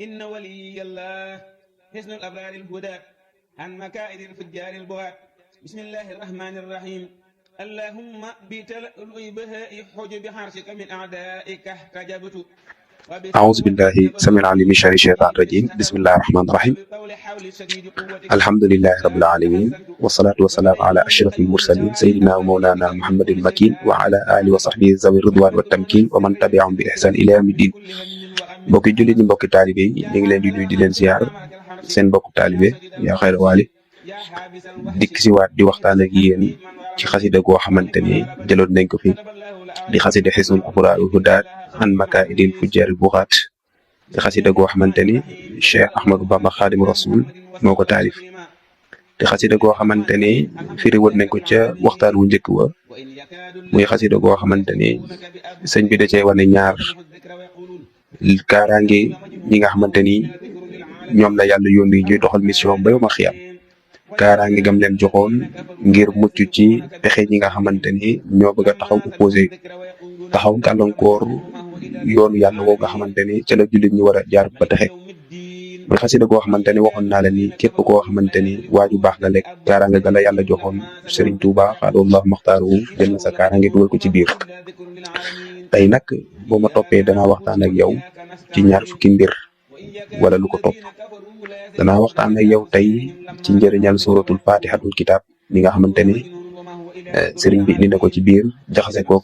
إن ولي الله حسن الأبرار الهدى عن مكائد الفجار البغاة بسم الله الرحمن الرحيم اللهم بتلألؤ بهاء حجب حرشك من أعدائك احتجبت أعوذ بالله السميع العليم من شر الشيطان الرجيم بسم الله الرحمن الرحيم الحمد لله رب العالمين والصلاة والسلام على أشرف المرسلين سيدنا ومولانا محمد المكين وعلى آله وصحبه ذوي الرضوان والتمكين ومن تبعهم بإحسان إلى يوم الدين mbokki jullit ñi mbokki taalibe yi ñu ngi leen di nuyu di leen ziar seen mbokku taalibe yaa xayra waali dikk si waat di waxtaan ak yéen ci xasida goo xamante ni jëloon nañ ko fi di xasida xisnul abraarul hudaat an makaidil fujjaaril buxaat di xasida goo xamante ni Cheikh Ahmadou Bamba Xaadimu Rasul moo ko taalif di xasida goo xamante ni firi woon nañ ko ca waxtaan wu njëkk wa muy xasida goo xamante ni sëñ bi da cee wane ñaar kaaraange ñi nga xamante ni ñoom la yàlla yónni ñuy doxal mission ba yawmal xiyaam kaaraange gam leen joxoon ngir mucc ci pexe ñi nga xamante ni ñoo bëgg a taxaw opposé taxaw gàllankoor yoonu yàlla woo nga xamante ni ca la jullit ñi war a jaar ba texe muy xasida goo xamante ni waxoon naa la ni képp koo xamante ni waaju baax nga lekk kaaraange ga la yàlla joxoon Serigne Touba xaadallahu maxtaaru jël na sa kaaraange dugal ko ci biir tey nag boo ma toppee danaa waxtaan ak yow ci ñaar fukki mbir wala lu ko topp danaa waxtaan ak yow tey ci njëriñal suratul fatihatul kitab mi nga xamante ni sëriñ bi indi na ko ci biir jaxase ko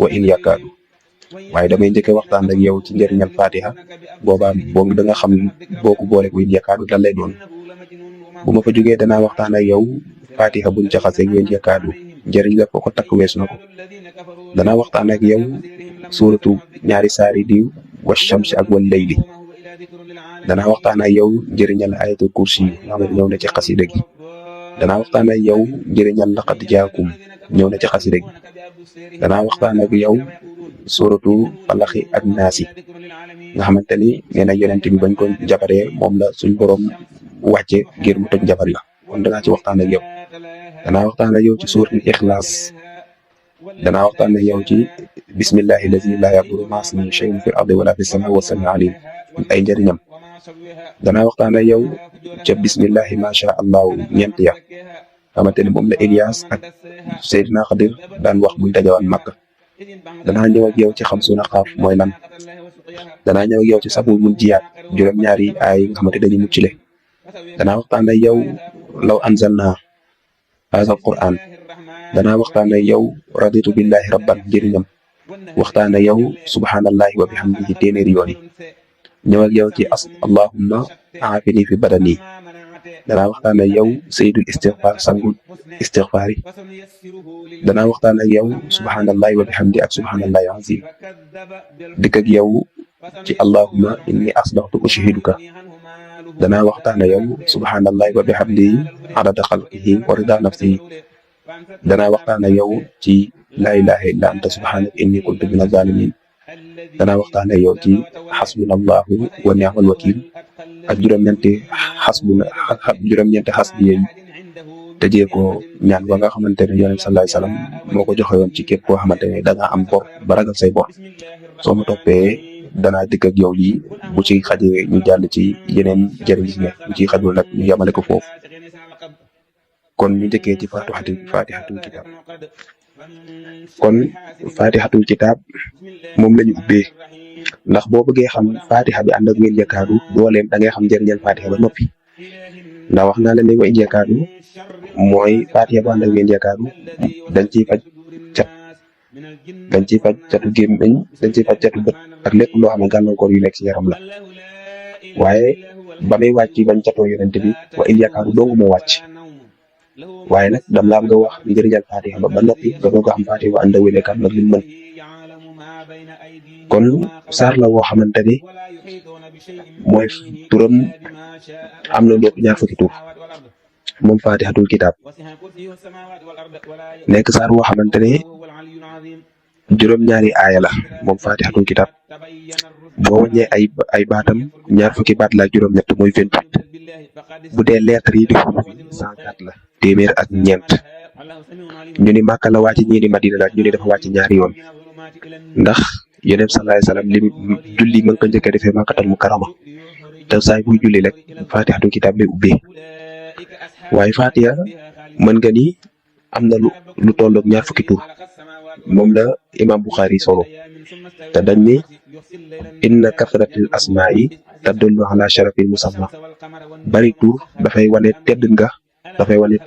wa in yakaadu waaye damay njëkkee waxtaan ak yow ci njëriñal fatiha boobaa boobu da nga xam boo ko boole wa in yakaadu lan lay doon bu ma fa jógee danaa waxtaan ak yow fatiha buñ jaxase wa in yakaadu njëriñ la foo ko takk weesu na ko danaa waxtaan ak yow suuratu ñaari saari di wa shamsi ak wal layli danaa waxtaan ak yow njëriñal ayatul kursi nga xam ne ñëw na ci xasida gi danaa waxtaan ak yow njëriñal laqad jaakum ñëw na ci xasida gi danaa waxtaan ak yow suuratu falaxi ak naasi nga xamante ni nee na yonent bi bañ ko jabaree moom la suñ borom wàcce ngir mu toj jabar la kon danaa ci waxtaan ak yow danaa waxtaan ak yow ci suuratul ixlaas danaa waxtaan ak yow ci bismillahi lazi laa yadurru ma'a ismihi shay'un fil ardi wala fis samaa'i wa samii'ul aliim ay njëriñam danaa waxtaan ak yow ca bismillahi macha allah ñeent ya xamante ne moom la Elias ak Seydina Xadir daan wax buñ dajawaan Makka danaa ñëw ak yow ci xamsuna xaaf mooy lan danaa ñëw ak yow ci sabul mun jiyaat juróom-ñaari ay nga xamante dañuy muccile danaa waxtaan ak yow law anzalna haazal qur'aan danaa waxtaan ak yow raditu billahi rabban njëriñam waxtaan ak yow subhanallahi wa bihamdihi téeméeri yoon yi ñëw ak yow ci allahumma aafini fi badani danaa waxtaan ak yow sayyidul istighfar sangul istighfar yi danaa waxtaan ak yow subhanallahi wa bihamdi ak subhanallahi azim dikk ak yow ci allahumma inni asbaxtu ushihiduka danaa waxtaan ak yow subhanallahi wa bihamdi adada xalqihi wa rida nafsihi danaa waxtaan ak yow ci laa ilaha illa anta subhanaka inni kuntu mina zalimin danaa waxtaan ak yow ci xasbunallahu wa ni'mal wakil ak juróom-ñeenti xasbi yi tëjee ko ñaan ba nga xamante ne yonent sallallahu alayhi wasallam moo ko joxe woon ci képp koo xamante ne da nga am bor ba ragal say bor soo ma toppee danaa dikk ak yow yi bu ci xajee ñu jàll ci yeneen jëriñ ne bu ci xajul nag ñu yamale ko foofu kon ñu njëkkee ci fatihatul kitab kon fatihatul kitab moom la ñu ubbee ndax boo bëggee xam fatiha bi ànd ak ngeen jakaadu dooleem da ngay xam njëriñal fatiha ba noppi ndax wax naa leen ne wa in jakaadu mooy fatiha bu ànd ak ngeen jakaadu dañ ciy faj cat dañ ciy faj catu gémmiñ dañ ciy faj catu bët ak lépp loo xam ne gàllankoor yu nekk ci yaram la waaye ba muy wàcc bañ catoo yonent bi wa in jakaadu dong moo wàcc waaye nag dam laa nga wax njëriñal fatiha ba noppi nga doog a xam fatiha ba ànd ak wélekat nag li mu mën kon saar la woo xamante ni mooy turam am na lépp ñaar fukki tur moom fatihatul kitab nekk saar woo xamante ne juróom-ñaari aaya la moom faatixatul kitab boo wàññee ay baatam ñaar fukki baat la juróom-ñett mooy 28 bu dee lettre yi di xuruf yi 104 la téeméer ak ñeent ñu ni Màkka la wàcc ñii ni Madina la ñu ni dafa wàcc ñaari yoon ndax Yonent bi sallallahu alayhi wasallam li julli mën ko njëkk a defee Makkatal Mukarrama te saay buy julli rek faatixatul kitab lay ubbee waaye faatixa mën nga ni am na lu tolloog ñaar fukki tur moom la imam Bukhari solo te dañ ni inna kasratil asmaa'i tadullu ala sharafil musamma bari tur dafay wane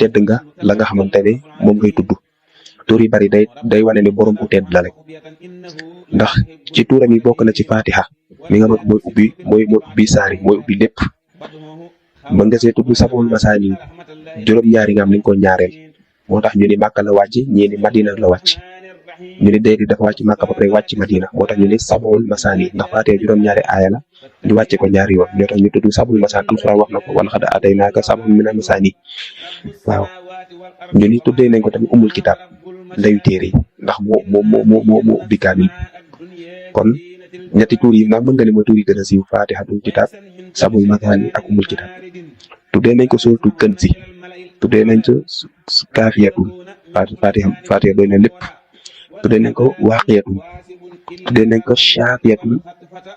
tedd nga la nga xamante ne moom ngay tudd tur yi bari day wane ne borom ku tedd la rek ndax ci turam yi bokk na ci fatiha mi nga mooy ubbi saari mooy ubbi lépp mën nga see tudd sabul masaani juróom-ñaari nga am nañ ko ñaareel moo tax ñu ni Màkka la wàcc ñii ni Madina la wàcc ñu ni déedéet dafa wàcc Màkka ba pare wàcc Madina moo tax ñu ni sabul masaani ndax faatee juróom-ñaari aaya la ñu wàcce ko ñaari yoon ñoo tax ñu tudd sabul masaani alxuraan wax na ko wala xad ataynaaka sab'an mina masaani waaw ñu ni tuddee nañ ko tamit umul kitaab ndeyu téere yi ndax moo ubbi kaamil kon ñetti tuur yi nag mën nga ni mooy tuur yi gën a siiw faatixatul kitaab sabul masaani ak umul kitaab tuddee nañ ko suratul kanzi tuddee nañ ko kaafiyatul faatixa doy na lépp tuddee nañ ko waaqiyatul tuddee nañ ko shaafiyatul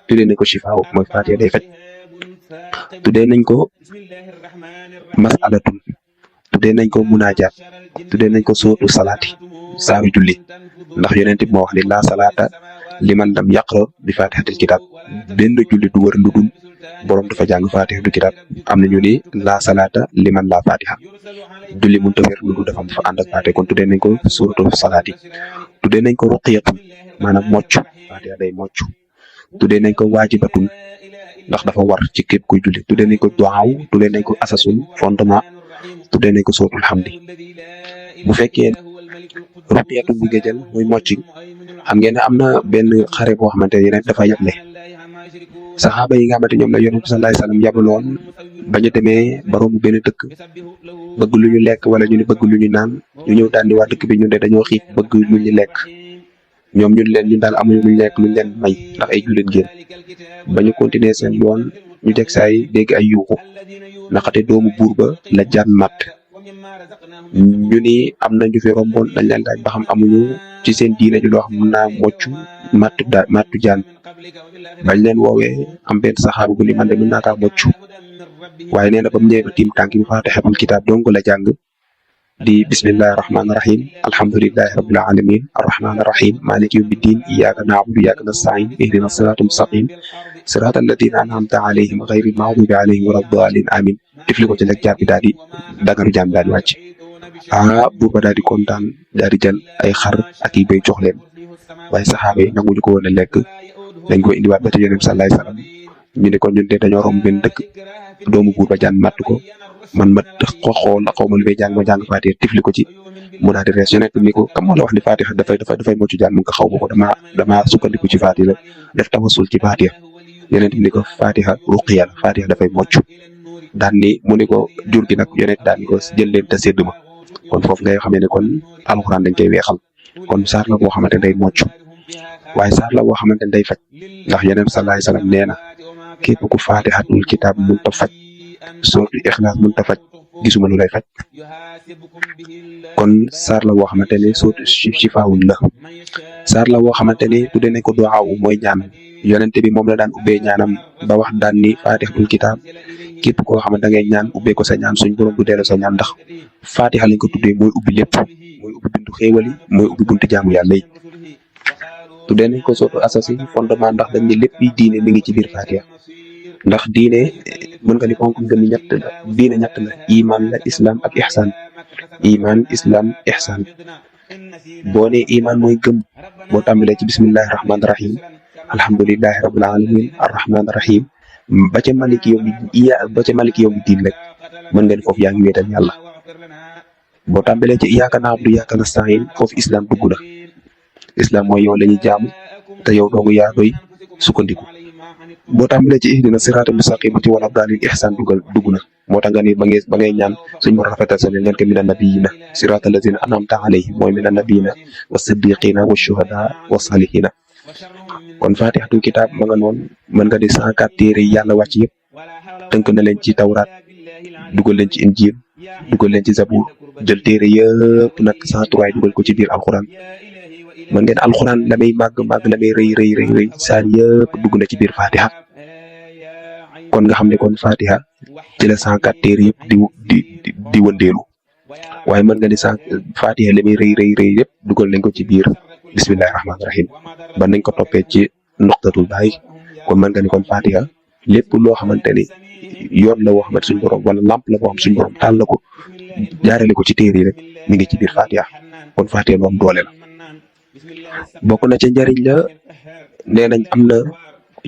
tuddee nañ ko shifaaw mooy faatixa day faj tuddee nañ ko masalatul tuddee nañ ko munaajaat tuddee nañ ko suratul salaati saaru julli ndax yonent bi moo wax ni laa salaata liman lam yaqra bi faatixatil kitaab benn julli du wër lu dul borom dafa jàng faatixatul kitaab am na ñu ni laa salaata liman laa faatixa julli mënut a wér lu dul dafa am fa ànd ak faatixa kon tuddee nañ ko suratul salaati tuddee nañ ko ruqiyatul maanaam mocc faatixa day mocc tuddee nañ ko waajibatul ndax dafa war ci képp kuy julli tuddee nañ ko duwaaw tuddee nañ ko asasul fondement tuddee nañ ko suratul hamdi bu fekkee ruqiyatu bu nga jël muy mocc xam ngeen ne am na benn xare boo xamante ne dafa yable saxaaba yi nga xamante ñoom la Yonent bi sallallahu alayhi wasallam yabaloon ba ñu demee ba romb benn dëkk bëgg lu ñu lekk wala ñu ne bëgg lu ñu naan ñu ñëw daal di waa dëkk bi ñun de dañoo xiif bëgg lu ñu lekk ñoom ñun daal amuñu lu ñu lekk lu ñu leen may ndax ay jullit ngeen ba ñu continuer seen yoon ñu jeg saay dégg ay yuuxu naqate doomu buur ba la jaan mat ñu ni am na ñu fi romboon dañ leen laaj ba xam amuñu ci seen diine ji loo xam mën naa mocc mattu jaan bañ leen woowee am benn saxaabu bu ni man de mën naa kaa mocc waaye nee na ba mu ñëwee ba tiim tànk bi faatixatul kitaab dong la jàng di bismillahi rahmaani rahim alhamdulillahi rabbil alamin arrahmaani rahim maliki yawmiddin iyyaka na'budu wa iyyaka nasta'in ihdina siratal mustaqim siratal ladina an'amta alayhim ghayril maghdubi alayhim waladdallin amin tifli ko ci lekk jaar bi daal di dagaru jaam daal di wàcc buur ba daal di kontaan daal di jël ay xar ak yi bay jox leen waaye saxaaba yi nanguñu ko woon a lekk dañ ko indiwaat ba ci Yonent bi sallallahu alayhi wasallam ñu ne ko ñun de dañoo romb benn dëkk doomu buur ba jaan matt ko man ma xool xaw ma lu fay jàng ma jàng Faatiha tifli ko ci mu daal di rees Yonent bi ni ko kam moo la wax ni Faatiha dafay mocc jaan mu nga xaw ma ko damaa sukkandiku ci Faatiha def tawassul ci Faatiha Yonent bi ni ko Faatiha ruqiya la Faatiha dafay mocc daan ni mu ni ko jur gi nag Yonent daan ni ko jël leen te sédd ma kon foofu ngay xamee ne kon alxuraan dañ koy weexal kon saar la boo xamante ne day mocc waaye saar la boo xamante ne day faj ndax Yonent bi sallallahu alayhi wasallam nee na képp ku faatixatul kitaab mënut a faj suratul ixlaas mënut a faj gisuma lu lay faj kon saar la boo xamante ne sootu shifaawun la saar la boo xamante ne tuddee nañ ko duwaaw mooy ñaan Yonent bi moom la daan ubbee ñaanam ba wax daan ni faatixatul kitaab képp koo xamante da ngay ñaan ubbee ko sa ñaan suñ borom du delloo sa ñaan ndax faatixa lañ ko tuddee mooy ubbi lépp mooy ubbi buntu xéewal yi mooy ubbi buntu jaamu yàlla yi tuddee nañ ko sootu asasi fondement ndax dañ ne lépp yi diine mi ngi ci biir faatixa ndax diine mën nga ni ponk ngëm ñett la diine ñett la iman la islam ak ihsan iman islam ihsan boo nee iman mooy gëm boo tàmbalee ci bismillahi rahmaani rahim alhamdulillahi rabbil alamin arrahmaani rahim ba ca maliki yawmi diin rek mën nga ni foofu yaa ngi wéetal yàlla boo tàmbalee ci iyyaka na'budu wa iyyaka nasta'in foofu islam dugg na islam mooy yow la ñuy jaamu te yow doogu yaa doy sukkandiku boo tàmbalee ci ihdina siraatal mustaqim ci wala daalin ihsan dugg na moo tax nga ni ba ngay ñaan suñ borom rafetal sa ngeen ko mina nabiyina siratal lazina an'amta alayhim mooy mina nabiyina wa siddiqina wa shuhada wa salihina. kon fatihatul kitab ma nga noonu mën nga di 104 téere yi yàlla wàcc yëpp tënk na leen ci tawraat dugal leen ci injil dugal leen ci zabur jël téere yëpp nag 103 dugal ko ci biir alxuraan. mën ngeen alxuraan la may màgg la may rëy saar yëpp dugg na ci biir fatiha. kon nga xam ne kon fatiha ci la 104 téere yëpp di wëndeelu waaye mën nga ni fatiha la may rëy yëpp dugal nañ ko ci biir bismillahi rahmaani rahim ba nañ ko toppee ci noqtatul baay. kon mën nga ni kon fatiha lépp loo xamante ni yoon la woo xamante suñ borom wala lamp la boo xam suñ borom taal la ko jaarale ko ci téere yi rek mi ngi ci biir fatiha. kon fatiha lu am doole la. bokk na ci njariñ la nee nañ am na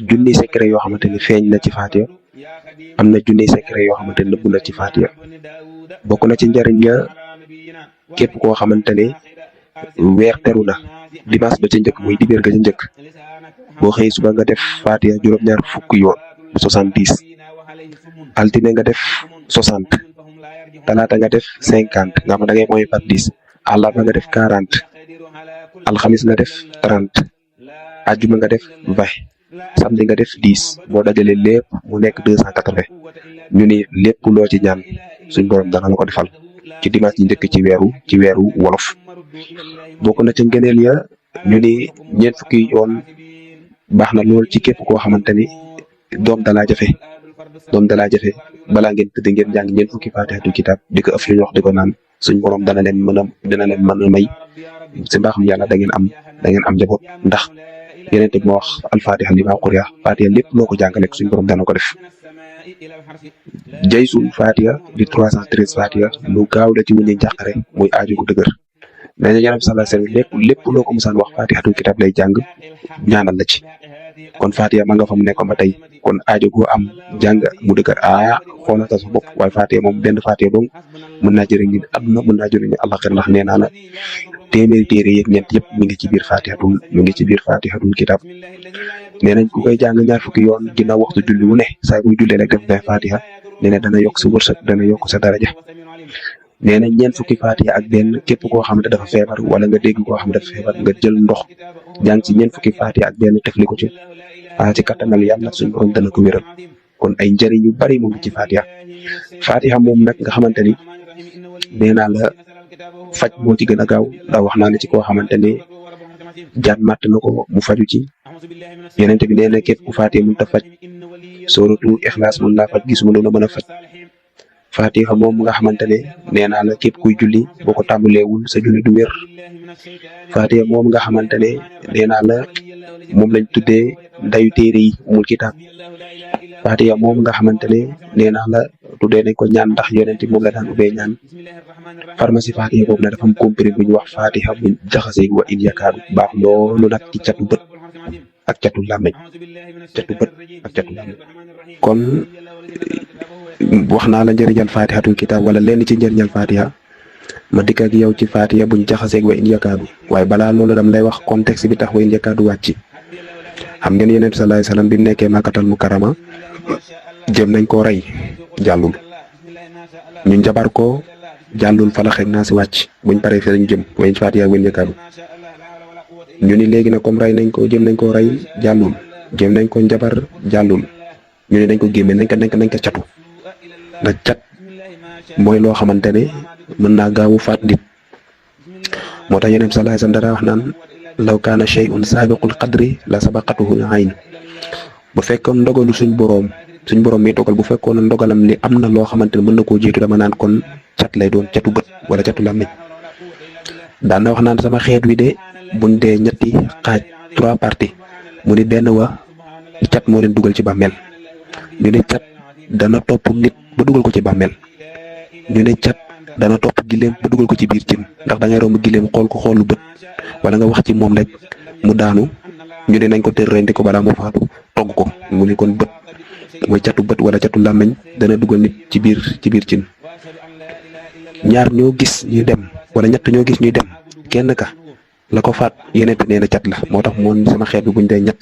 junni secret yoo xamante ni feeñ na ci fatiha am na junni secret yoo xamante ni nëbbu na ci fatiha. bokk na ci njariñ la képp koo xamante ne weer teru na dimanche ba ca njëkk muy dibéer ga ca njëkk boo xëy suba nga def fatiha juróom-ñaar fukk yoon 70 altine nga def 60 talaata nga def 50 nga xam da ngay mooy par 10 àllarba nga def 40 alxamis nga def 30 ajjuma nga def 20 samedi nga def 10 boo dajalee lépp mu nekk 280 ñu ni lépp loo ci ñaan suñ borom dana la ko defal ci dimanche yi njëkk ci weeru wolof. bokk na ca ngëneel ya ñu ni ñeent fukki yoon baax na lool ci képp koo xamante ni doom dalaa jafe balaa ngeen tëdd ngeen jàng ñeent fukki faatihatul kitab di ko ëf ñu wax di ko naan suñ borom dina leen mën a may si mbaaxam yàlla da ngeen am njaboot ndax yeneen te moo wax alfatiha li maa quriya fatiha lépp loo ko jàngale suñ borom dana ko def. jaysul fatiha di 313 fatiha lu gaaw la ci wuñu njàqare muy aaju gu dëgër. mais nag yonent bi sallallahu alayhi wasallam lépp loo ko musaan wax fatihatul kitab lay jàng ñaanal la ci. kon fatiha ma nga fa mu nekkoon ba tey kon aajo goo am jàng mu dëgër xoolata sa bopp waaye fatiha moom benn fatiha dong mën naa jëriñ nit àdduna mën naa jëriñ àllaxira ndax nee naa la téeméeri téere yeeg ñeent yëpp mi ngi ci biir fatihatul kitab. nee nañ ku koy jàng ñaar fukki yoon ginnaaw waxtu julli wu ne saa buy jullee rek def na fatiha nee na dana yokk sa wërsëg dana yokk sa daraja. nee nañ ñeent fukki fatiha ak benn képp koo xamante dafa feebar wala nga dégg koo xam ne dafa feebar nga jël ndox jàng ci ñeent fukki fatiha ak benn tefli ko ci ci kattanal yàlla suñu borom dana ko wéral. kon ay njëriñ yu bari mu ngi ci fatiha moom nag nga xamante ni nee naa la faj moo ci gën a gaaw ndax wax naa ne ci koo xamante ne jaan màtt na ko mu faju ci yeneen bi nee na képp ku fatiha mënut a faj sóoratu Ixlaas mën laa faj gisuma loolu mën a faj. fatiha moom nga xamante ne nee naa la képp kuy julli boo ko tàmbaleewul sa julli du wér. fatiha moom nga xamante ne nee naa la moom lañ tuddee ndayu téere yi umul kitaab. fatiha moom nga xamante ne nee naa la tuddee nañ ko ñaan ndax yonent moom la daan ubbee ñaan. pharmacie fatiha boobu nag dafa am comprimé bu ñu wax fatiha bu jaxase wa in yakaadu baax loolu nag ci catu bët ak catu làmmeñ kon wax naa la njëriñal fatihatul kitab wala lenn ci njëriñal fatiha ma dikk ak yow ci fatiha buñ jaxaseeg wa in yakaadu waaye balaa loolu dam lay wax contexte bi tax wa in yakaadu wàcc. xam ngeen yonent sallallahu alayhi wasallam bi mu nekkee Makkatal Mukarrama jëm nañ koo rey jàllul ñu njabar ko jàllul falax ak naa si wàcc buñ paree fi lañ jëm wa in fatiha wa in yakaadu ñu ni léegi nag comme rey nañ ko jëm nañ koo rey jàllul jëm nañ ko njabar jàllul ñu ne dañ ko génne nañ ko catu ndax cat mooy loo xamante ne mën naa gaawu faat nit. moo tax yonent sallallahu alayhi wasallam dara wax naan law kaana shay'un saabiqul qadri la sabaqatuhu ayn bu fekkoon ndogalu suñ boroom mi dogal bu fekkoon ndogalam ni am na loo xamante ne mën na koo jiitu dama naan kon cat lay doon catu bët wala catu làmmiñ. daan na wax naan sama xeet wi de buñ dee ñetti xaaj 3 parties mu ni benn wa cat moo leen dugal ci bàmmeel ñu ne cat dana topp nit ba dugal ko ci bàmmeel ñu ne cat dana topp gileem ba dugal ko ci biir cin ndax da ngay romb gileem xool ko xoolu bët wala nga wax ci moom rek mu daanu ñu ne nañ ko tër rendi ko balaa moo faatu togg ko mu ne kon bët mooy catu bët wala catu làmmiñ dana dugal nit ci biir cin. ñaar ñoo gis ñuy dem wala ñett ñoo gis ñuy dem kenn ka la ko faat yeneen bi nee na cat la moo tax moom sama xeet bi buñ dee ñett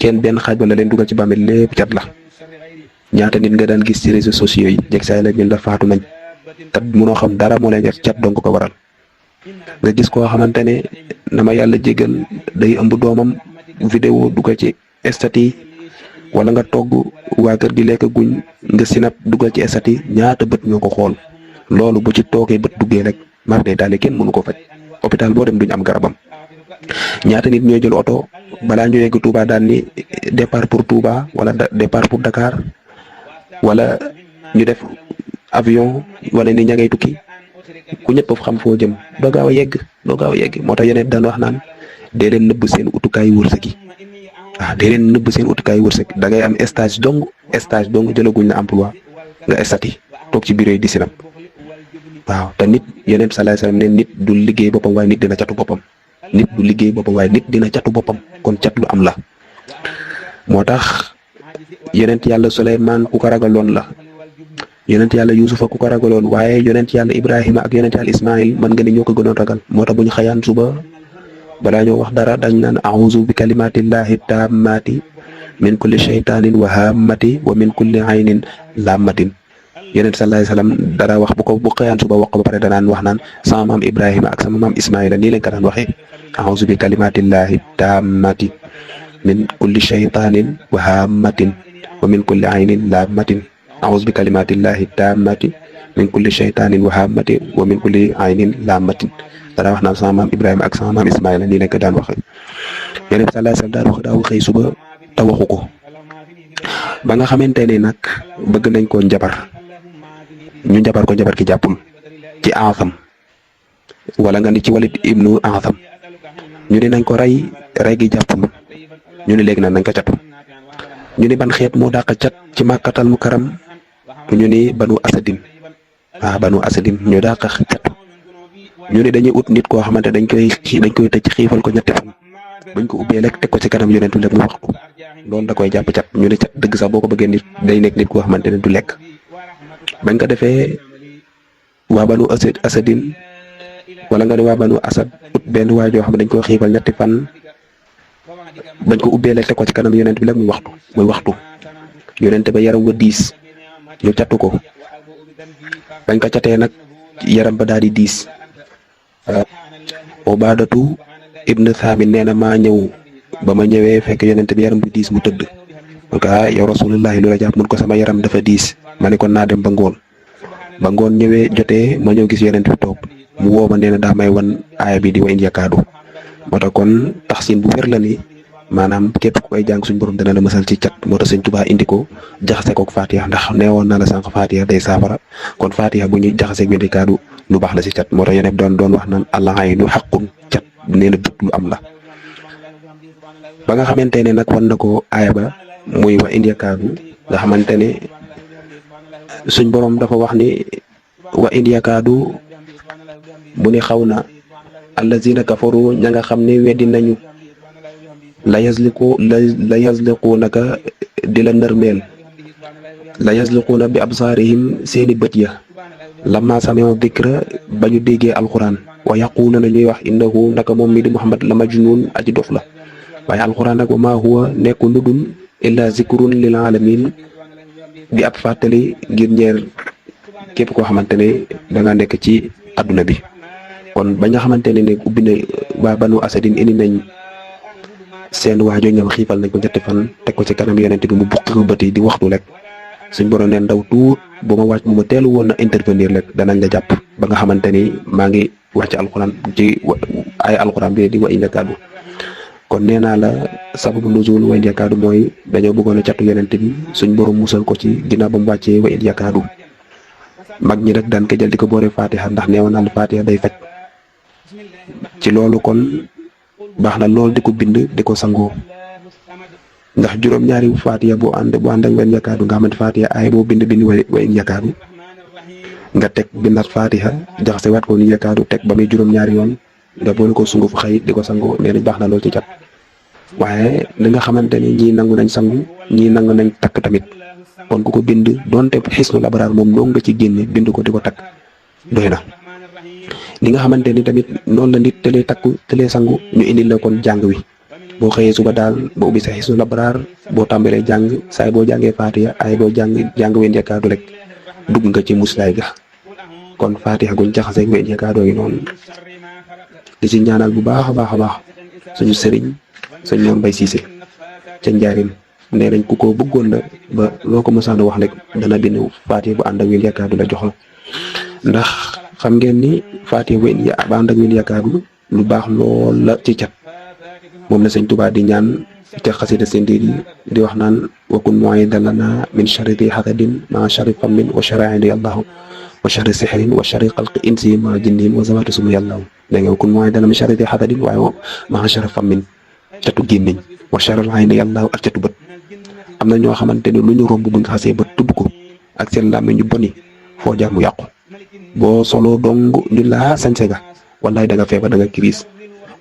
kenn benn xaaj ba la leen dugal ci bàmmeel lépp cat la ñaata nit nga daan gis ci réseaux sociaux yi jeg saay la ñu la faatu nañ te mënoo xam dara moo leen def cat donc ko waral nga gis koo xamante ne na ma yàlla jégal day ëmb doomam vidéo dugal ci statut wala nga togg waa kër gi lekk guñ nga sinap dugal ci statut ñaata bët ñoo ko xool loolu bu ci toogee bët duggee rek mar day daal kenn mënu ko faj hôpital boo dem duñ am garabam ñaata nit ñooy jël oto balaa ñu yegg Touba daan ni départ pour Touba wala départ pour Dakar wala ñu def avion wala ni ña ngay tukki ku ñëpp xam foo jëm doo gaaw a yegg moo tax yeneen daan wax naan dee leen nëbb seen utukaay wërsëg yi dee leen nëbb seen utukaay wërsëg da ngay am stage dong jëlaguñ la emploi nga stati toog ci bureau yi di sinap waaw te nit yeneen salaay salaam ne nit du liggéey boppam waaye nit dina catu boppam kon cat lu am la moo tax yonent yàlla Suleymaan ku ko ragaloon la yonent yàlla Yuusufa ku ko ragaloon waaye yonent yàlla Ibrahima ak yonent yàlla Ismaïl mën nga ni ñoo ko gënoon ragal moo tax bu ñu xëyaan suba balaa ñoo wax dara dañ naan a'uuzu bi kalimatillahi taammaati min kulli shaytaanin wa hammati wa min kulli aynin lammatin yonent sallallahu alayhi wasallam dara wax bu xëyaan suba wax ko ba pare danaan wax naan sama maam Ibrahima ak sama maam Ismaïla nii lañ ko daan waxee a'uuzu bi kalimatillahi taammaati min kulli shaytaanin wa hammatin wa min kulli aynin lammatin a'uuzu bi kalimatillahi taammaati min kulli shaytaanin wa hammatin wa min kulli aynin lammatin dara wax naan sama maam Ibrahima ak sama maam Ismaïla nii lañ ko daan waxee yonent sallallahu alayhi wasallam daan wax daaw xëy suba te waxu ko ba nga xamante ne nag bëgg nañ koo njabar ñu njabar ko njabar ki jàppul ci Aasam wala nga ni ci Walid ibnu Aasam ñu ne nañ ko rey gi jàppul ñu ne léegi nag nañ ko catu ñu ne ban xeet moo dàq cat ci Makkatal Mukarram ñu ne banu asadin banu asadin ñu dàq catu ñu ne dañuy ut nit koo xamante dañ koy tëj xiifal ko ñetti fan bañ ko ubbee lekk teg ko ci kanam yonentu lekk mu waxtu loolu da koy jàpp cat ñu ne cat dëgg sax boo ko bëggee nit day nekk nit koo xamante ne du lekk bañ ko defee waa banu asadin wala nga ne waa banu asad ut benn waay joo xam ne dañ koy xiifal ñetti fan bañ ko ubbee lekk teg ko ci kanam yonent bi lekk muy waxtu yonent ba yaram wa diis ñu catu ko bañ ko catee nag yaram ba daal di diis Ubaadatu ibn Saamit nee na maa ñëw ba ma ñëwee fekk yonent bi yaram bi diis mu tëdd donc yow rasulullahi lu la jàpp mun ko sama yaram dafa diis ma ne kon naa dem ba ngoon ñëwee jotee ma ñëw gis yonent bi toog mu woo ma nee na daa may wan aaya bi di wa in yakaadu moo tax kon taxsin bu wér la ni maanaam képp ku koy jàng suñu borom dana la mësal ci cat moo tax Sëñ Tuubaa indi ko jaxase kook Fatiha ndax neewoon na la sànq Fatiha day saafara kon Fatiha bu ñu jaxaseeg bi kaadu lu baax la si cat moo tax yonent doon wax naan al-aynu haqqun cat nee na bët lu am la ba nga xamante ne nag wan na ko aaya ba muy wa in yakaadu nga xamante ne suñ borom dafa wax ni wa in yakaadu mu ni xaw na allazina kafaru ña nga xam ne weddi nañu la yazliquunaka di la nërmeel la yazliquuna bi absaarihim seeni bët ya lamma sami'u dikra ba ñu déggee alquran wa yaquuna ñuy wax innahu naka moom mi di Muhammad la majnun aji dof la waaye alquran nag wa maa huwa nekkul lu dul illa zikrun lil alamin di ab fàttali ngir ñeer képp koo xamante ne da nga nekk ci adduna bi kon ba nga xamante ne ubbi na waa banu asadin indi nañ seen waajo ñëw xiifal nañ ko ñetti fan teg ko ci kanam yonent bi mu bukki ko bët yi di waxtu rek suñ borom neen ndaw tuut bu ma wàcc bu ma teelu woon na intervenir rek danañ la jàpp ba nga xamante ni maa ngi wax ci alxuraan ci ay alxuraan bi di wa in yakaadu kon nee naa la sababu nuzul wa in yakaadu mooy dañoo bëggoon a catu yonent bi suñ borom musal ko ci ginnaaw ba mu wàccee wa in yakaadu mag ñi rek daan ko jël di ko boore Fatiha ndax neewoon naa la Fatiha day faj ci loolu kon baax na lool di ko bind di ko sangoo ndax juróom-ñaari Fatiha bu ànd ak wa in yakaadu nga xamante Fatiha ay boo bind wa in yakaadu nga teg bindaat Fatiha jaxase waat ko ni yakaadu teg ba muy juróom-ñaari yoon nga boole ko sunguf xëy di ko sangoo nee nañ baax na lool ci cat waaye li nga xamante ni ñii nangu nañ sangu ñii nangu nañ takk tamit kon ku ko bind donte Hisnul Abraar moom noo nga ci génne bind ko di ko takk doy na li nga xamante ni tamit noonu la nit tëlee takku tëlee sangu ñu indil la kon jàng wi boo xëyee suba daal ba ubbi sa Hisnul Abraar boo tàmbalee jàng saay boo jàngee Fatiha ay boo jàng wen yakaadu rek dugg nga ci muslaay ga kon Fatiha guñ jaxaseeg wen yakaadoo yi noonu di ci ñaanal bu baax a baax a baax suñu sëriñ sëñ Mor Mbay Siise ca Njaarim nee nañ ku ko bëggoon la ba loo ko mosaan a wax rek dana bind Fatiha bu ànd ak wen yakaadu la jox la ndax xam ngeen ni Fatiha bu ànd ak wen yakaadu lu baax lool la ci cat moom la sëñ Tuubaa di ñaan te xasida sendiir yi di wax naan wakun mu'idan lana min sharri hasadin ma sharri fammin wa sharri ayni yallahu wa sharri sihrin wa sharri xalqi insi ma jinnin wa zawati suma yallahu da nga wakun mu'idan min sharri hasadin waaye ma sharri fammin catu gémmiñ wa sharri ayni yallahu ak catu bët am na ñoo xamante ne lu ñu romb bu nga xasee ba tudd ko ak seen làmmiñ ñu boni foo jaar mu yàqu boo solo dong ñu laa sañse ga wallaay da nga feebar da nga crise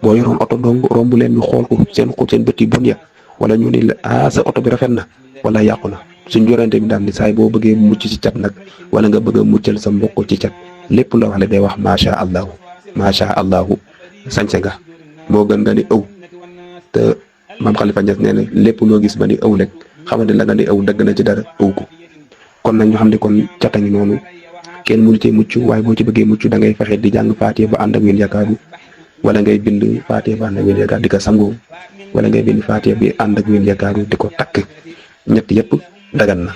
boo yoroon oto dong romb leen ñu xool ko seen bët yi bon ya wala ñu ni sa oto bi rafet na wala yàqu na suñ yorante bi daal ni saay boo bëggee mucc ci cat nag wala nga bëgg a muccal sa mbokk ci cat lépp loo wax le day wax macha allahu sañse nga moo gën nga ni ëw te maam Khalifa Niass nee na lépp loo gis ba ni ëw rek xamante la nga ni ëw dëgg na ci dara ëw ko kon nag ñu xam ne kon cata ngi noonu kenn mënu cee mucc waaye boo ci bëggee mucc da ngay fexe di jàng Faatiha ba ànd ak wen yakaadu wala ngay bind Faatiha ba ànd ak wen yakaadu di ko sangoo wala ngay bind Faatiha bi ànd ak wen yakaadu di ko takk ñett yëpp dagan na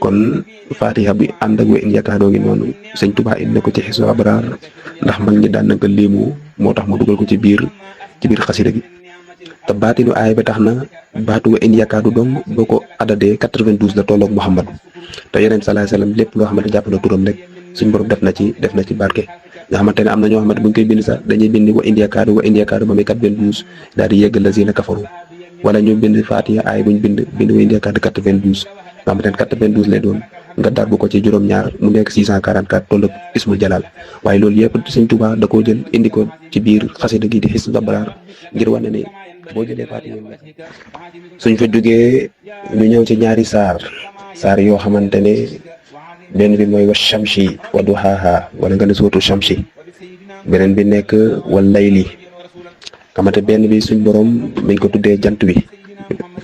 kon Faatiha bi ànd ak wen yakaadoo ngi noonu sëñ Tuubaa indi na ko ci Hisnul Abraar ndax mag ñi daan na ko liimu moo tax mu dugal ko ci biir xasida gi te baatinu aay ba tax na baatu wen yakaadu dong boo ko adadee 92 la tolloog Muhammad te yeneen salaay salaam lépp loo xamante jàpp na turam rek suñ borom def na ci barke nga xamante ne am na ñoo xamante bu ñu koy bind sax dañuy bind wa in yakaadu ba muy 92 daal di yegg lazina kafaru wala ñu bind Faatiha ay buñ bind wa in yakaadu 92 nga xamante ne 92 lay doon nga dar bu ko ci juróom-ñaar mu nekk 644 tollu ismul jalal waaye loolu yëpp sëñ Tuubaa da koo jël indi ko ci biir xasida gi di Hisnul Abraar ngir wane ne boo jëlee Faatiha suñ fa jógee ñu ñëw ci ñaari saar yoo xamante ne benn bi mooy wa shamsi wa duhaaha wala nga ne sootu shamsi beneen bi nekk wal layli xamante benn bi suñ borom mi ngi ko tuddee jant bi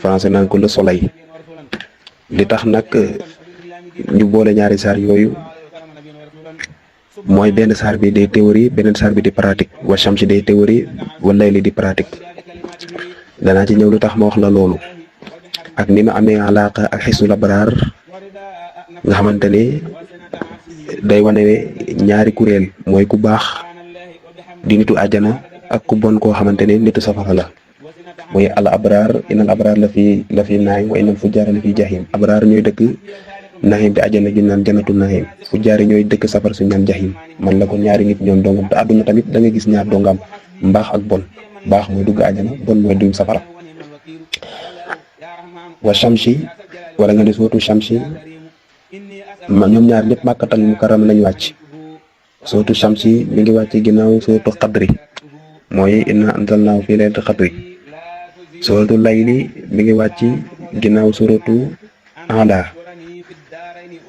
français naan ko le soleil li tax nag ñu boole ñaari saar yooyu mooy benn saar bi day théorie beneen saar bi di pratique wa shamsi day théorie wal layli di pratique danaa ci ñëw lu tax ma wax la loolu ak ni ma amee alaaka ak Hisnul Abraar nga xamante ne day wane ne ñaari kuréel mooy ku baax di nitu àjjana ak ku bon koo xamante ne nitu safara la mooy al abraar innal abraar la fi naayim wa innal fujjaara la fi jahim abraar ñooy dëkk naayim di àjjana ju naan janatu naayim fujjaari ñooy dëkk safara su ñaan jahim man la ko ñaari nit ñoom dongam te àdduna tamit da nga gis ñaar dongam mbaax ak bon baax mooy dugg àjjana bon mooy dugg safara wa shamsi wala nga ne sootu shamsi ñoom ñaar ñëpp Makkatal Mukarram lañ wàcc sootu shamsi mi ngi wàcc ginnaaw sootu xadri mooy inna anzalnaahu fii laylatil xadri sootu layli mi ngi wàcc ginnaaw sootu Ala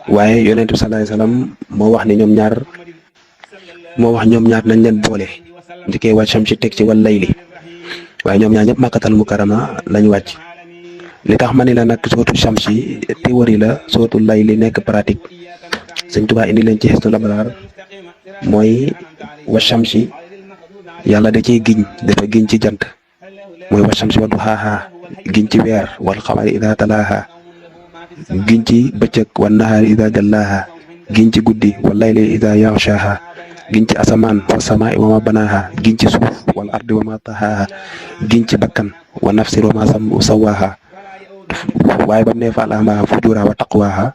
waaye yonent bi sallallahu alayhi wasallam moo wax ñoom ñaar nañ leen boole njëkkee wàcc shamsi teg ci wal layli waaye ñoom ñaar ñëpp Makkatal Mukarrama lañ wàcc li tax ma ni la nag sootu shamsi théorie la sootu layli nekk pratique sëñ Tuubaa indi leen ci Hisnul Abraar mooy wa shamsi yàlla da ciy giñ dafa giñ ci jant mooy wa shamsi wa duhaaha giñ ci weer wal qamari idaa talaaha giñ ci bëccëg wan nahaari idaa jallaaha giñ ci guddi wal layli idaa yaxshaaha giñ ci asamaan wa samaa'i wa ma banaaha giñ ci suuf wal ardi wa ma tahaaha giñ ci bakkan wa nafsin wa ma sawwaaha waaye ba mu ne fa alhamaha fujuraha wa taqwaha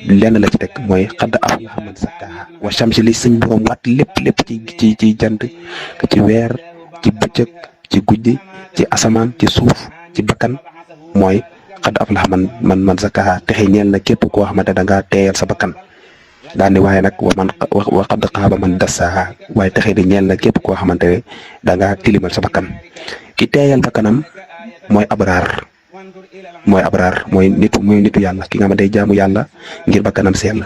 lenn la ci teg mooy xadd aflaha man zakkaha wa shamsi li suñ borom wat lépp ci jant ci weer ci bëccëg ci guddi ci asamaan ci suuf ci bakkan mooy xadd aflaha man zakkaha texe ñeel na képp koo xamante da ngaa teeyal sa bakkan daal ni waaye nag wa xadd xaaba man dassaha waaye texe di ñeel na képp koo xamante ne da ngaa tilimal sa bakkan ki teeyal bakkanam mooy abraar mooy nitu yàlla ki nga xam ne day jaamu yàlla ngir bakkanam sell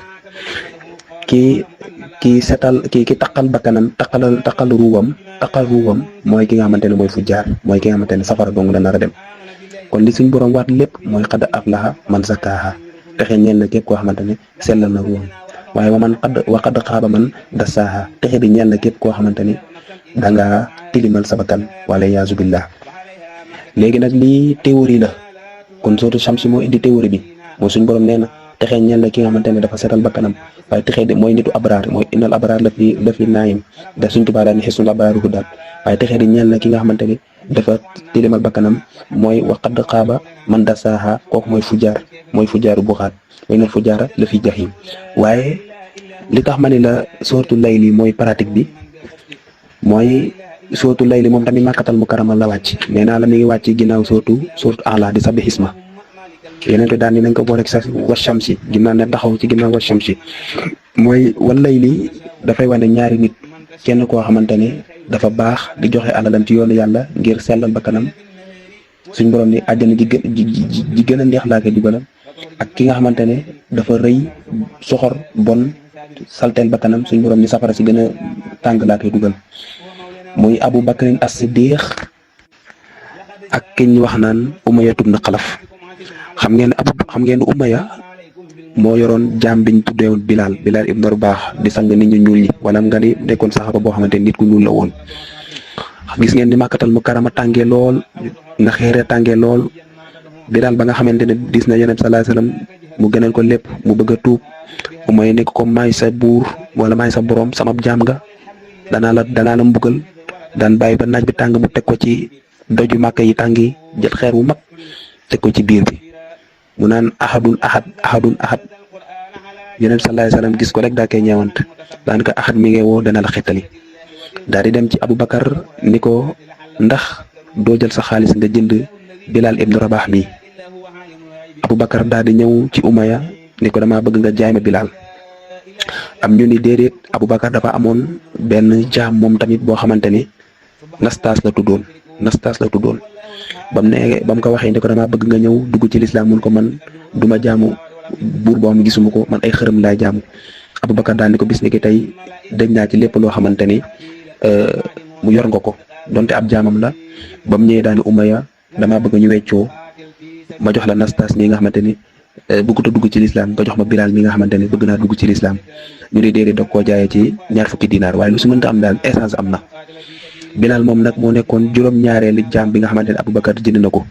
ki setal ki taqal bakkanam taqal ruubam mooy ki nga xamante ne mooy fujjaar mooy ki nga xamante ne safara dong la nar a dem. kon li suñ borom waat lépp mooy qad aflaha man zakkaaha texe ñeel na képp koo xamante ne sellal na ruum waaye wa qad xaaba man dassaaha texe di ñeel na képp koo xamante ni dangaa tilimal sa bakkan wala yaasu billah. léegi nag lii théorie la kon sootu Shamsi moo indi théorie bi mooy suñ borom nee na texe ñeel na ki nga xamante ne dafa setal bakkanam waaye texe di mooy nitu abraar mooy innal abraar la fi naayim daf suñ tubaa daal ni xisnul abraar hudaat waaye texe di ñeel na ki nga xamante ni dafa tilimal bakkanam mooy wa qad xaaba man dassaaha kooku mooy fujjaaru buxaat mooy nal fujjaara la fi jahim. waaye li tax ma ne la sootu layli mooy pratique bi mooy sootu layli moom tamit Makkatal Mukarrama la wàcc nee naa la mi ngi wàcc ginnaaw sootu ala di sabbi xisma yeneen te daan ni nañ ko boole ak sa wa shamsi ginnaaw ne taxaw ci ginnaaw wa shamsi mooy wal layli dafay wane ñaari nit kenn koo xamante ne dafa baax di joxe alalam ci yoonu yàlla ngir sellal bakkanam suñ borom ni àjjana ji gën a neex laa koy dugalam ak ki nga xamante ne dafa rëy soxor bon salteel bakkanam suñ borom ni safara si gën a tàng laa koy dugal muy Abu Bakrin as-Siddiq ak kiñ wax naan Umayya ibn Xalaf. xam ngeen Umayya moo yoroon jaam biñ tuddeewoon Bilal ibn Rabah di sang nit ñu ñuul ñi wala nga ni nekkoon saxaba boo xamante nit ku ñuul la woon. gis ngeen ni Makkatal Mukarrama tàngee lool nga xeeree tàngee lool Bilal ba nga xamante ne gis na Yonent sallallahu alayhi wasallam mu gënal ko lépp mu bëgg a tuub Umayya nekk ko maay sa buur wala maay sa borom sama jaam nga danaa la mbugal daan bàyyi ba naaj bi tàng mu teg ko ci doju Màkka yi tàng yi jël xeer bu mag teg ko ci biir bi mu naan ahadun ahad Yonent sallallahu alayhi wasallam gis ko rek daa koy ñeewant daan ko ahad mi ngi woo dana la xettali daal di dem ci Aboubacar ni ko ndax doo jël sa xaalis nga jënd Bilal ibn Rabah mi Aboubacar daal di ñëw ci Umayya ni ko damaa bëgg nga jaay ma Bilal am ñu ni déedéet Aboubacar dafa amoon benn jaam moom tamit boo xamante ni Nastaas la tuddoon ba mu ko waxee ni ko damaa bëgg nga ñëw dugg ci lislaam mun ko man duma jaamu buur boo xam gisuma ko man ay xërëm laay jaamu Aboubacar daal ni ko bis ni ki tey dëj naa ci lépp loo xamante ni mu yor nga ko donte ab jaamam la ba mu ñëwee daal ni Umayya damaa bëgg ñu weccoo ma jox la Nastaas mi nga xamante ni bëggut a dugg ci lislaam nga jox ma Bilal mi nga xamante ne bëgg naa dugg ci lislaam ñu di déedéet da koo jaayee ci 20 dinaar waaye lu su mënta am daal essence am na. Bilal moom nag moo nekkoon juróom-ñaareelu jaam bi nga xamante ne Aboubacar jënd na ko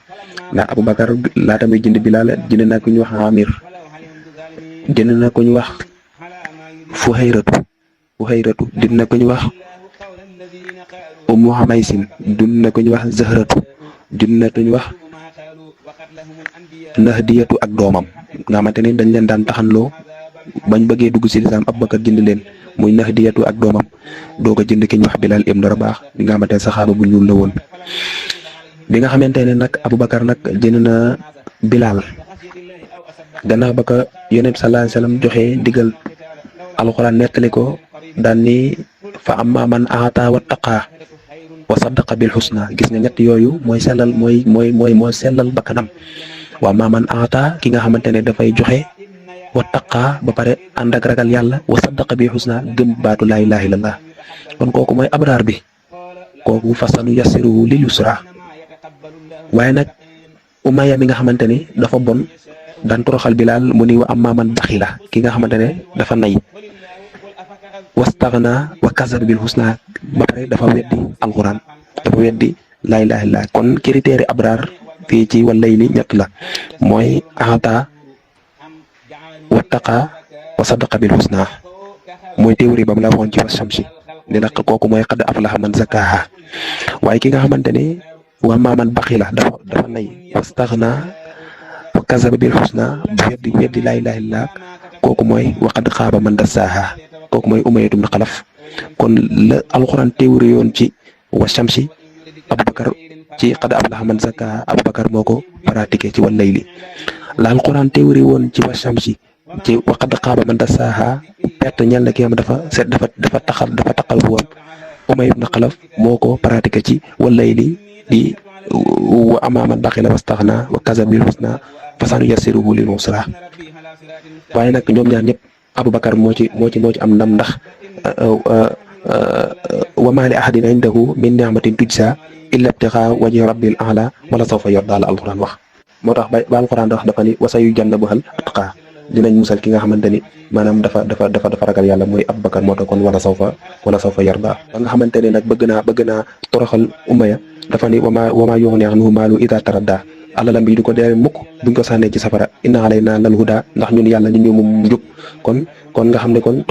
ndax Aboubacar laata muy jënd Bilal jënd na ku ñu wax Amir jënd na ku ñu wax Fuhayratu jënd na ku ñu wax Ummu Hamaysin jënd na ku ñu wax Zahratu jënd na ku ñu wax Nahdiyatu ak doomam nga xamante ni dañ leen daan taxanloo bañ bëggee dugg ci lislaam Aboubacar jënd leen muy Nahdiyatu ak doomam doog a jënd ki ñu wax Bilal ibn Rabah bi nga xamante ne saxaaba bu ñuul la woon. bi nga xamante ne nag Aboubacar nag jënd na Bilal gannaaw ba ko Yonent sallallahu alayhi wasallam joxe digal alxuraan nettali ko daan ni fa amma man a'ta wattaqa wa saddaqa bil husna gis nga ñett yooyu mooy sellal mooy sellal bakkanam wa amma man a'ta ki nga xamante ne dafay joxe wattaqa ba pare ànd ak ragal yàlla wa saddaqa bil husna gëm baatu laa ilaaha illallah kon kooku mooy abraar bi kooku fasanu yassiruhu lil yusra waaye nag Umayya mi nga xamante ni dafa bon daan toroxal Bilal mu ni wa amma man baxila ki nga xamante ne dafa nay wastaghna wa kazaba bil husna ba pare dafa weddi alquran dafa weddi laa ilaaha illallah kon critère abraar fii ci wal layli ñett la mooy ata wattaqa wa saddaqa bil husna mooy théorie ba mu la waxoon ci wa shamsi ne la kooku mooy qad aflaha man zakkaha waaye ki nga xamante ne wa amma man baxila dafa nay wastaghna wa kazaba bil husna bu weddi laa ilaaha illallah kooku mooy wa qad xaaba man dassaaha kooku mooy Umayya ibn Xalaf kon la alxuraan théorie yoon ci wa shamsi Aboubacar ci qad aflaha man zakkaha Aboubacar moo ko pratiqué ci wal layli la alxuraan théorie woon ci wa shamsi ci wa qad xaaba man dassaaha perte ñal na ki am dafa taqal woon Umayya ibn Xalaf moo ko pratiqué ci wal layli di wa amma man baxila wastaghna wa kazaba bil husna fasanu yassiruhu lil usra waaye nag ñoom ñaar ñëpp Aboubacar moo ci am ndam ndax wa maa li ahadin indahu min ni'matin tujzaa illa ibtigaa wajhi rabbil a'laa wala sawfa yardaa la alxuraan wax. moo tax ba alxuraan wax dafa ni wa sayujannabuhal atqaa dinañ musal ki nga xamante ni maanaam dafa ragal yàlla mooy Aboubacar moo tax kon wala sawfa yardaa. ba nga xamante ne nag bëgg naa toroxal Umayya dafa ni wa maa yughni anhu maaluhu idhaa taraddaa alalam bi du ko dee mukk buñ ko sànnee ci safara inna alaynaa lal hudaa ndax ñun yàlla ñu moom njub kon nga xam ne kon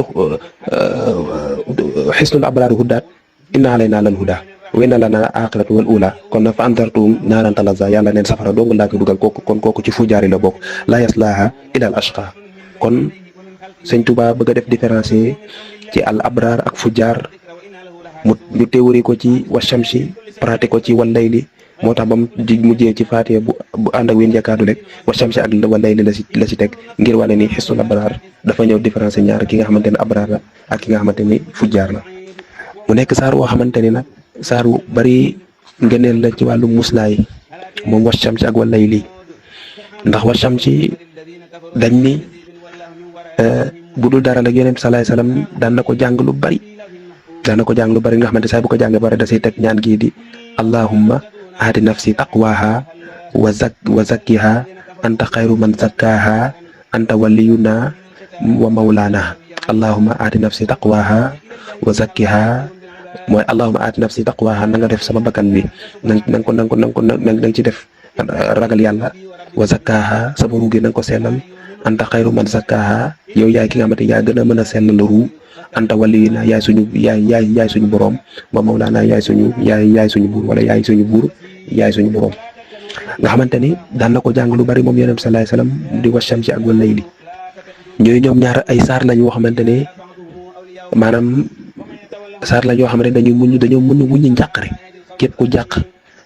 xisnul abraar hudaat inna alaynaa lal hudaa wa inna lanaa aaxiratu wal uulaa kon fa anzartuhum naaran talazzaa yàlla neen safara dong laa ko dugal kooku ci fujaari la bokk laa yaslaahaa illal ashqaa. kon sëñ Tuubaa bëgg a def différencier ci al abraar ak fujaar ñu théorie ko ci wa shamsi pratique ko ci wal layli moo tax ba mu mujjee ci Faatiha bu ànd ak win jakaadu rek wa shamsi ak wal layli la si teg ngir wane ni xisnul abraar dafa ñëw différencier ñaar ki nga xamante ne abraar la ak ki nga xamante ni fujaar la. mu nekk saar woo xamante ni nag saar wu bari ngëneel la ci wàllu muslaay moom wa shamsi ak wal layli ndax wa shamsi dañ ni bu dul dara la Yonent salaay salaam daan na ko jàng lu bari nga xamante saa bu ko jàngee bari da say teg ñaan gii di allahumma aati nafsi taqwaha wa zakkiha anta xayru man zakkaaha anta waliyuna wa mawlana allahumma aati nafsi taqwaha wa zakkiha mooy allahumma aati nafsi taqwaha na nga def sama bakkan bi na nga ci def ragal yàlla wa zakkaaha sama ruu gi na nga ko sellal anta xayru man zakkaaha yow yaay ki nga xamante yaa gën a mën a sellal ruu anta waliyuna yaay suñu borom wa mawlana yaay suñu buur wala yaay suñu buur yaay suñu borom nga xamante ni daan na ko jàng lu bari moom Yonent bi salaay salaam di wa shamsi ak wal layli ñooy ñoom ñaar ay saar lañ yoo xamante ne maanaam saar lañ yoo xamante ne dañoo mën wuñu njàqare képp ku jàq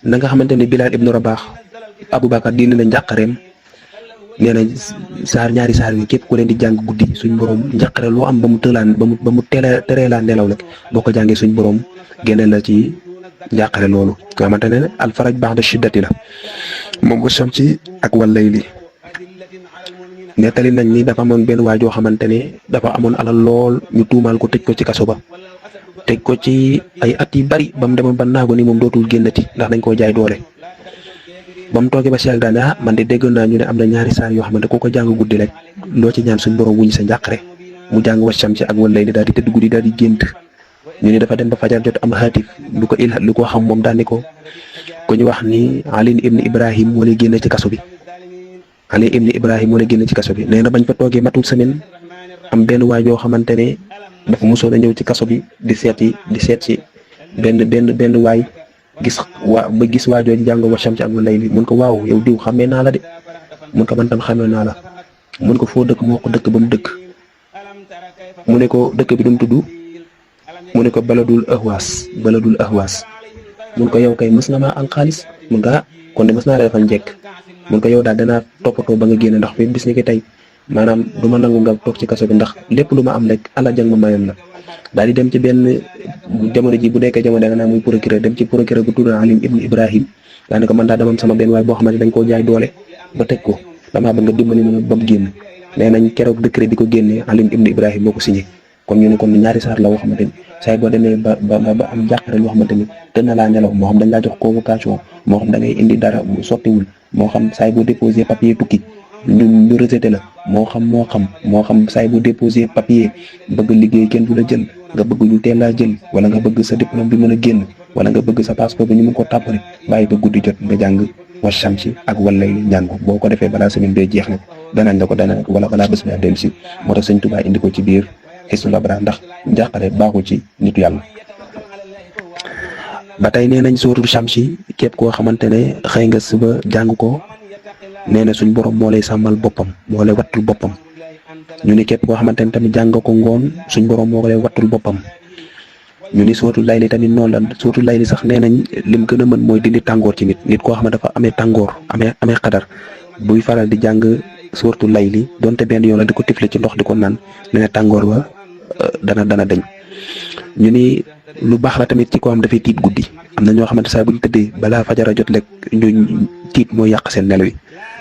na nga xamante ne Bilaal ibnu Rabaax Aboubacar dina na njàqareem nee na ñaari saar yi képp ku leen di jàng guddi suñ borom njàqare loo am ba mu teree laa nelaw rek boo ko jàngee suñ borom génne la ci njàqare loolu nga xamante ne alfaraj ba'da shiddati la moom wa shamsi ak wal layli. nettali nañ ni dafa amoon benn waay joo xamante ne dafa amoon alal lool ñu tuumaal ko tëj ko ci kaso ba tëj ko ci ay at yu bari ba mu demoon ba naago ni moom dootul génnati ndax dañ koo jaay doole. ba mu toogee ba si yàlla daal man de dégg naa ñu ne am na ñaari saar yoo xamante ku ko jàng guddi rek loo ci ñaan suñ borom wuñu sa njàqare mu jàng wa shamsi ak wal layli daal di tëdd guddi daal di gént ñu ne dafa dem ba fajar jot am xaatif lu ko xam moom daal ni ko ku ñu wax ni Ali ibn Ibrahim moo lay génne ci kaso bi nee na bañ fa toogee matul semaine am benn waay yoo xamante ne dafa mosoon a ñëw ci kaso bi di seet si benn waay gis waa jooju jàng wa shamsi ak wal layli mun ko waaw yow diw xamee naa la de mun ko man tam xamee naa la mun ko foo dëkk moo ko dëkk ba mu dëkk mu ne ko dëkk bi du mu tudd mu ne ko baladul ahwaas mun ko yow kay mës nga maa am xaalis mun ko kon de mës naa la defal njëkk mun ko yow daal danaa toppatoo ba nga génne ndax fi bis ni ki tey maanaam du ma nangu nga toog ci kaso bi ndax lépp lu ma am rek ala jàng ma mayoon la daal di dem ci benn jamono ji bu nekkee jamono da nga muy procureur dem ci procureur bu tudd Ali ibn Ibrahim daane ko man daal dama am sama benn waay boo xamante dañ koo jaay doole ba teg ko damaa bëgg nga dimbali ma ba mu génn nee nañ keroog décret bi ko génnee Ali ibn Ibrahim moo ko signé kon ñu ne kon ñaari saar la woo xamante ni saa boo demee ba am jàqare loo xamante ni tën na laa nelaw moo xam dañ laa jox convocation moo xam da ngay indi dara mu sottiwul moo xam saa boo déposé papier tukki ñu rejeté la moo xam saa boo déposé papier bëgg liggéey kenn du la jël nga bëgg ñu teel laa jël wala nga bëgg sa diplôme bi mën a génn wala nga bëgg sa passeport bi ñu mën ko tàppale bàyyi ba guddi jot nga jàng wa shamsi ak wal layli jàng ko boo ko defee balaa semaine bee jeex na danañ la ko wala balaa bés bi dellu si moo tax Sëñ Tuubaa indi ko ci biir xisnul abraar ndax njàqare baaxul ci nitu yàlla. ba tey nee nañ sóoratul shamsi képp koo xamante ne xëy nga suba jàng ko nee na suñ borom moo lay sàmmal boppam moo lay wattul boppam ñu ni képp koo xamante ne tamit jàng ko ngoon suñ borom moo lay wattul boppam ñu ni sóoratul layli tamit noonu la sóoratul layli sax nee nañ lim gën a mën mooy dindi tàngoor ci nit koo xam ne dafa amee tàngoor amee xadar buy faral di jàng sóoratul layli donte benn yoon la di ko tifle ci ndox di ko naan nee na tàngoor ba dana dañ ñu ni lu baax la tamit ci koo xam dafay tiit guddi am na ñoo xamante saa bu ñu tëddee balaa fajara jot rek ñu tiit mooy yàq seen nelaw yi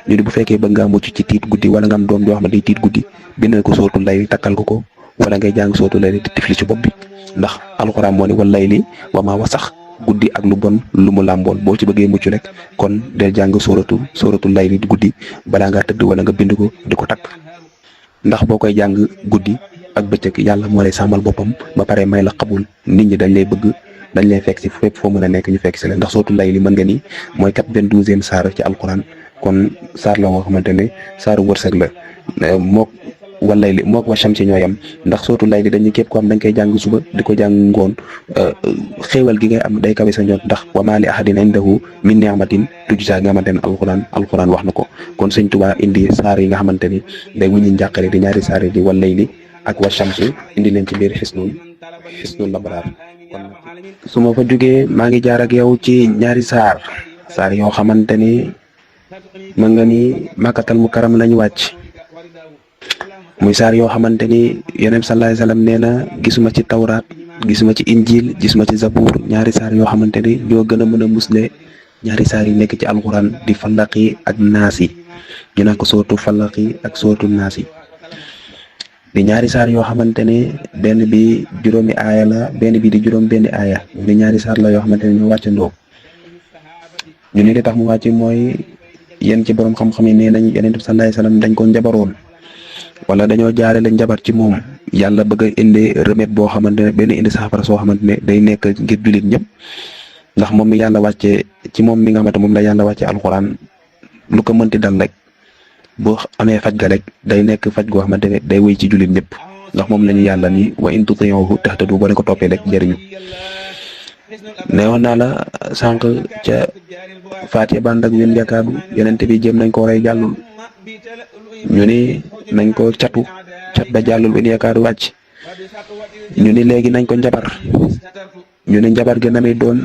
ñu ne bu fekkee bëgg ngaa mucc ci tiit guddi wala nga am doom joo xam ne day tiit guddi bindal ko sootu lay takkal ko wala ngay jàng sootu lay di tifli ci bopp bi ndax alxuraan moo ne wal layli wa maa wasax guddi ak lu bon lu mu làmbool boo ci bëggee mucc rek kon del jàng sóoratu layli di guddi balaa ngaa tëdd wala nga bind ko di ko takk ndax boo koy jàng guddi ak bëccëg yàlla moo lay sàmmal boppam ba pare may la xabul nit ñi dañ lay bëgg dañ lay fekk si fépp foo mën a nekk ñu fekk si la ndax sóoratu layli mën nga ni mooy 92e saar ci alxuraan kon saar la woo xamante ne saaru wërsëg la mook walay li mook wa shamsi ñoo yam ndax sootu lay li dañuy képp ko am dañ koy jàng suba di ko jàng ngoon xéewal gi ngay am day kawe sa njot ndax wa maa li ahadin indahu min ni'matin tujzaa nga xamante ne alquran wax na ko kon sëñ Tuubaa indi saar yi nga xamante ni day wuñu njàqare di ñaari saar yi di walay li ak wa shamsi indi leen ci biir xisnul labraar kon su ma fa jógee maa ngi jaar ak yow ci ñaari saar yoo xamante ni mën nga ni Makkatal Mukarram lañu wàcc muy saar yoo xamante ni Yonent sallallahu alayhi wasallam nee na gisuma ci tawraat gisuma ci injil gisuma ci zabuur ñaari saar yoo xamante ni ñoo gën a mën a musle ñaari saar yi nekk ci alxuraan di falaqi ak naasi ñu naan ko sootu falaqi ak sootu naasi di ñaari saar yoo xamante ne benn bi juróomi aaya la benn bi di juróom benn aaya di ñaari saar la yoo xamante ne ñoo wàccandoo ñu ne li tax mu wàcc mooy yéen ci borom xam-xam yi nee nañ Yonent bi sallallahu alayhi wasallam dañ ko njabaroon wala dañoo jaare la njabar ci moom yàlla bëgg a indi remède boo xamante ne benn indi saafara soo xamante ne day nekk ngir jullit ñëpp ndax moom mi yàlla wàcce ci moom mi nga xamante moom la yàlla wàcce alxuraan lu ko mënti dal rek boo amee faj ga rek day nekk faj goo xamante ne day wéy ci jullit ñëpp ndax moom la ñu yàlla ni wa in tuti'uhu tahtadu boo leen ko toppee rek jëriñu neewoon naa la sànq ca Faatiha bànd ak wén yakaadu Yonent bi jéem nañ ko rey jàllul ñu ni nañ ko cat ba jàllul wén yakaadu wàcc ñu ni léegi nañ ko njabar ñu ni njabar gi na muy doon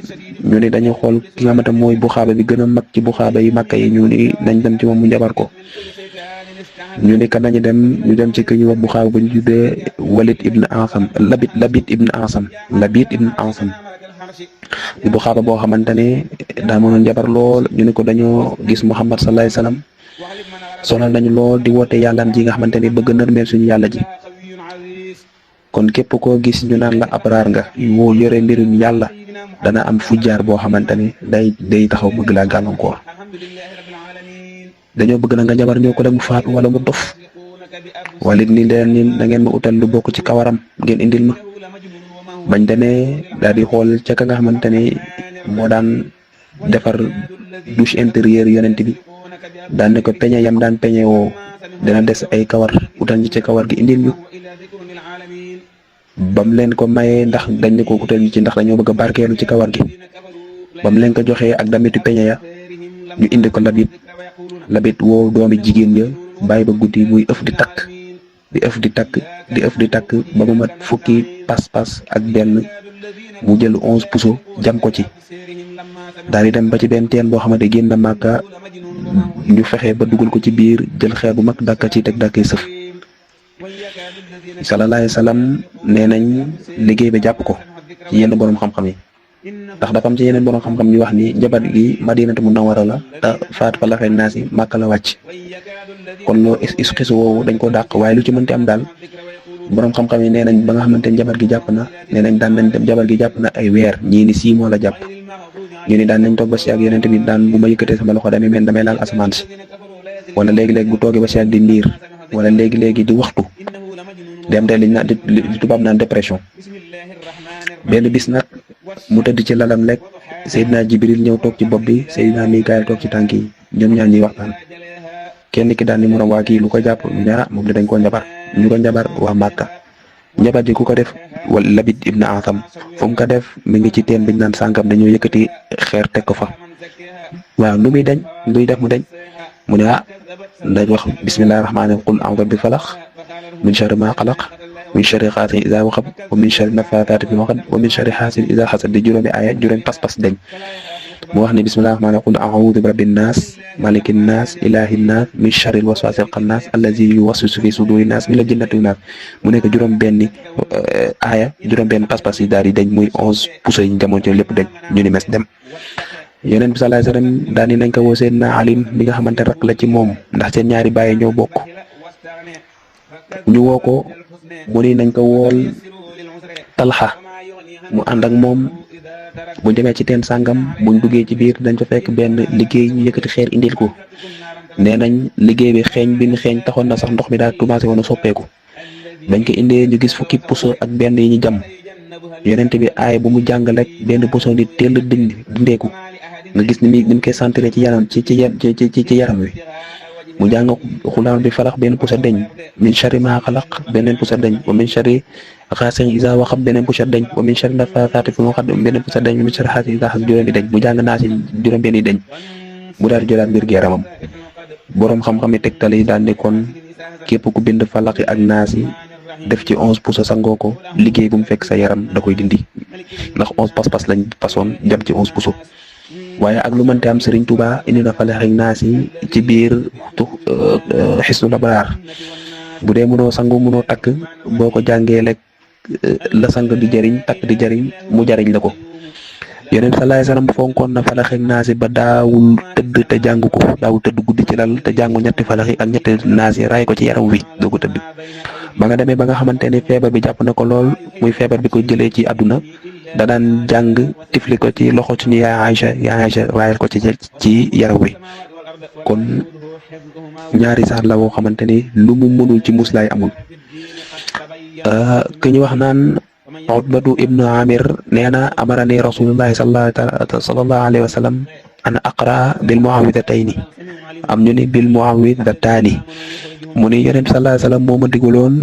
ñu ni dañu xool ki nga xamante mooy buxaaba bi gën a mag ci buxaaba yi Makka yi ñu ni nañ dem ci moom mu njabar ko ñu ni kan nañu dem ñu dem ci ki ñu wax buxaaba bu ñu tuddee Walid ibn Ansam Labid ibn Ansam di buxaaba boo xamante ne daa mënoon njabar lool ñu ni ko dañoo gis Muhammad sallallahu alayhi wasallam sonal nañu lool di woote yàllaam ji nga xamante ne bëgg nërmeel suñu yàlla ji kon képp koo gis ñu naan la abraar nga moo yore mbirum yàlla dana am fujjaar boo xamante ne day taxaw bëgg laa gàllankoor dañoo bëgg na nga jabar ñoo ko rek mu faatu wala mu dof walit ni leen ni na ngeen ma utal lu bokk ci kawaram ngeen indil ma bañ demee daal di xool ca ka nga xamante ne moo daan defar douche intérieure Yonent bi daan ne ko peñe yam daan peñe woo dina des ay kawar utal ñi ci kawar gi indil ñu bam leen ko mayee ndax dañ ne ko utal ñu ci ndax dañoo bëgg a barkeelu ci kawar gi bam leen ko joxee ak damitu peñe ya ñu indi ko labit woo doomi jigéen ya bàyyi ba guddi muy ëf di takk ba mu mat fukki pas-pas ak benn mu jël 11 puso jam ko ci daal di dem ba ci benn teen boo xamante génn na Màkka ñu fexe ba dugal ko ci biir jël xeer bu mag dàkka ci teg dàkkee sëf sallallahu alayhi wasallam nee nañ liggéey ba jàpp ko ci yenn borom xam-xam yi ndax dafa am ci yeneen borom xam-xam ñu wax ni njabar gi Madinatu Munawwara la te faat fa la fay naas yi Màkka la wàcc kon loo xisu woowu dañ ko dàq waaye lu ci mënti am daal borom xam-xam yi nee nañ ba nga xamante ne njabar gi jàpp na nee nañ daan nañ dem njabar gi jàpp na ay weer ñii ni 6 mois la jàpp ñu ni daan nañ toog ba si ak Yonent bi daan bu ma yëkkatee sama loxo damay mel damay laal asamaan si wala léegi-léegi bu toogee ba si ak di niir wala léegi-léegi di waxtu dem de liñ naan di tubaab naan dépression benn bis nag mu tëdd ci lalam lekk Seydina Jibril ñëw toog ci bopp bi Seydina Mikaayil toog ci tànk yi ñoom ñaar ñuy waxtaan kenn ki daan ni mu ne waa kii lu ko jàpp ñu ne moom dañ koo njabar ñu ko njabar waa Màkka njabar ji ku ko def wala Labid ibn Ansam fu mu ko def mi ngi ci teen biñ naan sànkam dañoo yëkkati xeer teg ko fa waaw nu muy dañ luy def mu dañ mu ne dañ wax bismillahir rahmanir rahim qul a'udhu bi falaq min sharri ma xalaq min sharri xaasin iza waqab wa min sharri nafaathaati fil uqad wa min sharri haasidin iza hasad di juróomi aaya juróomi pas-pas dañ mu wax ne bismillahi rahmaani qul a'uudu bi rabbin naas malikin naas ilahin naas min sharril waswasil xannaas allazi yuwaswisu fi sudurin naas min la jinnati naas mu nekk juróom-benni aaya juróom-benn pas-pas yi daal di dañ muy 11 puso yi jamono ci lépp dañ ñu ni mes dem. Yonent bi sallallahu alayhi wasallam daal di nañ ko woo Seydina Ali mi nga xamante rak la ci moom ndax seen ñaari bàyyi ñoo bokk ñu woo ko mu ni nañ ko wool Talha mu ànd ak moom. bu demee ci teen sàngam buñ duggee ci biir dañ fa fekk benn liggéey ñu yëkkati xeer indil ko nee nañ liggéey bi xeeñ bi ñu xeeñ taxoon na sax ndox mi daal commencé woon a soppeeku bañ ko indee ñu gis fukki puso ak benn yi ñu jam yonent bi aay bu mu jàng rek benn puso ni teel a dindeeku nga gis ni mu koy sentir ci yaram ci yaram wi mu jàng xulaan bi falax benn puso deñ min sharri maa xalaq beneen puso deñ wa min sharri xaasin isa waxab beneen puso deñ wa min sharri nafaasaati fil uqad beneen puso deñ wa min sharri xaasin isa xasad juróomi deñ mu jàng naa si juróom-benn yi deñ mu daal di jëlaat mbir yaramam boroom xam-xam yi tegtal yi daan ne kon képp ku bind falaqi ak naas yi def ci 11 puso sangoo ko liggéey bu mu fekk sa yaram da koy dindi ndax 11 pas-pas lañ pasoon jam ci 11 puso waaye ak lu mënte am Serigne Touba indi na falaq ak naas yi ci biir Hisnul Abraar bu dee mënoo sangu mënoo takk boo ko jàngee rek la sang di jëriñ takk di jëriñ mu jëriñ la ko Yonent bi sallallahu alayhi wasallam fonkoon na falaq ak naas yi ba daawul tëdd te jàng ko daawul tëdd guddi ci lal te jàngu ñetti falaq ak ñetti naas yi raay ko ci yaram wi doo ko tëdd ba nga demee ba nga xamante ne feebar bi jàpp na ko lool muy feebar bi ko jëlee ci àdduna da daan jàng tifli ko ci loxo suñu yaay Aïcha raayal ko ci yaram wi kon ñaari saar la woo xamante ni lu mu mënul ci muslaay amul ki ñu wax naan Utbatu ibnu Amir nee na amarani rasulullahi sallallahu alayhi wa sallam an aqra bil muawwidatayni am ñu ni bil muawwidataani mu ni Yonent bi sallallahu alayhi wa sallam moo ma digaloon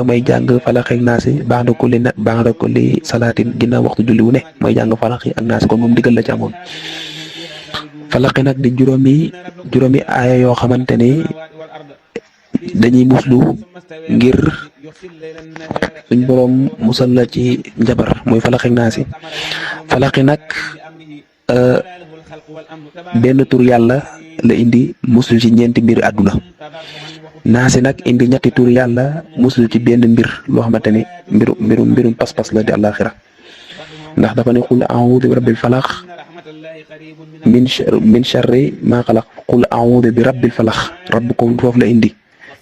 may jàng falaq ak naas yi ba'da kulli salaatin ginnaaw waxtu julli wu ne may jàng falaq ak naas kon moom digal la ci amoon falaq nag di juróomi aaya yoo xamante ni dañuy muslu ngir suñ boroom musal la ci njabar mooy falaq ak naas yi falaq nag benn tur yàlla la indi muslu ci ñeenti mbir àdduna naasi nag indi ñetti tur yàlla muslu ci benn mbir loo xamante ni mbirum pas-pas la di àllaaxira ndax dafa ne qul a'uudu bi rabbil falaq min sharri maa xalaq qul a'uudu bi rabbil falaq rabb ko foofu la indi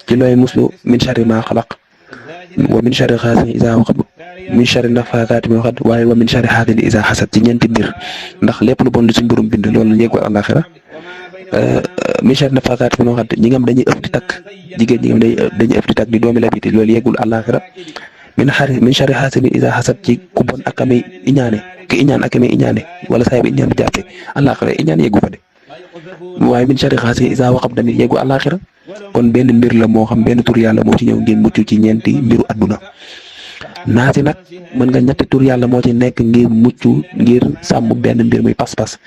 ci looy muslu min sharri maa xalaq wa min sharri xaasidin izaa waqab min sharri nafaasaati fil uqad waaye wa min sharri xaasidin izaa xasad ci ñeenti mbir ndax lépp lu bon lu suñ borom bind loolu yegg àllaaxira min sharri nafaasaati fil uqad ñi nga xam dañuy ëpp di takk jigéen ñi nga xam dañuy ëpp di takk di doomi la biti loolu yeggul àllaaxira min sharri xaasidin izaa xasad ci ku bon ak amee iñaane ki iñaan ak amee iñaane wala saa bi iñaan di jàppee àllaaxira iñaan yeggu fa de waaye min sharri xaasidin izaa waqab tamit yeggu àllaaxira kon benn mbir la moo xam benn tur yàlla moo ci ñëw ngeen mucc ci ñeenti mbiru àdduna naasi nag mën nga ñetti tur yàlla moo ci nekk ngir mucc ngir sàmm benn mbir muy pas-pas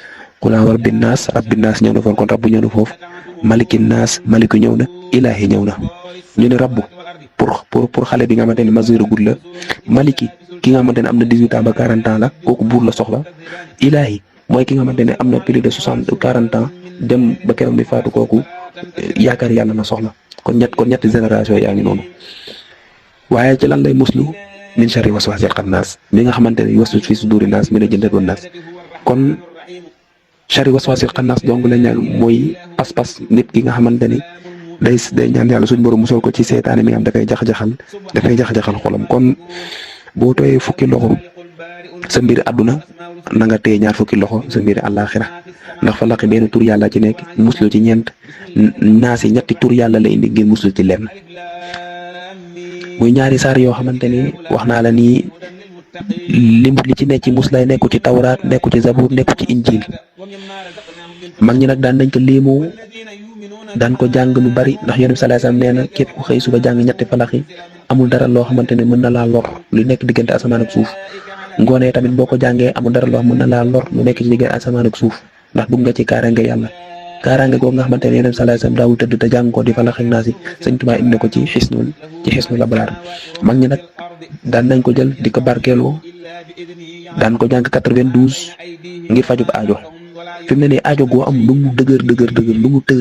qul a'uuzu bi rabbin naas ñëw na foofu kon rabbu ñëw na foofu malikin naas maliku ñëw na ilaahi ñëw na ñu ne rabbu pour xale bi nga xamante ne majeur gud la maliki ki nga xamante ne am na 18 ans ba 40 ans la kooku buur la soxla ilaahi mooy ki nga xamante ne am na plus de 40 ans dem ba keroog bi faatu kooku yaakaar yàlla na soxla kon ñetti génération yaa ngi noonu waaye ci lan lay muslu min sharri waswasil xannaas mi nga xamante ne yuwaswisu fi suduri naas mina jinnati wan naas kon sharri waswasil xannaas donc la ñaan mooy pas-pas nit ki nga xamante ni day ñaan yàlla suñ borom musal ko ci seetaane mi nga xam dafay jax-jaxal xolam kon boo tooyee fukki loxo sa mbir àdduna na nga téye ñaar fukki loxo sa mbir àllaaxira ndax falaqi benn tur yàlla ci nekk muslu ci ñeent naas yi ñetti tur yàlla la indi ngir muslu ci lenn muy ñaari saar yoo xamante ni wax naa la nii li ci nekk ci muslay nekku ci tawraat nekku ci zabur nekku ci injil mag ñi nag daan nañ ko liimu daan ko jàng lu bari ndax Yonent bi sallallahu alayhi wasallam nee na képp ku xëy suba jàng ñetti falaq yi amul dara loo xamante ne mën na laa lor lu nekk diggante asamaan ak suuf ngoonee tamit boo ko jàngee amul dara loo xam mën na laa lor lu nekk ci diggante asamaan ak suuf ndax bëgg nga ci kaaraange yàlla kaaraange googu nga xamante ne Yonent bi sallallahu alayhi wasallam daawul tëdd te jàng ko di falaq ak naas yi Sëñ Tuubaa indi na ko ci Hisnul Abraar mag ñi nag daan nañ ko jël di ko barkeeloo daan ko jàng 92 ngir fajub aajo fi mu ne nii aajo goo am lu mu dëgër lu mu të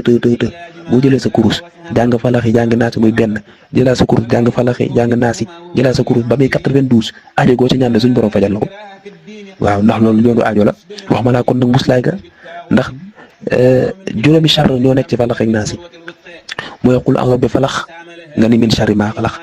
boo jëlee sa kurus jàng falaxi jàng naasi muy benn jëlaa sa kurus jàng falaxi jàng naasi jëlaa sa kurus ba muy 92 aajo goo ci ñaan suñ borom fajal la ko waaw ndax loolu yoonu aajo la wax ma laa kon nag muslaay ga ndax juróomi char ñoo nekk ci falax ak naasi mooy qul a'uuzu bi falax nga ni min charri maa xalaq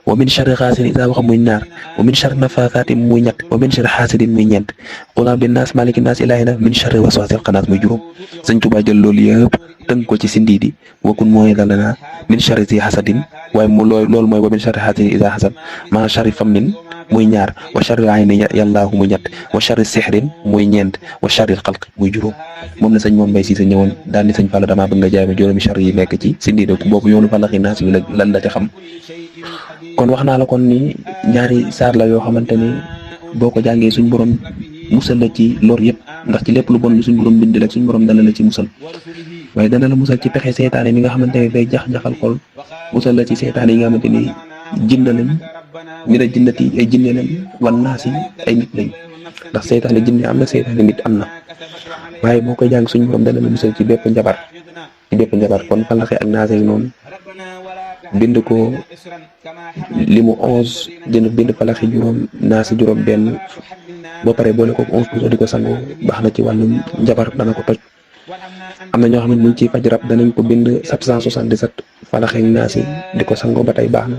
wa min charri xaasidin izaa waqab muy ñaar wa min charri nafaasaati muy ñett wa min charri xaasidin muy ñeent qul a'uuzu bi naas maaliki naas ilaahi naas min charri waswaasil xannaas muy juróom Sëñ Tuubaa jël loolu yëpp tënk ko ci sindiidi wakun mooy dala naa min charri zi hasadin waaye mu loolu mooy wa min charri xaasidin izaa hasad maa charri fammin muy ñaar wa charri ayni yàllaahu muy ñett wa charri sixrin muy ñeent wa charri xalq muy juróom moom la sëñ moom Mbay Siise ñëwoon daal ni sëñ Fallu damaa bëgg nga jaay ma juróomi charri yi nekk ci sindiidi boobu yoonu falaxi naas bi lan la ca xam kon wax naa la kon ni ñaari saar la yoo xamante ni boo ko jàngee suñ borom musal la ci lor yëpp ndax ci lépp lu bon lu suñ borom bind rek suñ borom dana la ci musal waaye dana la musal ci pexe seytaane mi nga xamante ni day jax-jaxal xol musal la ci seytaane yi nga xamante ni jinne lañ ñu ne jinnati ay jinne lañ wan naas yi ay nit lañ ndax seytaane jinne am na seytaane nit am na waaye boo koy jàng suñ borom dana la musal ci bépp njabar kon falaxe ak naas yi noonu bind ko limu 11 bind falaxi juróom naasi juróom benn boo paree boole ko 11 di ko sangoo baax na ci wàllum njabar dana ko toj am na ñoo xam ne buñ ciy faj rab danañ ko bind 777 falaxi ak naasi di ko sangoo ba tey baax na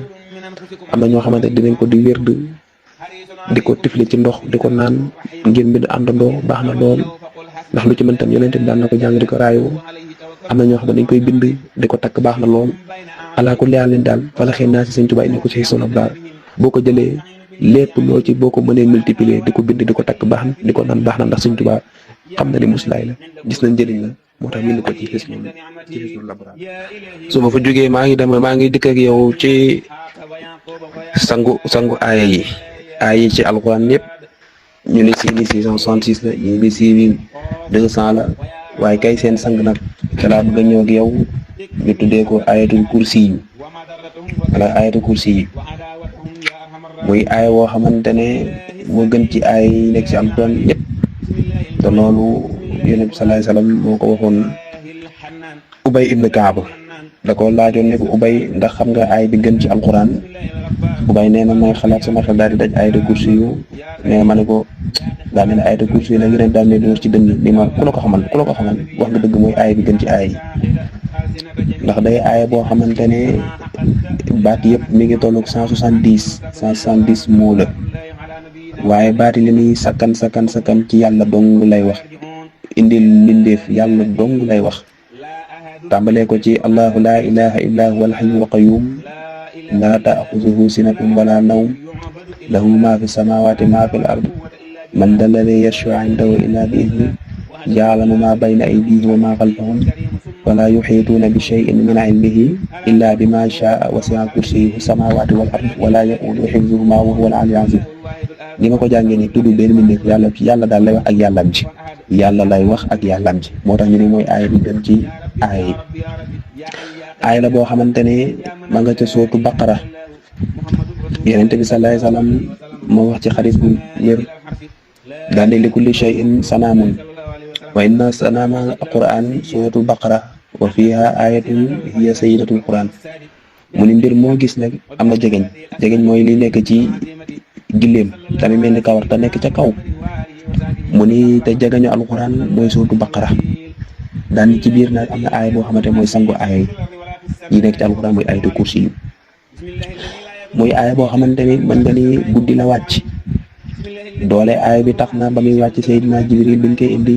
am na ñoo xamante dinañ ko di wérd di ko tifli ci ndox di ko naan ngeen bind àndandoo baax na lool ndax lu ci mën tam yonent bi daan na ko jàng di ko raayoo am na ñoo xam ne dañ koy bind di ko takk baax na lool alaa kulli haal daal falaxee naa si Sëñ Tuubaa indi ko ci Hisnul Abraar boo ko jëlee lépp loo ci boo ko mënee multiplier di ko bind di ko takk baax na di ko naan baax na ndax Sëñ Tuubaa xam na ni muslaay la gis na njëriñ la moo tax bind ko ci Hisnul Abraar su ma fa jógee maa ngi dëkk ak yow ci sangu aaya yi ci alxuraan yëpp ñu ne 6666 la ñu ne 6200 la waaye kay seen sang nag ca laa bëgg a ñëw ak yow ñu tuddee ko ayatul kursi yi wala ayatul kursi yi muy aaya woo xamante ne moo gën ci aaya yi nekk ci alxuraan yëpp te loolu Yonent bi sallallahu alayhi wasallam moo ko waxoon Ubay ibn Kaab da ko laajoon ne ko Ubay ndax xam nga aaya bi gën ci alxuraan Ubay nee na mooy xalaat sama xel daal di daj ayatul kursi yu nee na ma ne ko daa mel ne ayatul kursi yi la Yonent daal ne door ci dënn ni ma ku la ko xamal wax nga dëgg mooy aaya bi gën ci aaya yi ndax day aaya boo xamante ne baat yëpp mi ngi tolloog 170 moo la waaye baat yi li muy sakkan ci yàlla dong lay wax indil mbindeef yàlla dong lay wax tàmbalee ko ci allahu laa ilaha illa huwa al-hayyul qayyum laa ta'xuzuhu sinatun wala nawm lahu ma fi samawati ma fi al-ard man dal ladhi yashfa'u 'indahu illa bi idhnihi ya'lamu ma bayna aydihim wa ma khalfahum wala yuxiituuna bi shay'in min ilmihi illa bima shaa wasi'a kursiyyuhu samawati wal ard wala ya'uuduhu hifzuhuma wa huwa al-'aliyyul 'azim ni ma ko jàngee ni tudd benn mbindeef yàlla daal lay wax ak yàllam ji moo tax ñu ne mooy aaya bi gën ci aaya yi aaya la boo xamante ne ma nga ca sootu baqara Yonent bi sallallahu alayhi wasallam moo wax ci xadis bu wér daal ne li kulli shay'in sanaamun wa inna sanaama alquran suratul baqara wa fiha ayatun hiya sayyidatul quran mu ni mbir moo gis nag am na jegeñ mooy li nekk ci gilleem tamit mel ni kawar te nekk ca kaw mu ni te jegeñu alquran mooy suratul baqara daan ci biir nag am na aaya boo xamante mooy sangu aaya yi nekk ci alquran mooy ayatul kursi yi muy aaya boo xamante ni mën nga ni guddi la wàcc doole aaya bi tax na ba muy wàcc Seydina Jibril biñ koy indi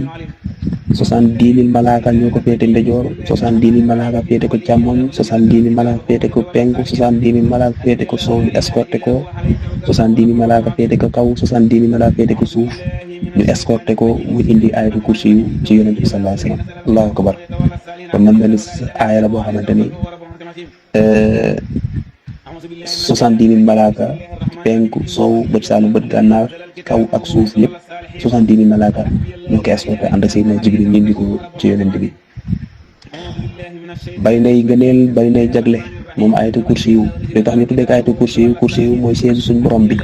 70,000 malaaka ñoo ko féete ndejoor 70,000 malaaka féete ko càmmoñ 70,000 malaaka féete ko penku 70,000 malaaka féete ko soow ñu escorté ko 70,000 malaaka féete ko kaw 70,000 malaaka féete ko suuf ñu escorté ko mu indi ayatul kursi yu ci Yonent bi sallallahu alayhi wasallam allahu akbar kon man benn aaya la boo xamante ni 70,000 malaaka penku soow bët saalum bët gànnaar kaw ak suuf yëpp 70,000 malaaka ñoo ko escorté ànd ak Seydina Jibril ñu indi ko ci Yonent bi bari nay gëneel bari nay jagle moom ayatul kursi yu li tax ñu tuddee ko ayatul kursi yu mooy siège suñ borom bi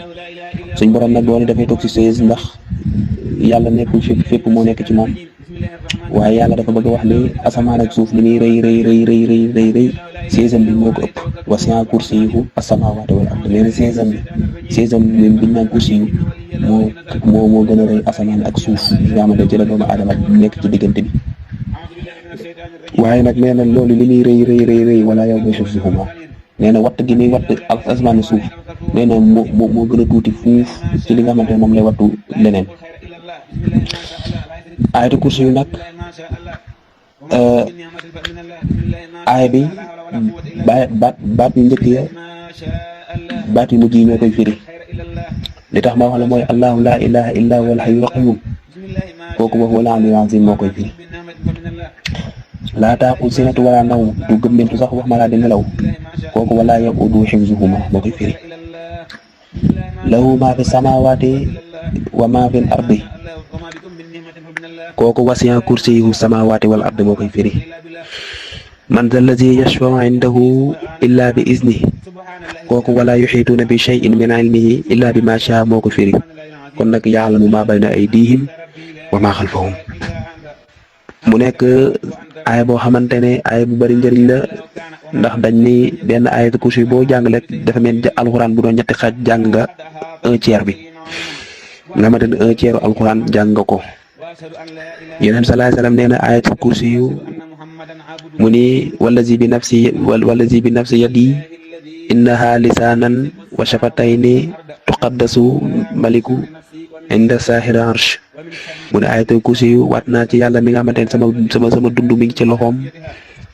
suñ borom nag doone dafay toog ci siège ndax yàlla nekkul fépp moo nekk ci moom waaye yàlla dafa bëgg a wax ni asamaan ak suuf li muy rëy séesam bi moo ko ëpp wasi'a kursiyyuhu as-samaawaati wal ard nee na séesam bi biñ naan kursiyu moo gën a rëy asamaan ak suuf yi nga xamante ci la doomu aadama nekk ci diggante bi waaye nag nee na loolu li muy rëy wala yow ba hifzuhumaa nee na watt gi muy watt asamaan ak suuf nee na moo gën a tuuti fuuf ci li nga xamante ne moom lay wattu leneen ayatul kursi yu nag aaya bi baat yu njëkk ya baat yu mujj yi ñoo koy firi li tax ma wax la mooy allahu laa ilaha illa huwal hayyul qayyum kooku wa huwal aliyyul azim moo koy firi laa taaxul sinatu wala naw du gëmmentu sax wax ma laa di nelaw kooku wala yaquudu hifzuhuma moo koy firi lahu maa fi samaawaati wa maa fil ardi kooku wasi'a kursiyyuhu samaawaati wal ardi moo koy firi man zal lazi yashfa'u indahu illa bi iznihi kooku wala yuhiituuna bi shay'in min ilmihi illa bi ma shaa moo ko firi kon nag ya'lamu maa bayna aydihim wa maa xalfahum mu nekk aaya boo xamante ne aaya bu bari njëriñ la ndax dañ ni benn ayatul kursi boo jàng rek dafa mel ni alxuraan bu doon ñetti xaaj jàng nga 1/3 bi nga xamante ne 1/3 alxuraan jàng nga ko Yonent sallallahu alayhi wa sallam nee na ayatul kursi yu mu ni wallazi bi nafsi yadi innaha lisaanan wa shafatayni tuqaddasu maliku inda saaxir arsh mu ne ayatul kursi yu waat naa ci yàlla mi nga xamante ne sama dund mi ngi ci loxoom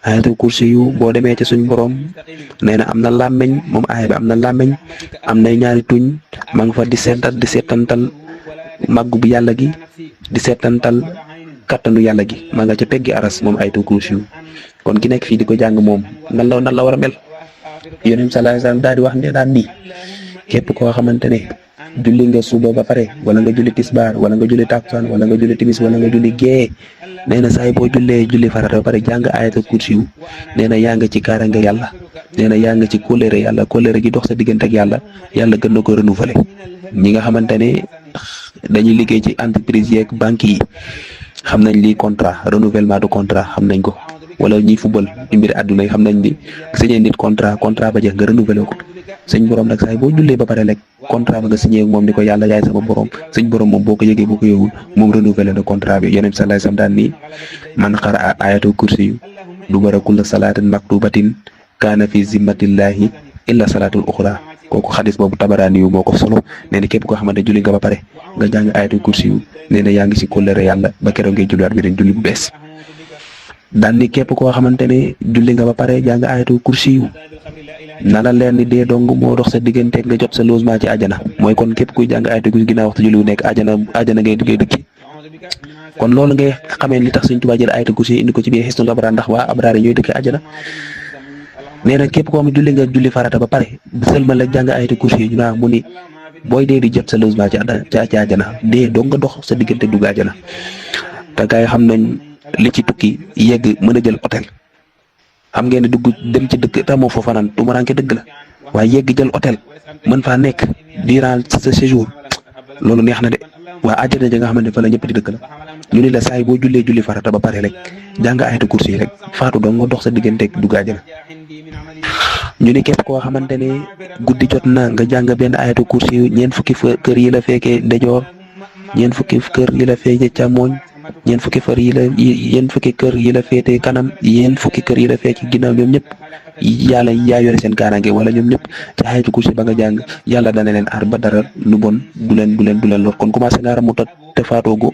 ayatul kursi yu boo demee ci suñ borom nee na am na làmmeñ moom aaya bi am na làmmeñ am na ñaari tuñ ma nga fa di seetantal màggu bu yàlla gi di seetantal kattanu yàlla gi ma nga ca peggi aras moom ayatul kursi yu kon ki nekk fii di ko jàng moom nan la war a mel Yonent sallallahu alayhi wasallam daal di wax ne daan nii képp koo xamante ne julli nga suba ba pare wala nga julli tisbaar wala nga julli takkusaan wala nga julli timis wala nga julli gee nee na saa yi boo julli farata ba pare jàng ayatul kursi yu nee na yaa nga ci kaaraange yàlla nee na yaa nga ci kóllëre gi dox sa diggante ak yàlla gën na ko renouveler ñi nga xamante ne dañuy liggéey ci entreprise yeeg banque yi xam nañ lii contrat renouvellement de contrat xam nañ ko wala ñiy football ci mbiri àdduna yi xam nañ ni signé nit contrat ba jeex nga renouveler ko suñ borom nag saa yi boo jullee ba pare rek contrat ba nga signé ak moom ni ko yàlla yaay sama borom suñ borom moom boo ko yëgee boo ko yëgul moom renouveler na contrat bi Yonent sallallahu alayhi wasallam daan ni man qara ayatul kursi yu dubara kulla salaatin maktubatin kaana fi zimmatillahi illa salaatul uxra kooku xadis boobu Tabaraani yu moo ko solo nee na képp koo xamante julli nga ba pare nga jàng ayatul kursi yu nee na yaa ngi si kóllëre yàlla ba keroog ngay julliwaat bi julli bu bees daan ni képp koo xamante ne julli nga ba pare jàng ayatul kursi yu na la leen ni dee dong moo dox sa diggante nga jot sa logement ci àjjana mooy kon képp kuy jàng ayatul kursi ginnaaw waxtu julli wu nekk àjjana ngay dëkki kon loolu ngay xamee li tax Sëriñ Tuubaa jël ayatul kursi indi ko ci biir Hisnul Abraar ndax waa abraar yi ñooy dëkk àjjana nee na képp koo xam julli nga julli farata ba pare sëlmal la jàng ayatul kursi yi ñu naa mu ni booy dee di jot sa logement ci àjjana dee dong nga dox sa diggante dugg àjjana te gars yi xam nañ li ci tukki yegg mën a jël hôtel xam ngeen ne dugg dem ci dëkk tamoo fa fanaan tumuraanke dëgg la waaye yegg jël hôtel mën faa nekk durant sa séjour loolu neex na de waa àjjana ja nga xamante ne fa la ñëpp di dëkk la ñu ni la saa yi boo julli farata ba pare rek jàng ayatul kursi yi rek faatu dong nga dox sa digganteeg dugg àjjana ñu ni képp koo xamante ne guddi jot na nga jàng benn ayatul kursi yu ñeent fukki kër yi la fekkee ndejoor ñeent fukki kër yi la fekkee càmmooñ ñeent fukki kër yi la féete kanam ñeent fukki kër yi la fekk ginnaaw ñoom ñëpp yàlla yaa yore seen kaaraange wala ñoom ñëpp ci ayatul kursi ba nga jàng yàlla dana leen aar ba dara lu bon du leen lor kon commencé nga ramu te faatoogu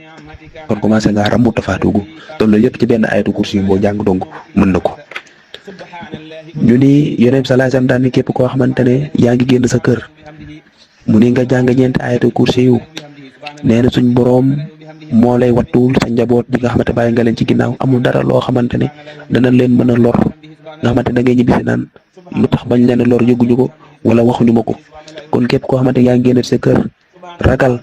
te loolu yëpp ci benn ayatul kursi boo jàng dong mën na ko. ñu ni Yonent sallallahu alayhi wasallam daan ni képp koo xamante ne yaa ngi génn sa kër mu ni nga jàng ñeenti ayatul kursi yu nee na suñ boroom moo lay wattul sa njaboot bi nga xamante bàyyi nga leen ci ginnaaw amul dara loo xamante ne dana leen mën a lor nga xamante da ngay ñibbisi naan lu tax bañ leen a lor yëguñu ko wala waxuñu ma ko kon képp koo xamante yaa ngi génn sa kër ragal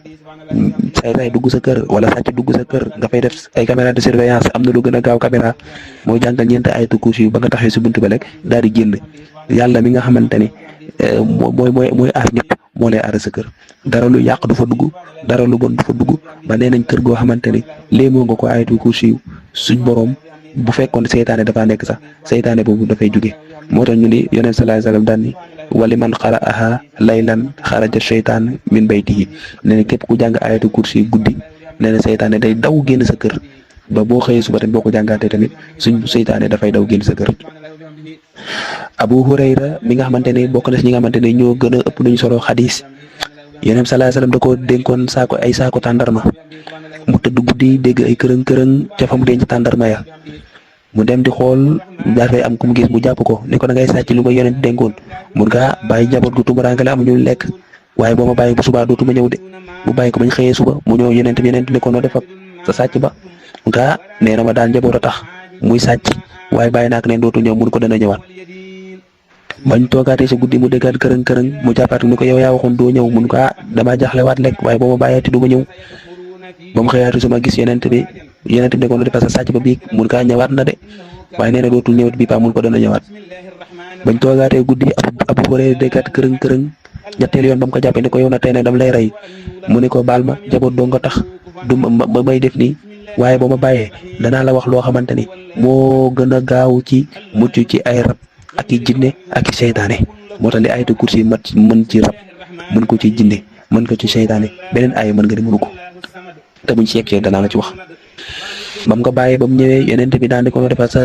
say dugg sa kër wala sàcc dugg sa kër nga fay def ay caméra de surveillance am na lu gën a gaaw caméra mooy jàngal ñeenti ayatul kursi yu ba nga taxee si buntu ba rek daal di génn yàlla mi nga xamante ne mooy aar ñëpp moo lay aar sa kër dara lu yàq du fa dugg dara lu bon du fa dugg ba nee nañ kër goo xamante ne léemoo nga ko ayatul kursi suñ borom bu fekkoon seytaane dafaa nekk sax seytaane boobu dafay jóge moo tax ñu ni yonent sallallahu alayhi wasallam daan ni wali man qara'aha laylan xaraja seytaan min baytihi nee na képp ku jàng ayatul kursi guddi nee na seytaane day daw génn sa kër ba boo xëyee suba tamit boo ko jàngaatee tamit suñ seytaane dafay daw génn sa kër. Abu Hurayra mi nga xamante ne bokk na si ñi nga xamante ne ñoo gën a ëpp luñ solo xadis yonent sallallahu alayhi wasallam da koo dénkoon saako tàndarma mu tëdd guddi dégg ay kërëng ca fa mu denc tàndarma ya mu dem di xool dafay am ku mu gis mu jàpp ko ne ko da ngay sàcc lu ma yonent dénkoon mun ngaa bàyyi njaboot gu tumuraanke la amuñu lekk waaye boo ma bàyyi bu subaa dootuma ñëw de mu bàyyi ko bañ xëyee suba mu ñëw yonent ne ko noo def ak sa sàcc ba ngaa nee na ma daal njaboot a tax muy sàcc waaye bàyyi naa ko ne dootu ñëw mun ko dana ñëwaat bañ toogaatee sa guddi mu déggaat kërëng mu jàppaat ni ko yow yaa waxoon doo ñëw mun ko damaa jaxlewaat lekk waaye boo ma bàyyeeti du ma ñëw ba mu xëyaatu sama gis yonent bi ne ko no defa sa sàcc ba biig mun kaa ñëwaat na de waaye nee na dootul ñëwat bi pa mun ko dana ñëwaat bañ toogaatee guddi Abu Hurayra déggaat kërëng ñetteel yoon ba mu ko jàppee ne ko yow na tey ne dam lay rey mu ne ko baal ma jaboot doo nga tax du ma may def nii waaye boo ma bàyyee danaa la wax loo xamante ni moo gën a gaaw ci mucc ci ay rab ak i jinne ak i seytaane moo tax li ayatul kursi mën ci rab mën ko ci jinne mën ko ci seytaane beneen ay mën nga di mënu ko te buñ ci yeggee danaa la ci wax bam nga bàyyee ba mu ñëwee yonent bi daan di ko defal sa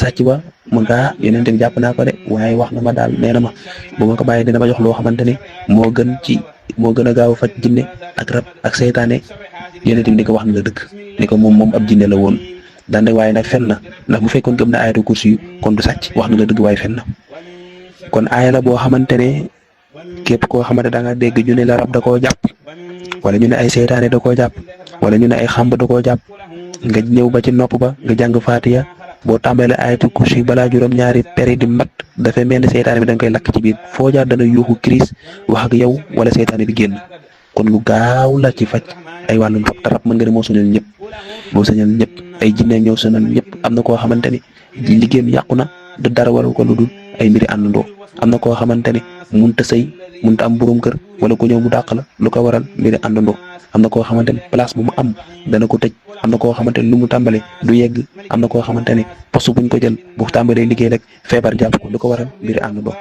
sàcc ba mun ngaa yonent bi jàpp naa ko de waaye wax na ma daal nee na ma bu ma ko bàyyee dina ma jox loo xamante ne moo gën a gaaw faj jinne ak rab ak seytaane yonent bi ni ko wax na la dëgg ni ko moom ab jinne la woon daan de waaye nag fen na ndax bu fekkoon gëm na ayatul kursi yu kon du sàcc wax na la dëgg waaye fen na kon aaya la boo xamante ne képp koo xamante da nga dégg ñu ne la rab da koo jàpp wala ñu ne ay seytaane da koo jàpp wala ñu ne ay xamb da koo jàpp nga ñëw ba ci nopp ba nga jàng Faatiya boo tàmbalee ayatul kursi balaa juróom-ñaari peri di mat dafay mel ni seytaane bi da nga koy lakk ci biir foo jaar dana yuuxu crise wax ak yow wala seytaane bi génn kon lu gaaw la ci faj ay wàllum rab te rab mën nga ne moo sonal ñëpp ay jinne ñëw sonal ñëpp am na koo xamante ni liggéeyam yàqu na du dara waral ko lu dul ay mbiri àndandoo am na koo xamante ni munta sëy munta am borom kër wala ku ñëw mu dàq la lu ko waral mbiri àndandoo am na koo xamante ni place bu mu am dana ko tëj am na koo xamante ni lu mu tàmbale du yegg am na koo xamante ni poste buñ ko jël bu tàmbalee liggéey rek feebar jàpp ko lu ko waral mbiri àndandoo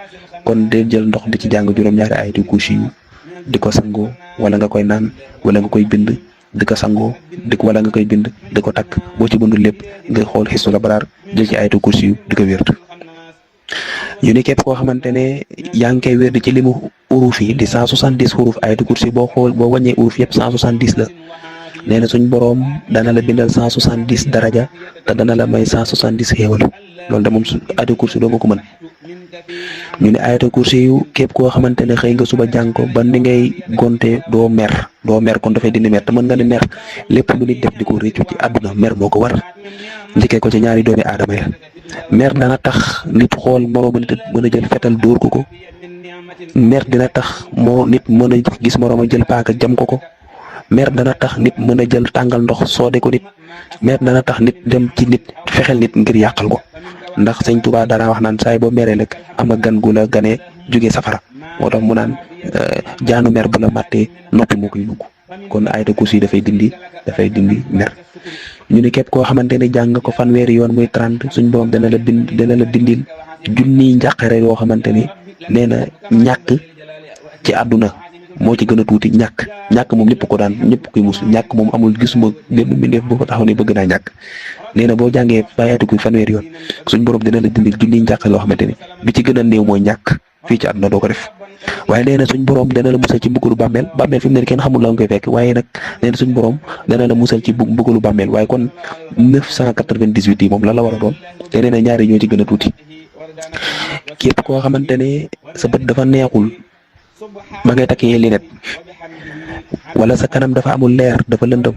kon de jël ndox di ci jàng juróom-ñaari ayatul kursi yu di ko sangoo wala nga koy naan wala nga koy bind di ko sangoo wala nga koy bind di ko takk boo ci bindul lépp nga xool Hisnul Abraar jël ci ayatul kursi yu di ko wér ñu ni képp koo xamante ne yaa ngi koy wér di ci limu uruf yi di 170 uruf ayatul kursi boo wàññee uruf yëpp 170 la nee na suñ boroom dana la bindal 170 daraja te dana la may 170 xéewal loolu de moom ayatul kursi doo nga ko mën ñu ne ayatul kursi yu képp koo xamante ne xëy nga suba jàng ko ba ni ngay gonte doo mer kon dafay dindi mer te mën nga ne mer lépp lu nit def di ko réccu ci àdduna mer moo ko war njëkkee ko ci ñaari doomi aadama ya mer dana tax nit xool moroomu nit mën a jël fetal dóor ko mer dina tax nit mën a gis moroom a jël paaka jam ko mer dana tax nit mën a jël tàngal ndox soode ko nit mer dana tax nit dem ci nit fexeel nit ngir yàqal ko ndax sëñ Tuubaa dara wax naan saay boo meree rek am nga gan gu la ganee jógee safara moo tax mu naan jaanu mer bu la màttee noppi moo koy dugg kon ayatul kursi dafay dindi mer ñu ne képp koo xamante ne jàng ko fanweeri yoon muy 30 suñ borom dana la dindil junniy njàqare yoo xamante ni nee na ñàkk ci àdduna moo ci gën a tuuti ñàkk moom ñëpp ko daan ñëpp koy mus ñàkk moom amul gisuma benn mbindeef boo ko taxaw ne bëgg naa ñàkk nee na boo jàngee ayatul kursi fanweeri yoon suñ borom dina la dindil junniy njàqare yoo xamante ni bi ci gën a néew mooy ñàkk fii ci àdduna doo ko def waaye nee na suñ borom dana la musal ci mbugalu bàmmeel fi mu ne kenn xamul la nga koy fekk waaye nag nee na suñ borom dana la musal ci mbugalu bàmmeel waaye kon 998 yi moom la war a doon te nee na ñaari ñoo ci gën a tuuti képp koo xamante ne sa bët dafa neexul ba ngay takkee linet wala sa kanam dafa amul leer dafa lëndëm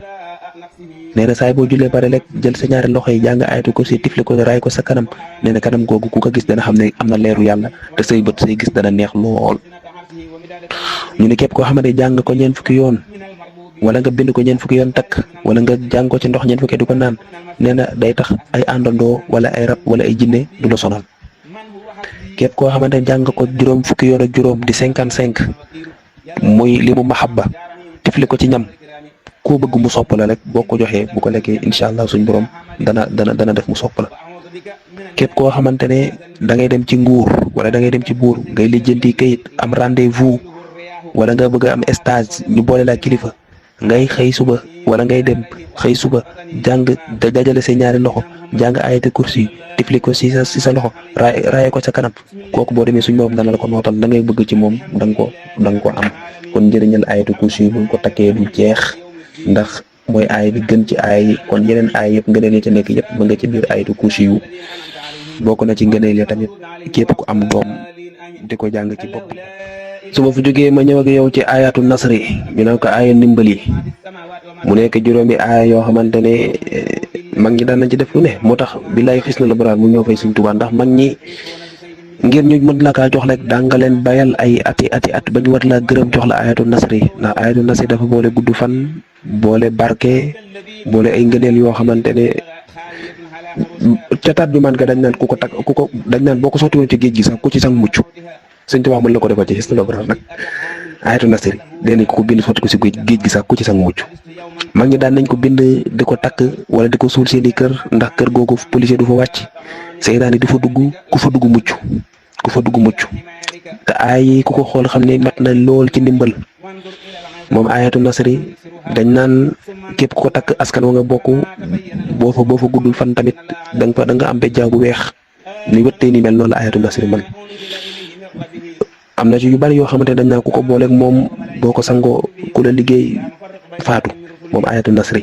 nee na saay boo jullee pare rek jël sa ñaari loxo yi jàng ayatul kursi tifli ko raay ko sa kanam nee na kanam googu ku ko gis dana xam ne am na leeru yàlla te say bët say gis dana neex lool ñu ne képp koo xamante jàng ko ñeent fukki yoon wala nga bind ko ñeent fukki yoon takk wala nga jàng ko ci ndox ñeent fukki du ko naan nee na day tax ay àndandoo wala ay rab wala ay jinne du la sonal képp koo xamante jàng ko juróom fukki yoon ak juróom di 55 muy li mu mahabba tifli ko ci ñam koo bëgg mu sopp la rek boo ko joxee bu ko lekkee incha allah suñ borom dana def mu sopp la képp koo xamante ne da ngay dem ci nguur wala da ngay dem ci buur ngay lijjanti kayit am rendez-vous wala nga bëgg a am stage ñu boole la kilifa ngay xëy suba wala ngay dem xëy suba jàng dajale sa ñaari loxo jàng ayati kursi tifli ko si sa loxo raaye ko sa kanam kooku boo demee suñ borom dana la ko nootal da ngay bëgg ci moom da nga ko am kon njëriñal ayati kursi buñ ko takkee du jeex ndax mooy aay bi gën ci aay yi kon yeneen aay yëpp ngëneel yi ca nekk yëpp mën nga ci biir ayatu kursi yu bokk na ci ngëneel ya tamit képp ku am doom di ko jàng ci bopp. su ma fu jógee ma ñëw ak yow ci ayatu nasri ñu ne ko aaya ndimbali mu nekk juróomi aaya yoo xamante ne mag ñi daan nañ ci def lu ne moo tax billaay xis na la baraar mu ñëw fay Sëñ Tuubaa ndax mag ñi ngir ñu mën la kaa jox rek daa nga leen bayal ay ati ba ñu war laa gërëm jox la ayatu nasri ndax ayatu nasri dafa boole gudd fan boole barke boole ay ngëneel yoo xamante ne ca taat bi man ka dañ naan dañ naan boo ko sotti woon ci géej gi sax ku ci sang mucc Sëñ Tuubaa mën la ko defal ci xis na la baraar nag ayatu nasri dinañ ko bind sotti ko si géej gi sax ku ci sang mucc mag ñi daan nañ ko bind di ko takk wala di ko suul seeni kër ndax kër googu policier du fa wàcc seytaane du fa dugg ku fa dugg mucc te aay ku ko xool xam ne mat na lool ci ndimbal moom ayatu nasri dañ naan képp ku ko takk askan wa nga bokk boo fa guddul fan tamit da nga am bejjaaw bu weex ni wëttee ni mel noonu la ayatu nasri man am na ci yu bari yoo xamante ne dañ naan ku ko booleeg moom boo ko sangoo ku la liggéey faatu moom ayatu nasri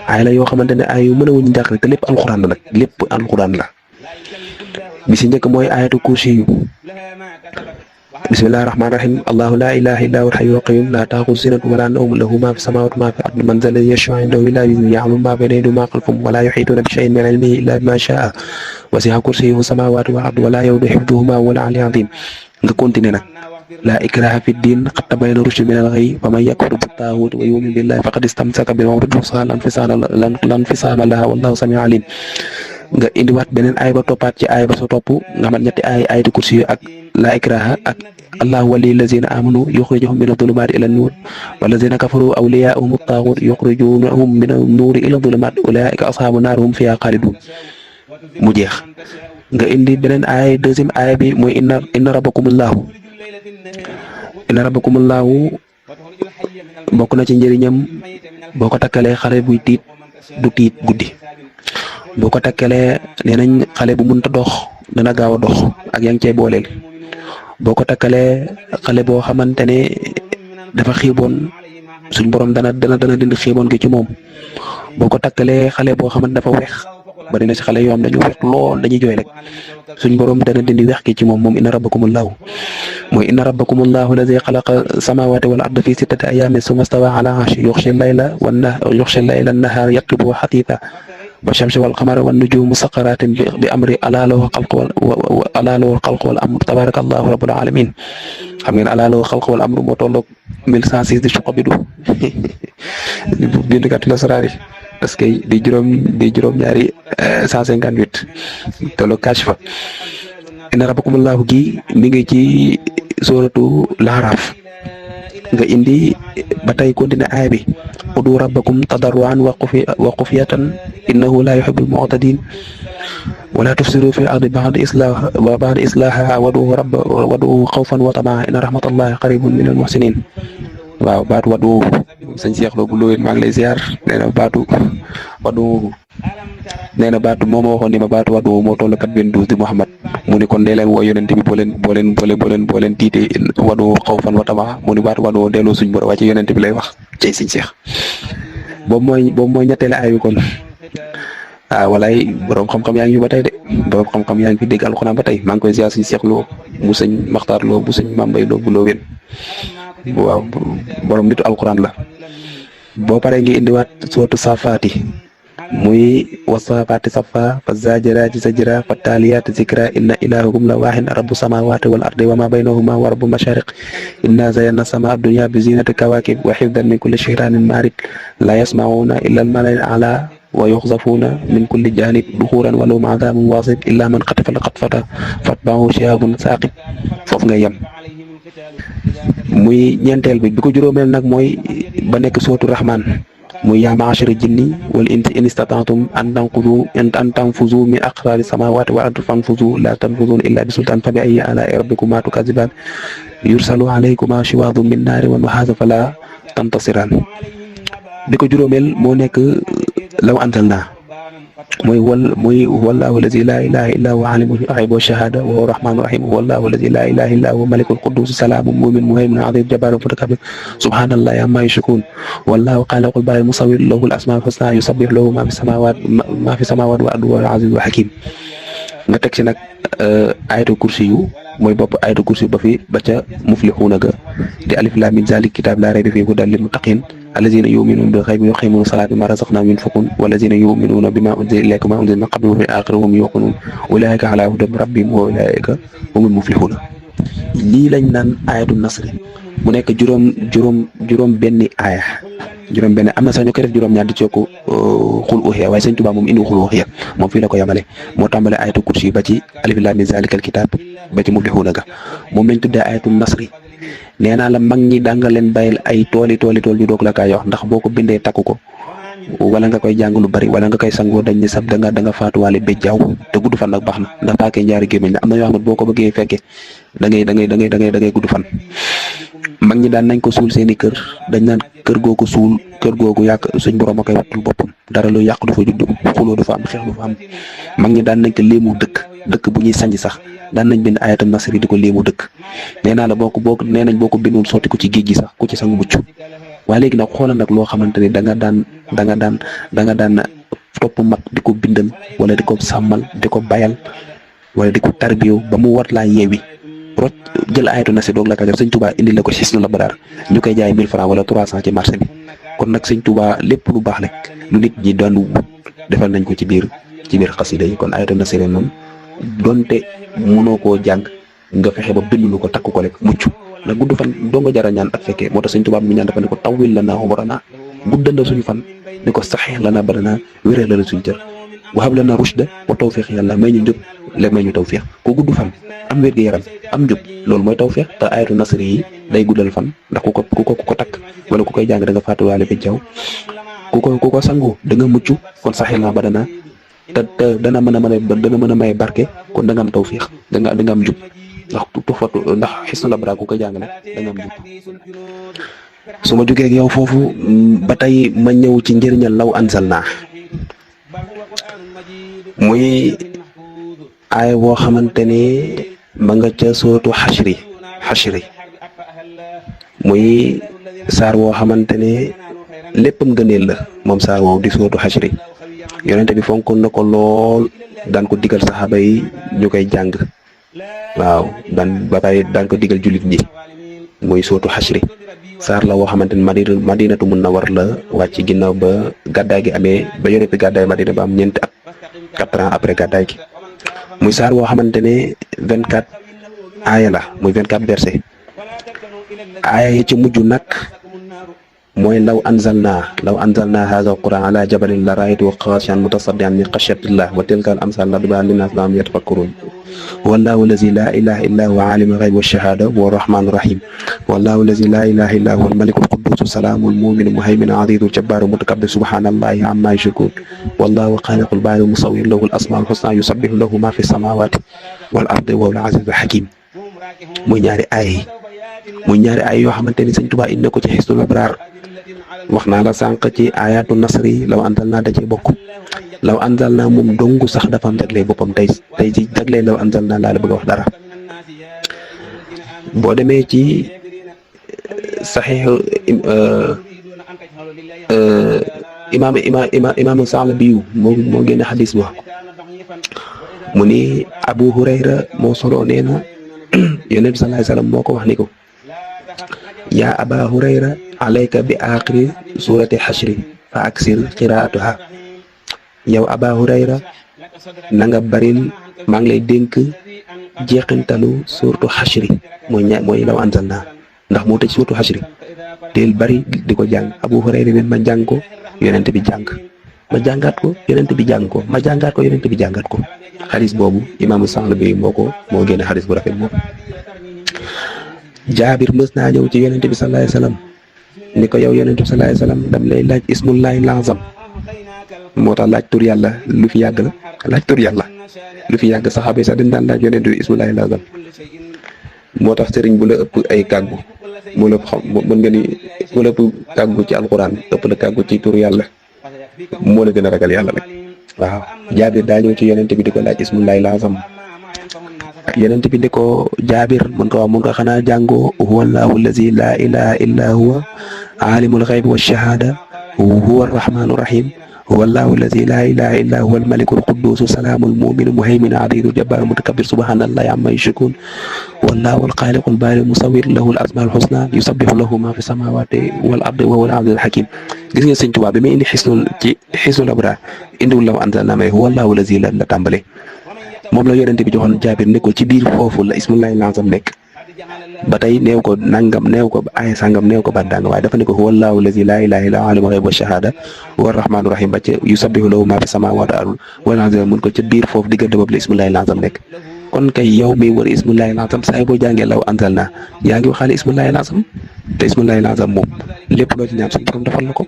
aay la yoo xamante ne aay yu mën a wuñu njàqare te lépp alxuraan la nag lépp alxuraan la bi si njëkk mooy ayatu kursi yu bismillahi rahmaani rahim allahu la ilaha illa huwal hayyul qayyum la taaxudu sinatun wala nawmun lahu ma fi samawati ma fi ardi man zal ladhi yashfa'u indahu illa bi idhnihi ya'lamu ma bayna aydihim wa ma khalfahum wala yuhituna bi shay'in min ilmihi illa bima sha'a wasi'a kursiyyuhu samawati wal ardi wala ya'uduhu hifdhuhuma wa huwal 'aliyyul 'azim nga continuer nag la ikraha fi din qad tabayyana rushdu min al-ghayy wa man yakfur bit taaghut wa yu'min billahi faqad istamsaka bil 'urwatil wuthqa la infisama laha wallahu sami'un 'alim nga indiwaat beneen aay ba toppaat ci aay ba sa topp nga xamat ñetti ayatu kursi yu ak la ikraha ak allahu waliyyu lazina amanu yukhrijuhum mina dhulumati ila nur wallazina kafaru awliya'uhum at-taghut yukhrijunahum mina nuri ila dhulumati ulaika ashabun nar hum fiha khalidun mu jeex nga indi beneen aay deuxième aay bi mooy inna rabbakumullahu bokk na ci njëriñam boo ko takkalee xale buy tiit du tiit guddi boo ko takkalee nee nañ xale bu mënta dox dana gaaw a dox ak yaa ngi cay booleel boo ko takkalee xale boo xamante ne dafa xiiboon suñ borom dana dindi xiiboon gi ci moom boo ko takkalee xale boo xamante dafa weex bari na si xale yoo xam dañu weex lool dañuy jooy rek suñ borom dana dindi weex gi ci moom inna rabbakumullahu mooy inna rabbakumullahu allazi xalaqa samawati wal arda fi sittati ayamin summa stawa ala arshi yughshi layla an-nahara yatlubuhu hatitha والشمس والقمر والنجوم مسخرات بأمر ألا له الخلق والأمر تبارك الله رب العالمين xam ngeen ألا له الخلق والأمر moo tolloog 1106 di suqabidu bindkat nasaraan yi parce que di juróom ñaari 158 tolloog Kashfa inna rabbakumullahu gi mi ngi ci suratu Al-Araf nga indi ba tey continuer aaya bi udu rabbakum tadarruan wa xufyatan innahu la yuhibbul mu'tadin wala tufsidu fil ardi ba'da islaha wad'uhu khawfan wa tama'an inna rahmatallahi qaribun minal muhsinin waaw baatu wad'uhu sëñ Cheikh Lo bu Lowen maa ngi lay ziar nee na baatu wad'uhu moo ma waxoon ni ma baatu wad'uhu moo toll 92 di Muhammad mu ni kon dee leen woo yonent bi boo leen tiitee wad'uhu khawfan wa tama'an mu ni baatu wad'uhu delloo suñ borom waaye ci yonent bi lay wax ci sëñ Cheikh boobu mooy ñetteelu ayu kon walaay borom xam-xam yaa ngi fi ba tey de borom xam-xam yaa ngi fi dégg alxuraan ba tey maa ngi koy ziar sëñ Cheikh Lo bu sëñ Maxtaar Lo bu sëñ Mambay Lo bu Lowen waaw borom nitu alxuraan la boo paree ngi indiwaat sootu safaati muy wasafaati safa fa zajiraati zajra fa taaliyaati zikra inna ilahakum la waahin rabbu samawati wal ardi wa ma baynahuma wa rabbul mashariq inna zayyana sama ad-dunya bi zinati kawakib wa hifdan min kulli shaytanin marid la yasma'una illa al-mala'il a'la wa yukhzafuna min kulli janib duhuran wa lahum adhabun wasib illa man khatafa al-qatfata fatba'ahu shihabun saqib foofu nga yem muy ñeenteel bi ko juróomeel nag mooy ba nekk sootu rahman muy yaa ma'ashara jinni wal insi in istata'tum an tanfuzu min aqtaari samawati wal ardi fanfuzu la tanfuzuna illa bi sultaan fa bi ayyi alaa'i rabbikuma tukazziban yursalu alaykuma shiwaadun min naari wa nuhaasun fala tantasiraan bi ko juróomeel moo nekk law anzalna mooy wallahu allazi la ilaha illa huwa alimul ghaybi wa shahada wa huwa rahmanur rahim wallahu allazi la ilaha illa huwa malikul quddus salamun mu'min muhaymin azim jabbarun mutakabbir subhanallahi amma yushrikun wallahu khaliqul bari musawwir lahu al asmaul husna yusabbihu lahu ma fi samawati wal ardi wa huwa al azizul hakim nga teg ci nag ayatul kursi yu mooy bopp ayatul kursi ba ca muflixuuna ga te alif laam miim zaalika kitaab laa rayba fiihi hudan lil muttaqiin allaziina yu'minuuna bil ghaybi wa yuqiimuuna salaata wa mimmaa razaqnaahum yunfiquun wallaziina yu'minuuna bimaa unzila ilayka wa maa unzila min qablika wa bil aaxirati hum yuuqinuun ulaa'ika alaa hudan min rabbihim wa ulaa'ika humul muflixuun lii lañ naan ayatul nasri mu nekk juróom benni aaya juróom benn am na sax ñu koy def juróom-ñaar di ci yokku xul uxiya waaye sëñ Tuubaa moom indi xul uxiya moom fii la ko yamale moo tàmbale ayatul kursi ba ci alif laam miim zaalikal kitaab ba ci muflixuuna ga moom lañ tuddee ayatul nasri nee naa la mag ñi danga leen bàyyil ay tool ñu doog la kaay wax ndax boo ko bindee takku ko wala nga koy jàng lu bari wala nga koy sangoo dañ ne sab da nga faatuwaale béjjaaw te gudd fan nag baax na ndax paakee njaari gémmiñ la am na yoo xam ne boo ko bëggee fekkee da ngay gudd fan mag ñi daan nañ ko suul seeni kër dañ naan kër googu yàq suñ borom a koy wattul boppam dara lu yàq du fa judd xuloo du fa am xeex du fa am mag ñi daan nañ ko léemu dëkk bu ñuy sanj sax daan nañ bind ayatul nasri di ko léemu dëkk nee naa la boo ko bindoon sotti ko ci géej gi sax ku ci sangu mucc waaye léegi nag xoolal nag loo xamante ni da nga daan topp mag di ko bindal wala di ko sàmmal di ko bayal wala di ko tarbiyo ba mu war laa yeewi rocc jël ayatu nasri doog la ka def sëñ Touba indi la ko Hisnul Abraar ñu koy jaay 1000 francs wala 300 ci marché bi kon nag sëñ Touba lépp lu baax rek lu nit ñi doon wut defal nañ ko ci biir xasida yi kon ayatu nasri moom donte mënoo koo jàng nga fexe ba bind lu ko takk ko rek mucc nag gudd fan doo nga jara ñaan ak fekkee moo tax sëñ Touba mi ñaan dafa ne ko tawwil lanaa umranaa guddandal suñu fan ne ko saxee lanaa badanaa wéral la suñu cër wahab lanaa rushda wa tawfiq yàlla may ñu njub léegi may ñu tawfiq ko gudd fan am wér gu yaram am njub loolu mooy tawfiq te ayatu nasri yi day guddal fan ndax ku ko takk wala ku koy jàng da nga faatuwaale bi jaw ku ko sangu da nga mucc kon saxee lanaa badanaa te dana mën a may barke kon da nga am tawfiq da nga am njub ndax Hisnul Abraar ku ko jàngale da nga am njub su ma jógee ak yow foofu ba tey ma ñëw ci njëriñal law anzalnaa muy aaya boo xamante ni ma nga ca sootu xashri muy saar woo xamante ne léppam gëneel la moom saar woow di sootu xashri yonente bi fonkoon na ko lool daan ko digal saxaaba yi ñu koy jàng waaw daan ko digal jullit ñi muy sootu xashri saar la woo xamante ne madinatu munawwar la wàcc ginnaaw ba gàddaay gi amee ba yonente gàddaay madina ba am ñeenti at 4 ans après gàddaay gi muy saar woo xamante ne 24 aaya la muy 24 verset aaya yi ci mujj nag mooy law anzalna hadha alquran ala jabalin la raaytuhu xaashi'an mutasaddi'an min xashyatillah wa tilka al amsal nadribuha linnaasi la'allahum yatafakkarun wallahu allazi la ilaha illa huwa alimul ghaybi wash shahada wa rahmanur rahim wallahu allazi la ilaha illa huwa al malikul quddus salamul mu'min muhaymin azizul jabbarul mutakabbir subhanallahi amma yushrikun wallahu khaliqul bari musawwir lahu al asmaul husna yusabbihu lahu ma fi samawati wal ardi wa huwa al azizul hakim muy ñaari ay yoo xamante ni Sëñ Tuubaa indi na ko ci Hisnul Abraar wax naa la sànq ci ayatu nasri law anzalnaa da cee bokk law anzalnaa moom dongu sax dafa am jagleel boppam tey ci jagleel law anzalnaa laa la bëgg a wax dara boo demee ci saxiix imaamu Sa'labi moo génne xadis ba mu ni Abu Hurayra moo solo nee na Yonent bi sallallahu alayhi wa sallam moo ko wax ni ko yaa Aba Hurayra alayka bi aaxiri suurati xashri fa aksir qiraatuha yow Aba Hurayra na nga baril maa ngi lay dénk jeexintalu suuratu xashri mooy law anzalnaa ndax moo tëj suuratu xashri teel bari di ko jàng Abu Hurayra ne ma jàng ko yonent bi jàng ma jàngaat ko yonent bi jàng ko ma jàngaat ko yonent bi jàngaat ko xadis boobu imaamu Sa'labi moo génne xadis bu rafet boobu jaabir mës naa ñëw ci yonente bi sallallahu alayhi wasallam ni ko yow yonente bi sallallahu alayhi wasallam dam lay laaj ismullahi lazam moo tax laaj tur yàlla lu fi yàgg la laaj tur yàlla lu fi yàgg saxaaba yi sax dañ daan laaj yonente bi ismullahi lazam moo tax sëriñ bu la ëpp ay kàggu mu la xam mën nga ni mu la ëpp kàggu ci alquran ëpp la kàggu ci tur yàlla moo la gën a ragal yàlla rek waaw jaabir daa ñëw ci yonente bi di ko laaj ismullahi lazam yonent bi ni ko jaabir mun ko wax mun ko xanaa jàngoo huwa allahu allazi la ilaha illa huwa alimul ghaybi wa shahada huwa arrahmanu rahim huwa allahu allazi la ilaha illa huwa almalikul quddus salamul mu'min muhaymin adidul jabbar mutakabbir subhanallahi amma yushrikun wallahu alkhaliqul bari musawwir lahu al-asmaul husna yusabbihu lahu ma fi samawati wal ardi wa huwa al-azizul hakim gis nga Sëñ Tuubaa bi muy indi xisnul abrar indiwul law anzalna may huwa allahu allazi la tàmbale moom la yonente bi joxoon jaabir ne ko ci biir foofu la ismullahi lazam nekk ba tey neew ko nangam neew ko ay sangam neew ko baat danga waaye dafa ne ko huwa allahu allazi la ilaha illa huwa alimul ghaybi wa shahada huwa arrahmanu rahim ba ca yusabbihu lahu ma fi samawati wal ardi wal azim mun ko ca biir foofu diggante boobu la ismullahi lazam nekk kon kay yow mi wër ismullahi lazam saa boo jàngee law anzalna yaa ngi waxaale ismullahi lazam te ismullahi lazam moom lépp loo ci ñaan suñu borom defal la ko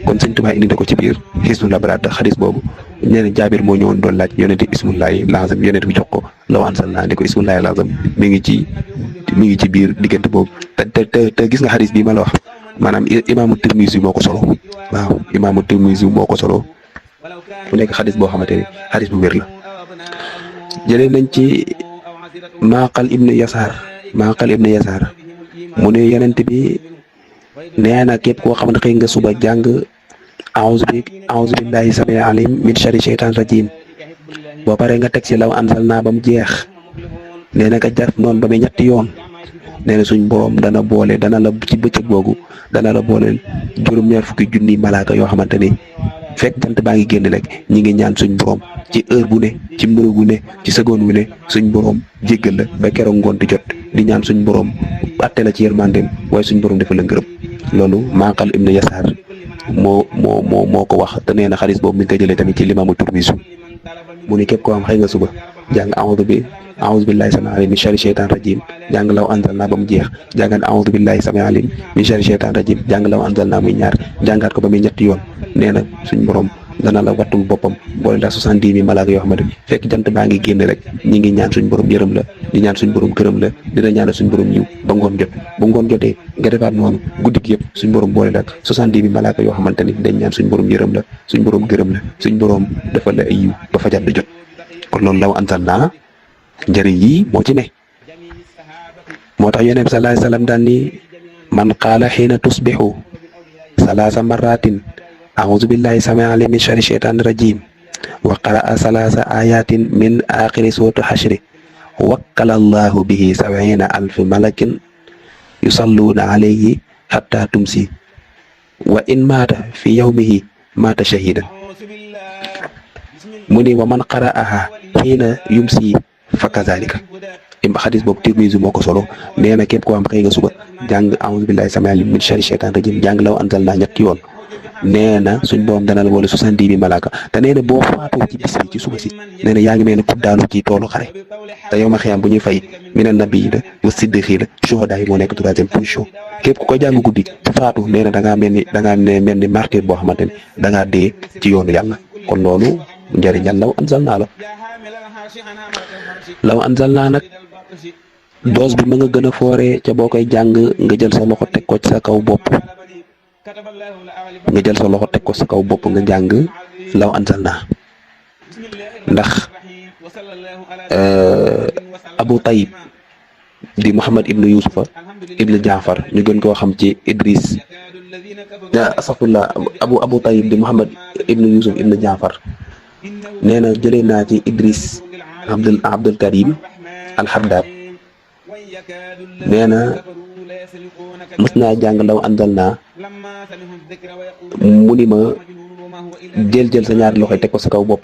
kon Sëñ Tuubaa indi na ko ci biir xisnul abrar xadis boobu nee na jaabir moo ñëwoon doon laaj yonente ismullahi lazam yonente bi jox ko law anzalna ni ko ismullahi lazam mi ngi ci biir diggante boobu te gis nga xadis bii ma la wax maanaam imaamu Tirmisi moo ko solo waaw imaamu Tirmisi moo ko solo mu nekk xadis boo xamante ni xadis bu wér la jëlee nañ ci Maqal ibnu Yasaar mu ne yonente bi nee na képp koo xam ne xëy nga suba jàng a'uuzu billahi samiil alim min sharri shaytaan rajim boo paree nga teg ci law anzalna ba mu jeex nee na nga jar noonu ba muy ñetti yoon nee na suñ borom dana la ci bëccëg boobu dana la booleel juróom-ñaar fukki junni malaaka yoo xamante ni fekk jant baa ngi génn rek ñi ngi ñaan suñ borom ci heure bu ne ci minute bu ne ci seconde bu ne suñ borom jéggal la ba keroog ngoon di jot di ñaan suñ borom atte la ci yërmandeem waaye suñ borom defal la ngërëm loolu Maqal ibnu Yasaar moo ko wax te nee na xadis boobu mi ngi ko jëlee tamit ci limaamu Tirmisi mu ni képp koo am xëy nga suba jàng a'uuzu billahi samiil alim min sharri shaytaan rajim jàng law anzalna ba mu jeex jàngat a'uuzu billahi samiil alim min sharri shaytaan rajim jàng law anzalna muy ñaar jàngaat ko ba muy ñetti yoon nee na suñ borom dana la wattul boppam boole la 70 000 malaaka yoo xamante fekk jant baa ngi génn rek ñi ngi ñaan suñ borom yërëm la di ñaan suñ borom gërëm la dina ñaanal suñ borom yiw ba ngoon jot bu ngoon jotee nga defaat noonu guddi gi yëpp suñ borom boole la 70 000 malaaka yoo xamante ni dañ ñaan suñ borom yërëm la suñ borom gërëm la suñ borom defal la ay yiw ba fajar di jot kon loolu law anzalna njëriñ yi moo ci ne moo tax yonent bi sallallahu alayhi wasallam daan ni man qaala xiina tusbihu salaasa marratin a'uuzu billahi samiil alim min sharri shaytaani rajim wa qara'a salaasa ayatin min aaxiri suurati Hashr wakkala allahu bihi 70 alf malakin yusalluuna alayhi hatta tumsi wa in maata fi yawmihi maata shahidan mu ni wa man qara'aha xiina yumsi fa kazalika xadis boobu Tirmisi moo ko solo nee na képp koo am xëy nga suba jàng a'uuzu billahi samiil alim min sharri shaytaani rajim jàng law anzalna ñetti yoon nee na suñ borom dana la boole 70 000 malaaka te nee na boo faatoo ci bis bi ci suba si nee na yaa ngi mel ne ku daanu ci toolu xare te yow ma xiyam bu ñuy fay mina nabiyyiina wa siddiqiina shuhadaa yi moo nekk 3e position képp ku ko jàng guddi te faatu nee na da ngaa mel ni martyr boo xamante ni da ngaa dee ci yoonu yàlla kon loolu njëriñal law anzalna la law anzalna nag doos bi ma nga gën a fooree ca boo koy jàng nga jël sa loxo teg ko ci sa kaw bopp nga jàng law anzalna ndax Abu Tayyib di Muhammad ibnu Yusufa ibnu Jaafar ñu gën koo xam ci Idris asafullah Abu Tayyib di Muhammad ibnu Yusuf ibnu Jaafar nee na jëlee naa ci Idris Abdul Karim al-Haddad nee na mës naa jàng law anzalna mu ni ma jël sa ñaari loxo teg ko sa kaw bopp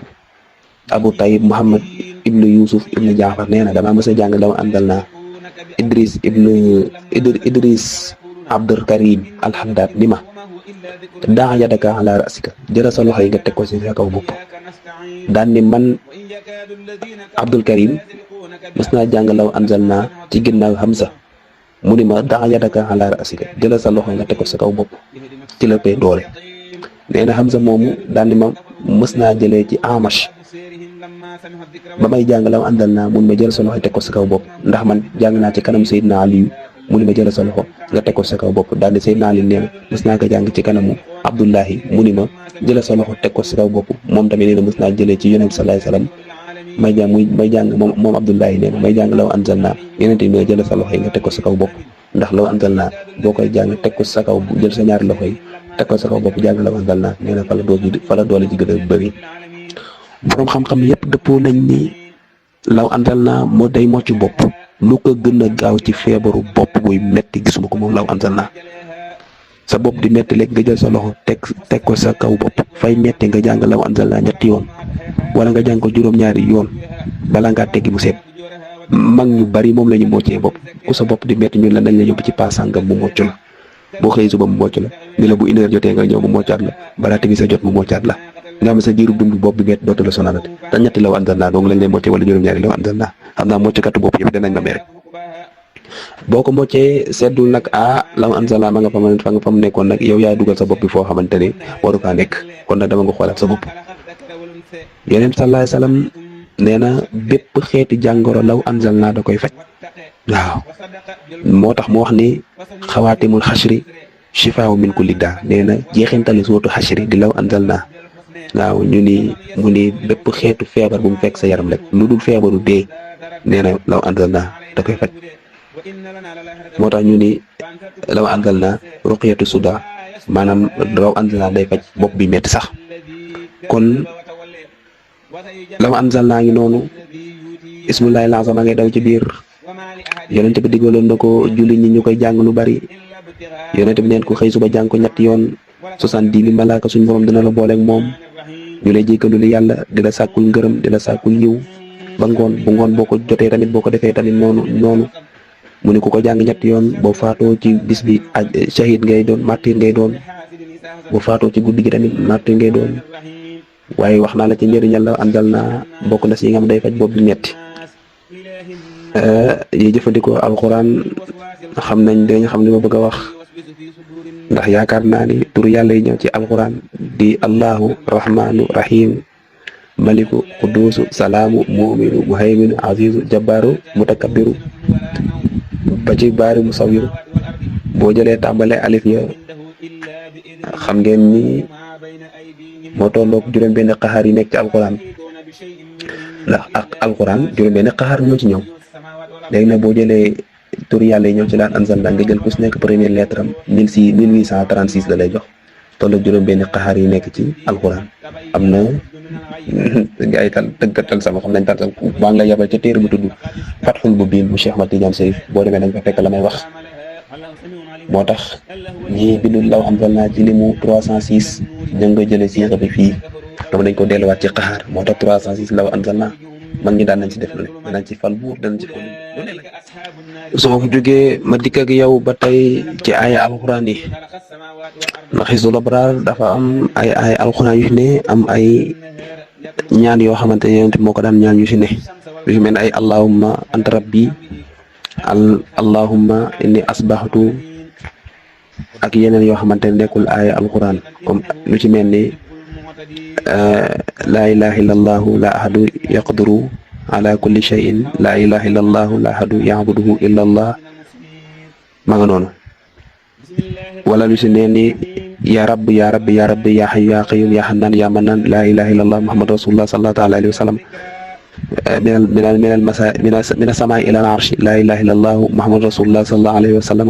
Abu Tayyib Muhammad ibnu Yusuf ibnu Jaafar nee na damaa mës a jàng law anzalna Idris Abdul Karim al-Haddad ni ma daa yadaka ala rasika jëla sa loxo yi nga teg ko ci sa kaw bopp daan ni man Abdul Karim mës naa jàng law anzalna ci ginnaaw Hamza mu ni ma daa yadaka ala rasika jëlal sa loxo nga teg ko sa kaw bopp ci la pay doole. nee na Hamza moomu daal di ma mës naa jëlee ci Amash ba may jàng law àndal naa mun ma jël sa loxo teg ko sa kaw bopp ndax man jàng naa ci kanam Seydina Aliyu mu ni ma jël sa loxo nga teg ko sa kaw bopp daal di Seydina Aliyu nee na mës naa ko jàng ci kanamu Abdullahi mu ni ma jël sa loxo teg ko sa kaw bopp moom tamit nee na mës naa jëlee ci Yonent sallallahu alayhi wasallam may jàng moom Abdullahi nee na may jàng law anzal naa Yonent bi jël sa loxo yi nga teg ko sa kaw bopp ndax law anzal naa boo koy jàng teg ko sa kaw jël sa ñaari loxo yi teg ko sa kaw bopp jàng law anzal naa nee na fa la doole ji gën a bëri. boroom xam-xam yépp dëppoo nañ ni law anzal naa moo day mocc bopp lu ko gën a gaaw ci feebaru bopp buy metti gisuma ko moom law anzal naa. sa bopp di metti léegi nga jël sa loxo teg ko sa kaw bopp fay metti nga jàng law anzal naa ñetti yoon wala nga jàng ko juróom-ñaari yoon bala ngaa teggi mu seet. mag ñu bari moom la ñu moccee bopp ku sa bopp di metti ñun la nañ la yóbbu ci paasangam mu mocc la boo xëy suba mu mocc la ni la bu une heure jotee nga ñëw mu moccaat la balaa tegi sa jot mu moccaat la nga xam ne sa diiru dund bopp bi metti dootu la sonalati te ñetti law anzal naa donc lañ lay moccee wala juróom-ñaari law anzal naa xam naa moccukatu bopp yëpp danañ ma mere. boo ko moccee seddul nag law anzal naa ma nga fa mu nekkoon nag yow yaa dugal sa bopp bi foo xamante ni waru faa nekk kon nag dama nga xoolaat sa bopp. Yonent sallallahu alayhi wasallam nee na bépp xeeti jàngoro law anzal naa da koy faj waaw moo tax mu wax ni xawaatimul xashri shifaaw min kulli daa nee na jeexintali sootu xashri di law anzal naa waaw mu ni bépp xeetu feebar bu mu fekk sa yaram rek lu dul feebaru dee nee na law anzal naa da koy faj moo tax ñu ni law anzal naa ruqyatu suda maanaam law anzal naa day faj bopp bi metti sax kon law anzal naa ngi noonu ismullahi lazam a ngay daw ci biir yonent bi digaloon na ko julli ñi ñu koy jàng lu bari yonent bi neen ko xëy suba jàng ko ñetti yoon 70 malaaka suñ borom dina la booleeg moom ñu lay jéggalu li yàlla di la sàkkul ngërëm di la sàkkul yiw ba ngoon bu ngoon boo ko jotee tamit boo ko defee tamit noonu mu ne ku ko jàng ñetti yoon boo faatoo ci bis bi shahid ngay doon martyr ngay doon boo faatoo ci guddi gi tamit martyr ngay doon waaye wax naa la ci njëriñal law anzal naa bokk na si yi nga xam day faj bopp bi metti yi jëfandikoo alxuraan dañ xam li ma bëgg a wax ndax yaakaar naa ni turu yàlla yi ñëw ci alxuraan di allahu rahmanu rahim maliku qudusu salaamu muminu muhayminu azizu jabbaru mutakabbiru ba ci baari musawiru boo jëlee tàmbale alif ya xam ngeen ni moo tolloog juróom-benn xaxaar yi nekk ci alxuraan ndax ak alxuraan juróom-benn xaxaar ñoo ci ñëw léegi nag boo jëlee tur yàlla yi ñëw ci laan anzal naa nga jël ku si nekk première lettre am 1836 la lay jox tolloog juróom-benn xaxaar yi nekk ci alxuraan am na nga ay tëggatal sama xam nañ tal maa ngi lay yabal ca téere bu tudd Fathul Mubiin bu Cheikh Ahmad Tidiane Chérif boo demee da nga fa fekk la may wax moo tax ñi bindu law anzal naa ci limu 306 ñu nga jëlee siixa bi fii dama dañ ko delluwaat ci xaxaar moo tax 306 law anzal naa mag ñi daan nañ ci def lu ne danañ ci fal buur danañ ci fal lu ne la soo ko jógee ma dikk ak yow ba tey ci ay alxuraan yi ndax Hisnul Abraar dafa am ay alxuraan yu fi ne am ay ñaan yoo xamante ne moo ko daan ñaan yu fi ne yu fi mel ne ay allahumma anta rabbi allahumma inni asbahtu ak yeneen yoo xamante ne nekkul ay alxuraan comme lu ci mel ni laa ilaha illallahu la ahadu yaqdiru ala kulli shay'in laa ilaha illallahu la ahadu ya'buduhu illa allah ma nga noonu wala lu si nee ni ya rabbi ya rabbi ya rabbi ya hayyu ya qayyum ya hannan ya mannan la ilaha illallah muhammad rasulullah sallallahu alayhi wa sallam min as-samaa'i ila al-arshi la ilaha illallah muhammad rasulullah sallallahu alayhi wa sallam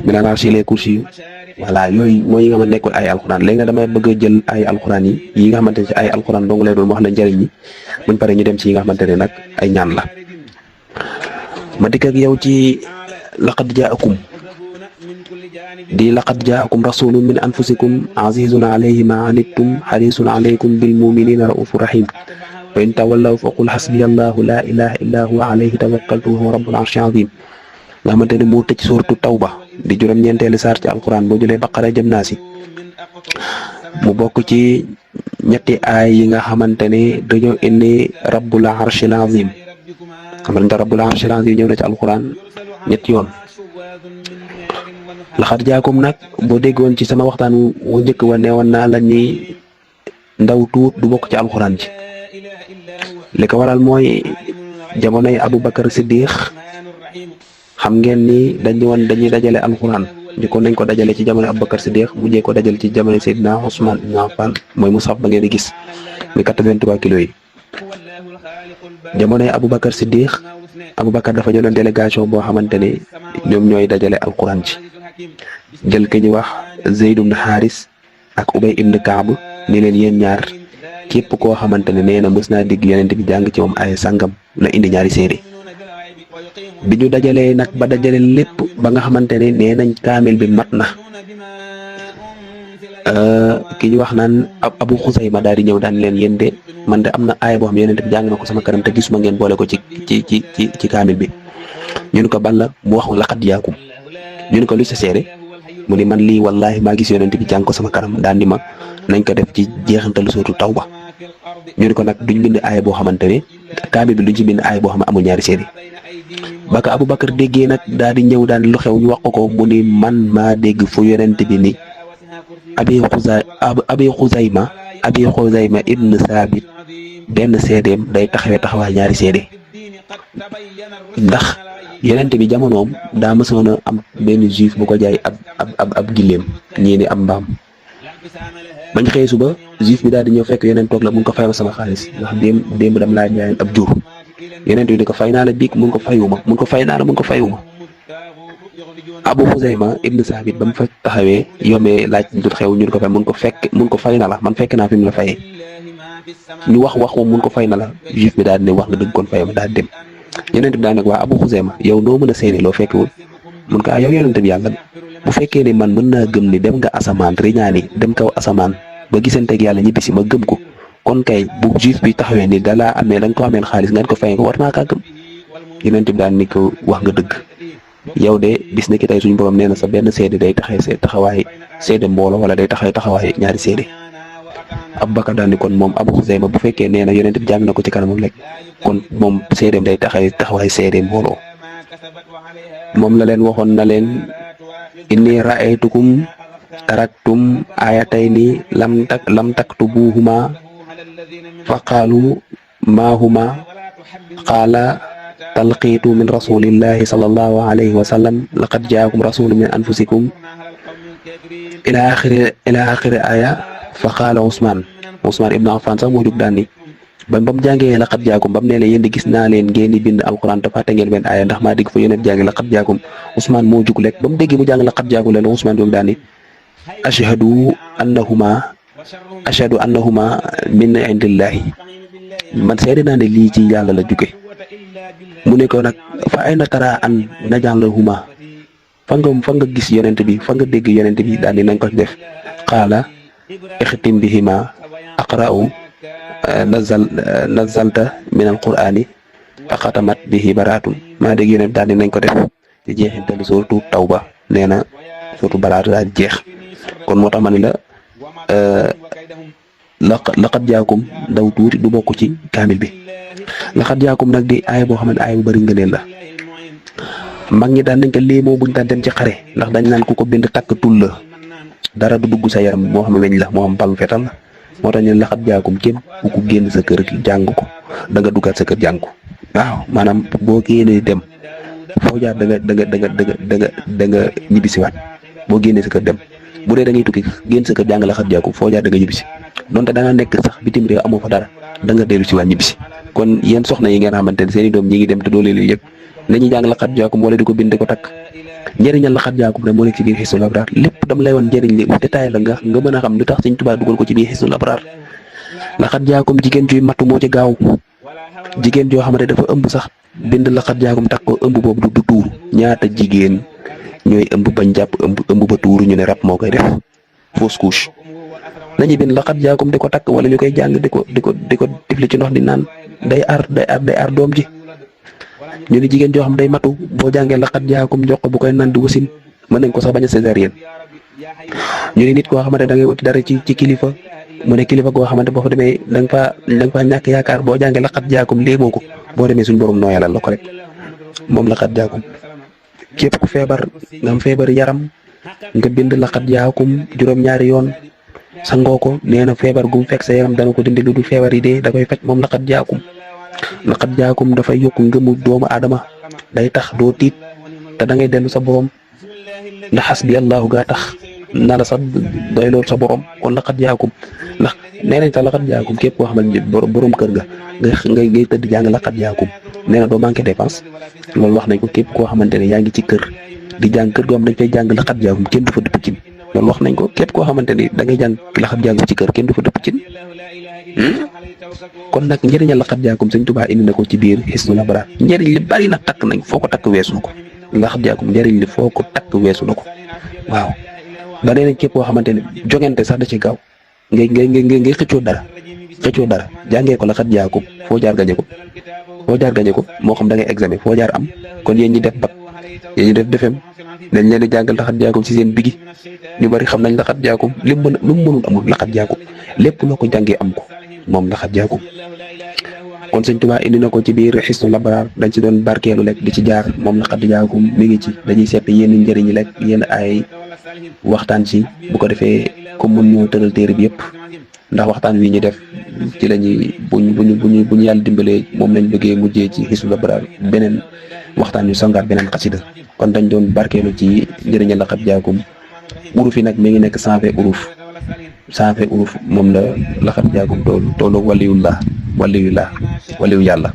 min al-arshi ila kursi voilà yooyu mooy yi nga xamante nekkul ay alxuraan léegi nag damay bëgg a jël ay alxuraan yi nga xamante ne ci ay alxuraan dong lay doon wax la njëriñ ñi buñ pare ñu dem ci yi nga xamante ne nag ay ñaan la ma dikk ak yow ci laqad jaakum rasulun min anfusikum azizun alayhi ma anittum harisun alaykum bil muminina raufur rahim wa in tawallaw fa qul hasbiyallahu la ilaha illa huwa alayhi tawakkaltu wa huwa rabbul arshil azim nga xamante ne moo tëj suuratu tawba di juróom-ñeenteelu saar ci alquran boo jëlee baqara jëm naa si mu bokk ci ñetti aay yi nga xamante ne dañoo indi rabbul arshil azim xamante rabbul arshil azim ñëw na ci alquran ñetti yoon laxat jaakum nag boo déggoon ci sama waxtaan wu njëkk wa ne woon naa la ni ndaw tuut du bokk ci alxuraan ji li ko waral mooy jamonoy Aboubacar Siddiq xam ngeen ni dañuy dajale alxuraan njëkkoon nañ ko dajale ci jamono Aboubacar Siddiq mujjee ko dajale ci jamono Seydina Ousmane ibn Affan mooy mushaf ba ngeen di gis muy 83 kilos yi. jamonoy Aboubacar Siddiq Aboubacar dafa jëloon délégation boo xamante ne ñoom ñooy dajale alxuraan ci jël ki ñuy wax Zeyd ibn Haris ak Ubay ibn Kaab ni leen yéen ñaar képp koo xamante ne nee na mës naa dégg yonent bi jàng ci moom ay sangam na indi ñaari seede. bi ñu dajalee nag ba dajale lépp ba nga xamante ne nee nañ kaamil bi mat na ki ñu wax naan Abu Xusayma daal di ñëw daan leen yéen de man de am na aaya boo xam yonent bi jàng na ko sama kanam te gisuma ngeen boole ko ci kaamil bi ñu ne ko ban la mu wax laqad jaakum ñu ne ko lu sa seede mu ni man lii wallahi maa gis yonent bi jàng ko sama kanam daan di ma nañ ko def ci jeexantalu sootu Tawba ñu ne ko nag duñ bind aaya boo xamante ne kaamil bi duñ ci bind aaya boo xam ne amul ñaari seede ba ko Aboubacar déggee nag daal di ñëw daal lu xew ñu wax ko mu ni man maa dégg fu yonent bi ni Abi Xuzayma ibn Saabit benn seedeem day taxawaay ñaari seede ndax yonent bi jamonoom daa mësoon a am benn juif bu ko jaay ab gileem ñii ni am mbaam bañ xëy suba juif bi daal di ñëw fekk yonent toog la mun ko fayal sama xaalis ndax démb dam laa jaayoon ab jur yonent bi ni ko fay naa la biig mun ko fayuma Abu Xuzayma ibn Saabit ba mu fa taxawee yombee laaj du xew ñu ko fay mun ko fay na la man fekk naa fi mu la fayee ñu wax moom mun ko fay na la juif bi daal di ne wax nga dëgg kon fayam daal dem yonent bi daal ne waa Abu Xuzayma yow doo mën a seede loo fekkewul mun ko yow yonent bi yàlla bu fekkee ne man mën naa gëm ni dem nga asamaan riñaani dem kaw asamaan ba gisanteeg yàlla ñibbisi ma gëm ko kon kay bu juif bi taxawee ni dalaa amee da nga ko ameen xaalis nga ko fay ko war naa kaa gëm yonent bi daal ni ko wax nga dëgg yow de bis na ki tey suñu borom nee na sa benn seede day taxawaay seede mbooloo wala day taxawaay ñaari seede Aboubacar daal ni kon moom Abu Xuzayma bu fekkee nee na yonent bi jàng na ko ci kanamam rek kon moom seedeem day taxawaay seede mbooloo moom la leen waxoon na leen inni ra'aytukum taraktum ayatayni lam taktubuhuma fa qaalu ma huma qaala talqiitu min rasulillahi sallallahu alayhi wa sallam laqad jaakum rasulun min anfusikum ila axiri aya fa qaala Ousmane ibn Affan sax moo jóg daan ni ba mu jàngee laqad jaakum ba mu nee yéen di gis naa leen ngeen di bind alquran te fàtte ngeen benn aya ndax maa dégg fa yonent jàngi laqad jaakum Ousmane moo jóg lekk ba mu déggee mu jàng laqad jaakum leen Ousmane jóg daan ni ashhadu annahuma min indillahi man seede naa ne lii ci yàlla la jóge mu ne ko nag fa ay na tara an najalahuma fa nga gis yonent bi fa nga dégg yonent bi daal di nañ ko def qaala ixtim bihima aqra'u nazalta min alqur'ani fa xatamat bihi baraatun maa dégg yonent daal di nañ ko def ci jeexintalu suratu Tawba nee na suratu baraatu daal jeex kon moo tax ma ni la laqad jaakum ndaw tuuti du bokk ci kaamil bi laqad jaakum nag di aay boo xam ne aay bu bari ngëneel la mag ñi daan nañ ko léemoo buñ daan dem ci xare ndax dañ naan ku ko bind takk tul la dara du dugg sa yaram moo xam weñ la moo xam bal fetal la moo tax ñu ne laqad jaakum képp ku ko génn sa kër jàng ko da nga duggaat sa kër jàng ko waaw maanaam boo génnee dem foo jaar da nga ñibbisiwaat boo génnee sa kër dem bu dee da ngay tukki génn sa kër jàng laqad jaakum foo jaar da nga ñibbisi donte da nga nekk sax bitim réew amoo fa dara da nga dellu si waat ñibbisi kon yéen soxna yi ngeen xamante ne seen i doom ñi ngi dem te doo leen yëg nañuy jàng laqad jaakum wala di ko bind di ko takk njëriñal laqad jaakum ne moo nekk ci biir Hisnul Abraar lépp dama lay woon njëriñ li détail la nga mën a xam lu tax Sëñ Tuubaa dugal ko ci biir Hisnul Abraar laqad jaakum jigéen juy mattu moo ci gaaw jigéen joo xamante dafa ëmb sax bind laqad jaakum takk ko ëmb boobu du tuur ñaata jigéen ñooy ëmb bañ jàpp ëmb ba tuuru ñu ne rab moo koy def fausse couche nañu bind laqad jaakum di ko takk wala ñu koy jàng di ko tifli ci ndox di naan day aar doom ji ñu ne jigéen joo xam day matu boo jàngee laqad jaakum jox ko bu koy naan di wasin mën nañ ko sax bañ a césarienne ñu ne nit koo xamante da ngay uti dara ci kilifa mu ne kilifa goo xamante boo fa demee da nga fa ñàkk yaakaar boo jàngee laqad jaakum léemoo ko boo demee suñu borom nooyalal la ko rek moom laqad jaakum képp ku feebar nga am feebar yaram nga bind laqad jaakum juróom-ñaari yoon sangoo ko nee na feebar gum fekk sa yaram dana ko dindi lu du feebar yi dee da koy faj moom laqad jaakum dafay yokk ngëmu doomu aadama day tax doo tiit te da ngay dellu sa borom ndax xasbi allahu gaa tax na la sax doy lool sa borom kon laqad jaakum ndax nee nañ sax laqad jaakum képp koo xamante ni borom kër nga ngay tëdd jàng laqad jaakum nee na doo manqué dépense loolu wax nañ ko képp koo xamante ne yaa ngi ci kër di jàng kër goo xam dañ fay jàng laqad jaakum kenn du fa dëpp cin loolu wax nañ ko képp koo xamante ni da ngay jàng laqad jaakum ci kër kenn du fa dëpp cin kon nag njëriñal laqad jaakum Sëñ Tuubaa indi na ko ci biir Hisnul Abraar njëriñ li bari nag takk nañ foo ko takk weesu na ko laqad jaakum njëriñ li foo ko takk weesu na ko waaw ba nee nañ képp koo xamante ne jogante sax da ci gaaw ngay xëccoo dara jàngee ko laqad jaakum foo jaar gañe ko moo xam da ngay examen foo jaar am kon yéen ñi def bac yéen ñi def defem dañ leen di jàngal laqad jaakum ci seen bigi ñu bari xam nañ laqad jaakum lu mu mënul amul laqad jaakum lépp loo ko jàngee am ko moom laqad jaakum kon Sëñ Tuubaa indi na ko ci biir Hisnul Abraar dañ ci doon barkeelu lekk di ci jaar moom laqad jaakum mi ngi ci dañuy sepp yenn njëriñi lekk yenn ay waxtaan ci bu ko defee comme mën ñoo tëral téere bi yëpp ndax waxtaan wi ñu def ci lañuy buñu yàlla dimbalee moom lañ bëggee mujjee ci Hisnul Abraar beneen waxtaan ñu songaat beneen xasida kon dañ doon barkeelu ci njëriñal laqad jaakum uruf yi nag mi ngi nekk 120 uruf moom la laqad jaakum toolu waliyu yàlla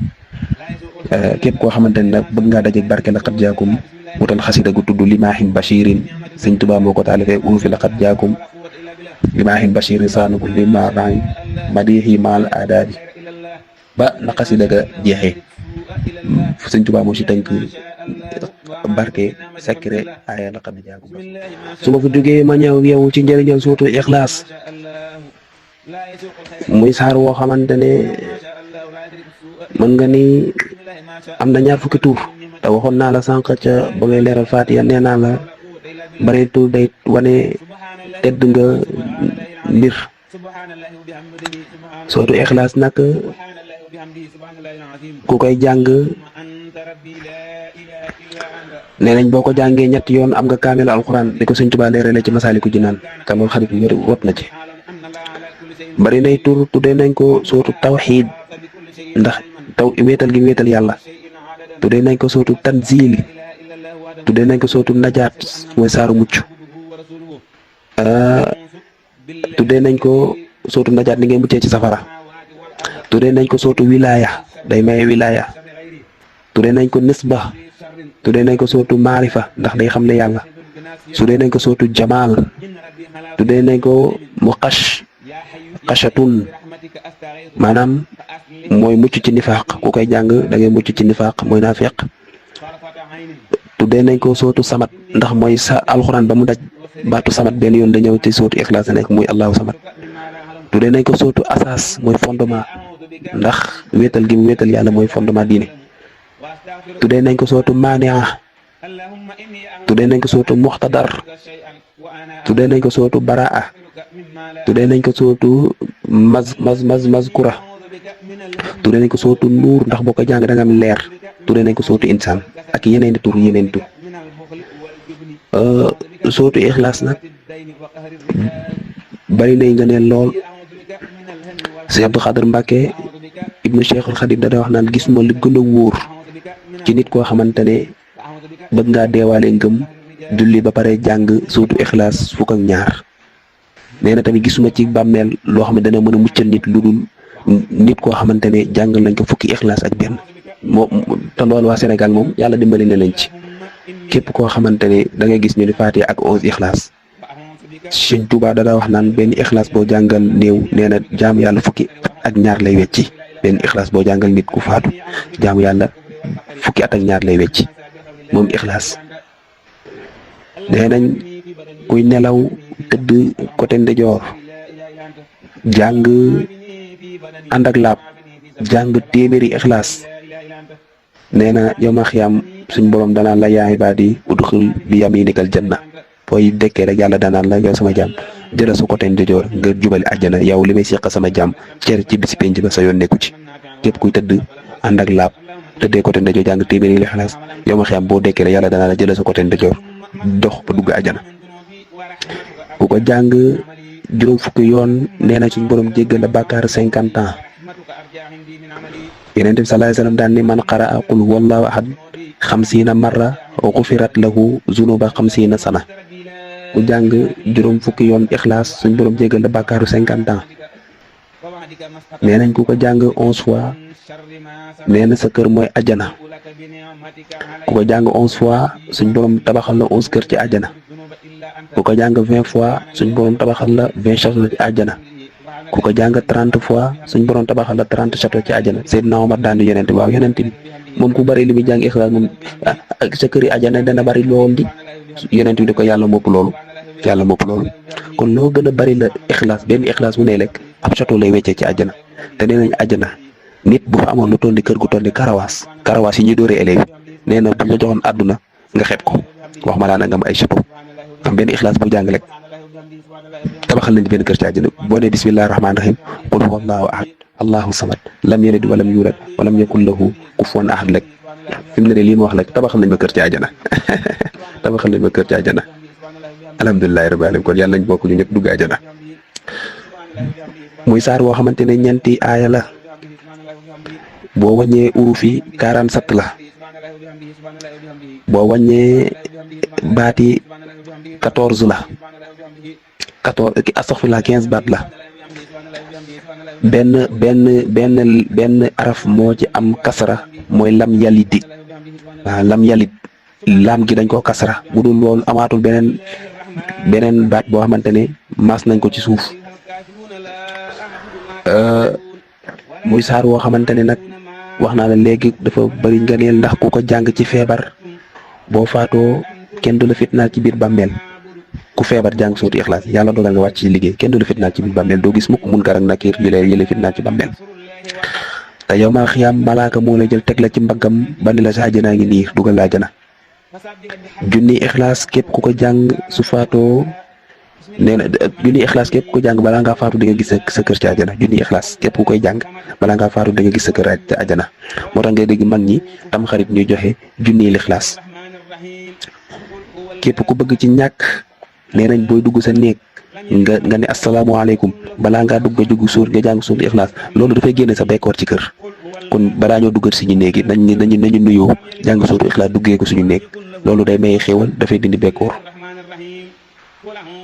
képp koo xamante ne nag bëgg ngaa dajeeg barke laqad jaakum wutal xasida gu tudd limaahin bashirin Sëñ Tuubaa moo ko taalifee urufi laqad jaakum limaahin bashirin saanuku limaaraay madihi maal aadaabi ba na xasida ga jeexee Sëñ Tuubaa moo si tënk barke secret aaya laqad jaakum su ma fi duggee ma ñëw yow ci njëriñal suuratu Ixlaas muy saar woo xamante ne mën nga ni am na 20 tur te waxoon naa la sànq ca ba ngay leeral Faatiha nee naa la bari tur day wane tedd nga mbir suuratu Ixlaas nag ku koy jàng nee nañ boo ko jàngee ñetti yoon am nga kaamil alxuraan di ko Sëñ Tuubaa leerale ci Masaalikul Jinaan te loolu xarit bi wot na ci bari nay tur tuddee nañ ko suuratu tawxiid ndax wéetal gi wéetal yàlla tuddee nañ ko suuratu tanziil tuddee nañ ko suuratu najaat mooy saaru mucc tuddee nañ ko suuratu najaat ni ngay muccee ci safara tuddee nañ ko suuratu wilaaya day maye wilaaya tuddee nañ ko nisba tuddee nañ ko suuratu maarifa ndax day xam ne yàlla tuddee nañ ko suuratu jamaal tuddee nañ ko xashatun maanaam mooy mucc ci nifaaq ku koy jàng da ngay mucc ci nifaaq mooy naafiq tuddee nañ ko sootu samat ndax mooy sa alxuraan ba mu daj baatu samat benn yoon da ñëw ci sootu Ixlaas nekk muy allahu samat tuddee nañ ko sootu asaas mooy fondement ndax wéetal gi mu wéetal yàlla mooy fondement diine tuddee nañ ko sootu maania tuddee nañ ko sootu muxtadar tuddee nañ ko sootu baraa tuddee nañ ko sootu mazkura tuddee nañ ko sootu nuur ndax boo ko jàng da nga am leer tuddee nañ ko sootu insaan ak yeneen tur sootu Ixlaas nag bari nay nga ne lool Sëñ Abdou Khadr Mbàkke ibnu Cheikhul Khadim da wax naan gis ma li gën a wóor ci nit koo xamante ne bëgg ngaa deewaale ngëm julli ba pare jàng sootu Ixlaas fukk ak ñaar nee na tamit gisuma ci bàmmeel loo xam ne dana mën a muccal nit lu dul nit koo xamante ne jàngal nañ ko fukki Ixlaas ak benn moo te loolu waa Sénégal moom yàlla dimbali na leen ci képp koo xamante ne da ngay gis ñu ni Faatiha ak 11 Ixlaas Sëñ Tuubaa da wax naan benn Ixlaas boo jàngal néew nee na jaamu yàlla fukki ak ñaar lay wecci benn Ixlaas boo jàngal nit ku faatu jaamu yàlla fukki at ak ñaar lay wecci moom Ixlaas nee nañ kuy nelaw tëdd côté ndijoor jàng ànd ak laab jàng téeméeri Ixlaas nee na yow ma xiyam suñ borom danaan la yaa ibaadi udxul bi yaminikal janna booy dekkee rek yàlla danaan la yow sama jàmm jëla sa côté ndijoor nga jubali àjjana yow li may seq sama jàmm cer ci bisi penc ba sa yoon nekku ci képp kuy tëdd ànd ak laab tëddee côté ndijoor jàng téeméeri Ixlaas yow ma xiyam boo dekkee rek yàlla danaan la jëla sa côté ndijoor dox ba dugg àjjana ko jàng juróom fukki yoon nee na suñ borom jéggal la bàkkaar 50 ans Yonent bi sallallahu alayhi wasallam daan ni man qaraa qul huwallahu ahad 50 marra ghufirat lahu zunuba 50 sana ku jàng juróom fukki yoon ixlaas suñ borom jéggal la bàkkaaru 50 ans nee nañ ku ko jàng 11 fois nee na sa kër mooy ajana ku ko jàng 11 fois suñ borom tabaxal la 11 kër ci ajana ku ko jàng 20 fois suñ borom tabaxal la 20 château ci ajana ku ko jàng 30 fois suñ borom tabaxal la 30 château ci ajana Seydina Omar daan di Yonent bi waaw Yonent bi moom ku bari li muy jàng ixlaas moom sa këri ajana dana bari lool di Yonent bi di ko yàlla mopp loolu kon loo gën a bari la ixlaas benn ixlaas mu ne lekk ab château lay weccee ci àjjana te nee nañ àjjana nit bu fa amoon lu toll ni kër gu toll ni karawaas yi ñuy dóoree élèves nee na bu la joxoon àdduna nga xeeb ko wax ma laa na nga am ay château am benn ixlaas bu jàng rek tabaxal nañ benn kër ci àjjana boo nee bismillahi rahmaani rahim qul huwallahu ahad allahu samad lam yalid walam yulad walam yakul lahu kufuwan ahad rek fi mu ne lii ma wax rek tabaxal nañ ma kër ci àjjana tabaxal nañ ma kër ci àjjana alhamdulilahi rabbil alamin kon yàlla nañ bokk ñu ñëpp dugg àjjana muy saar woo xamante ne ñeenti aaya la boo wàññee uruf yi 47 la boo wàññee baati 14 la 14 astaghfirullah 15 baat la benn araf moo ci am kasra mooy lam yalidi waaw lam yalid laam gi dañ koo kasra bu dul loolu amaatul beneen baat boo xamante ne maas nañ ko ci suuf muy saar woo xamante ne nag wax naa la léegi dafa bari ngëneel ndax ku ko jàng ci feebar boo faatoo kenn du la fitnaal ci biir bàmmeel ku feebar jàng sootu ixlaas yàlla dogal nga wàcc ci liggéey kenn du la fitnaal ci biir bàmmeel doo gis mukk Munkar ak Nakiir yu lay fitnaal ci bàmmeel te yow maa xiyaam malaaka moo lay jël teg la ci mbaggam bandi la sa àjjanaa ngi nii dugal la àjjana junni ixlaas képp ku ko jàng su faatoo nee na junni ixlaas képp ku ko jàng balaa ngaa faatu di nga gis sa kër ci àjjana junni ixlaas képp ku koy jàng balaa ngaa faatu di nga gis sa kër ci àjjana moo tax ngay dégg mag ñi tam xarit ñuy joxe junni ixlaas képp ku bëgg ci ñàkk nee nañ booy dugg sa néeg nga ne asalaamaaleykum balaa ngaa dugg nga dugg suur nga jàng suur ixlaas loolu dafay génne sa bekkoor ci kër kon balaa ñoo duggal suñu néeg yi nañu nuyoo jàng suur ixlaas duggee ko suñu néeg loolu day may xéewal dafay dindi bekkoor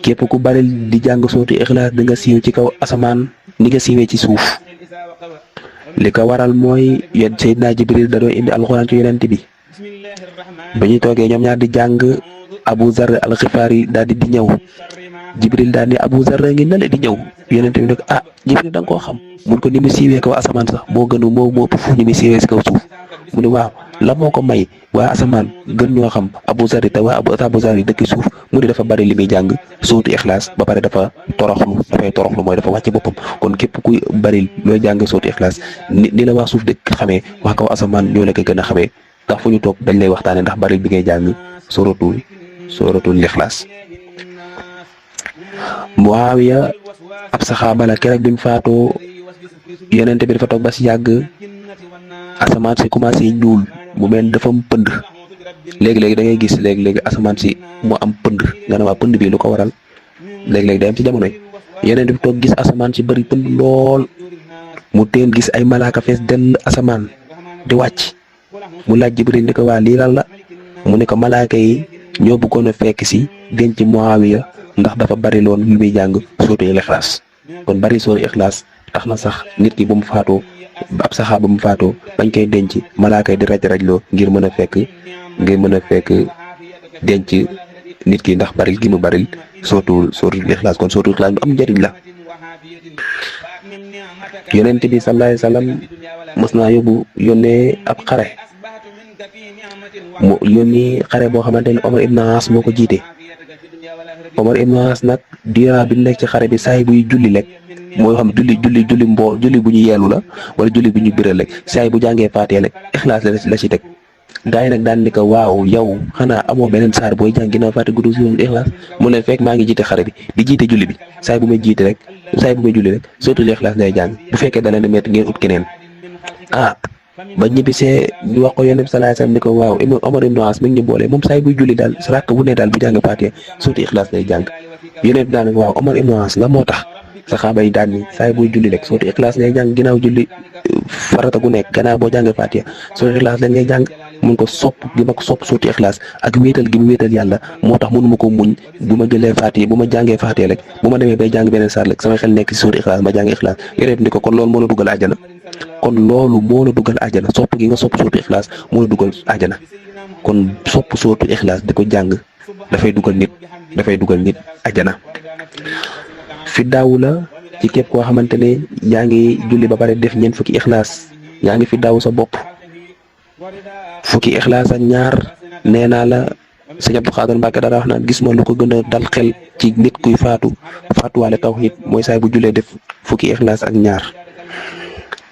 képp ku bari di jàng sooti ixlaas da nga siiw ci kaw asamaan ni nga siiwee ci suuf li ko waral mooy yéen Seydina Jibril da doon indi alxuraan ci yonent bi ba ñu toogee ñoom ñaar di jàng Abu Zar al-Xifaari daal di ñëw Jibril daal ni Abu Zar ngi nale di ñëw yonent bi nag Jibril da nga koo xam mun ko ni mu siiwee kaw asamaan sax moo ëpp fu ni mu siiwee si kaw suuf mu ne waaw la moo ko may waa asamaan gën ñoo xam Abu Zar te waa Abu Zar yi dëkk suuf mu ne dafa bari li muy jàng sootu ixlaas ba pare dafay toroxlu mooy dafa wàcce boppam kon képp kuy bari looy jàng sootu ixlaas ni la wax suuf dëkk xamee wax kaw asamaan ñoo la ko gën a xamee ndax fu ñu toog dañ lay waxtaane ndax bari bi ngay jàng sooratul ixlaas Muawiya ab saxaaba la keroog bi mu faatoo Yonent bi dafa toog ba si yàgg asamaan si commencé ñuul mu mel dafa am pënd léegi-léegi da ngay gis léegi-léegi asamaan si mu am pënd nga ne waa pënd bi lu ko waral léegi-léegi day am ci jamono yi Yonent bi toog gis asamaan si bëri pënd lool mu teen gis ay malaaka fees dell asamaan di wàcc mu laaj Jibril ni ko waa lii lan la mu ne ko malaaka yi ñoo bëggoon a fekk si denc Muawiya ndax dafa bari loon lu muy jàng sootu ixlaas kon bari sootu ixlaas tax na sax nit ki ba mu faatoo ab saxaaba mu faatoo bañ koy denc malaaka yi di raj-rajloo ngir mën a fekk denc nit ki ndax baril gi mu baril sootu ixlaas kon sootu ixlaas lu am njëriñ la Yonent bi sallallahu alayhi wasallam mës naa yónnee ab xare mu yónni xare boo xamante ne Omar ibn As moo ko jiite Omar ibn As nag diira bi nekk ci xare bi saay buy julli lekk mooy xam julli bu ñu yeelu la wala julli bu ñu biral lekk saay bu jàngee faatee lekk ixlaas la ci teg gaa yi nag daan ni ko waaw yow xanaa amoo beneen saar booy jàng ginnaaw faate gudd si ixlaas mu leen fekk maa ngi jiite xare bi di jiite julli bi saay bu may julli rek surtout ixlaas lay jàng bu fekkee da leen a métti ngeen ut keneen ba ñibbisee ñu wax ko Yonent bi sallallahu alayhi wasallam ni ko waaw Omar ibn As mi ngi ñu boole moom saay buy julli daal rakk bu ne daal bu jàng faatee surtout ixlaas lay jàng yeneen bi daan waaw Omar ibn As la moo tax saxaaba yi daan ni saay buy julli rek sootu Ixlaas ngay jàng ginnaaw julli farata gu nekk gannaaw boo jàngee Faatiha sootu Ixlaas leen ngay jàng mun ko sopp gi ma ko sopp sootu Ixlaas ak wéetal gi mu wéetal yàlla moo tax mënuma ko muñ bu ma jëlee Faatiha bu ma jàngee Faatiha rek bu ma demee bay jàng beneen saar rek sama xel nekk ci sootu Ixlaas ma jàng Ixlaas yeneen bi ni ko kon loolu moo la dugal àjjana kon loolu moo la dugal àjjana sopp gi nga sopp sootu Ixlaas moo la dugal àjjana kon sopp sootu Ixlaas di ko jàng dafay dugal nit àjjana fi daaw la ci képp koo xamante ne yaa ngi julli ba pare def ñeent fukki Ixlaas yaa ngi fi daaw sa bopp fukki Ixlaas ak ñaar nee naa la sëñ Abdou Khadre Mbacke dara wax naan gis ma lu ko gën a dal xel ci nit kuy faatuwaale tawhid mooy saay bu jullee def fukki Ixlaas ak ñaar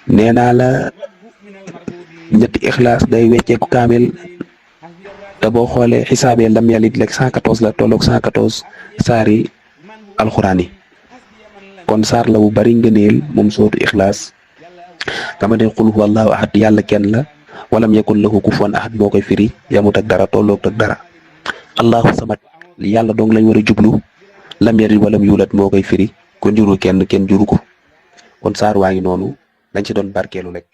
nee naa la ñetti Ixlaas day wecceeku kaamel te boo xoolee xisaabee lam yalit lekk 114 la tolloog 114 saari alxuraan yi kon saar la bu bari ngëneel moom sootu Ixlaas kama ne qul huwa allahu ahad yàlla kenn la walam yakun lahu kufuwan ahad moo koy firi yamut ak dara tolloog ak dara allahu samad yàlla dong lañ war a jublu lam yalid walam yulat moo koy firi kon juru kenn juru ko kon saar waa ngi noonu dañ ci doon barkeelu rek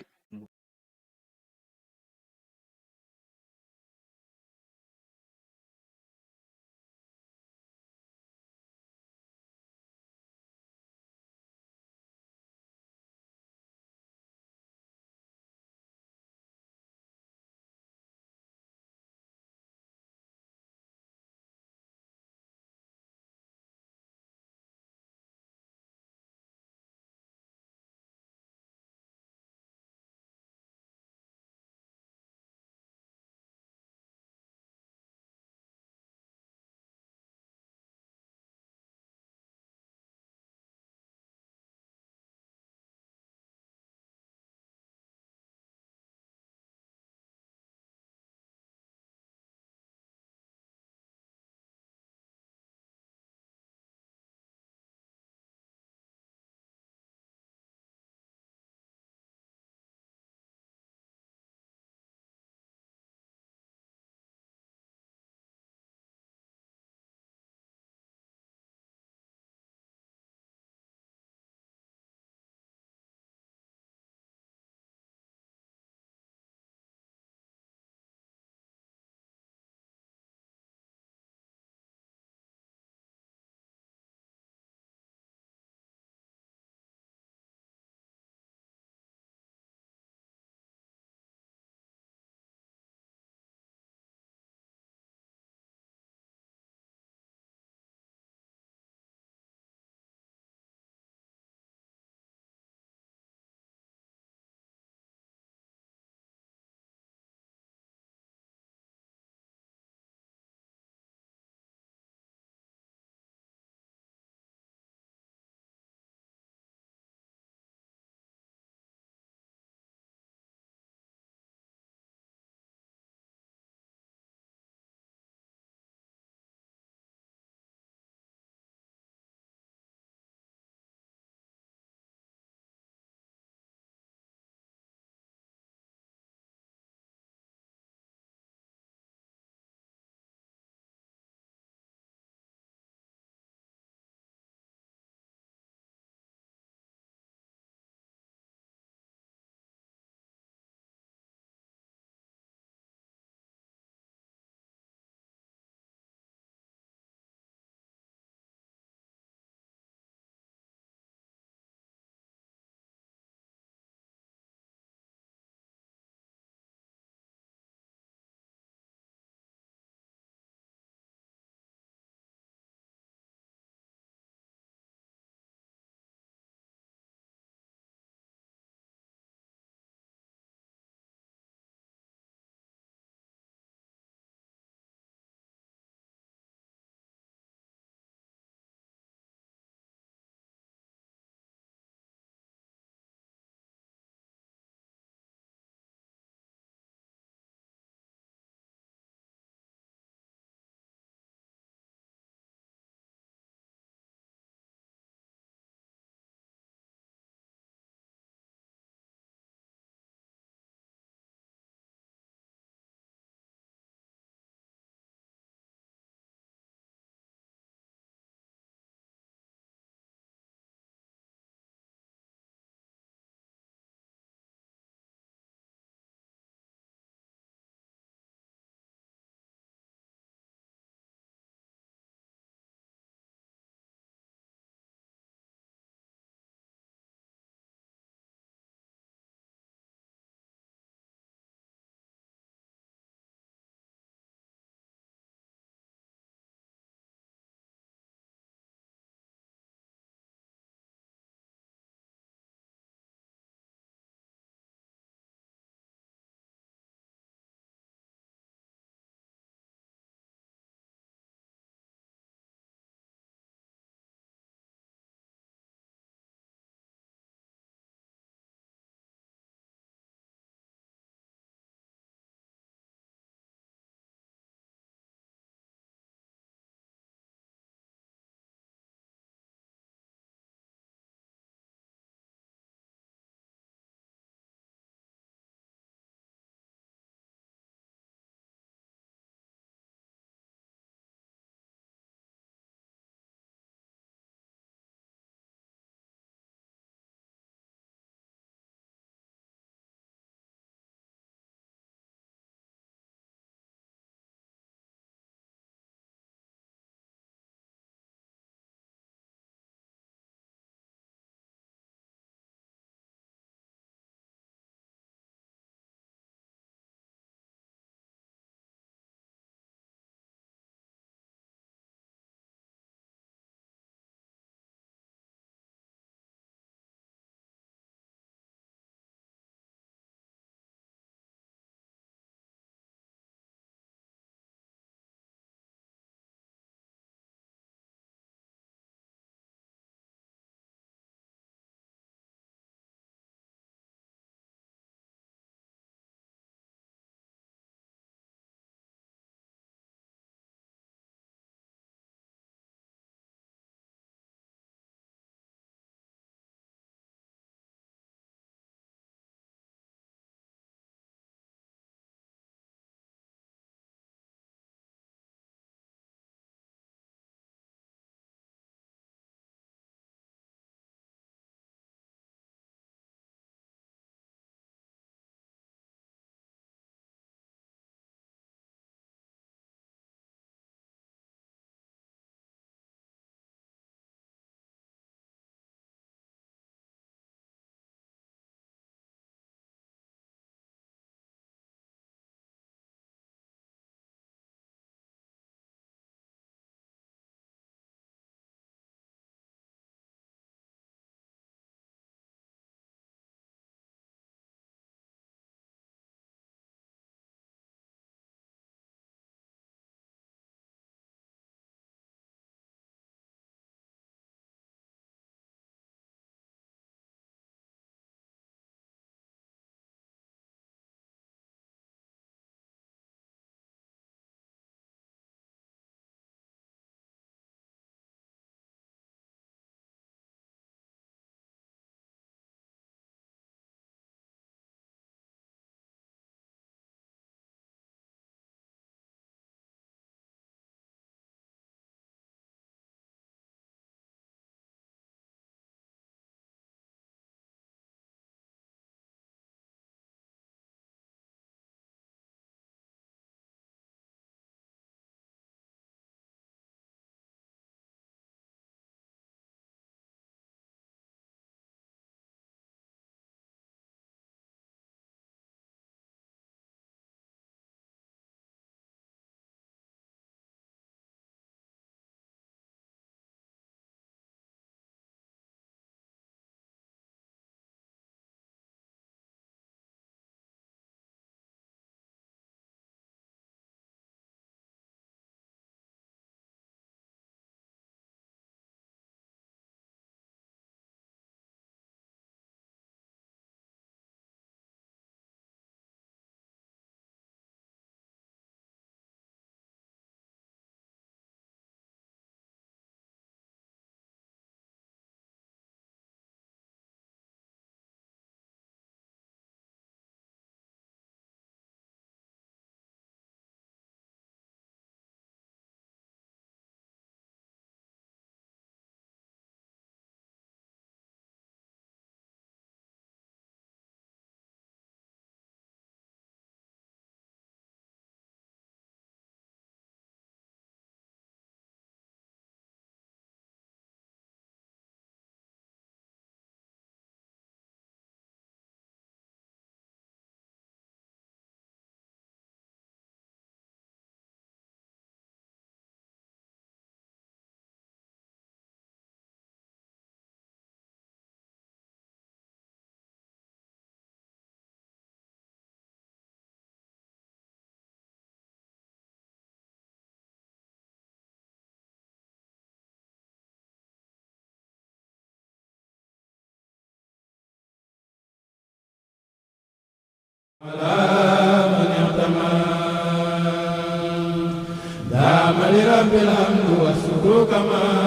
دام لرب الحمد والشكر كما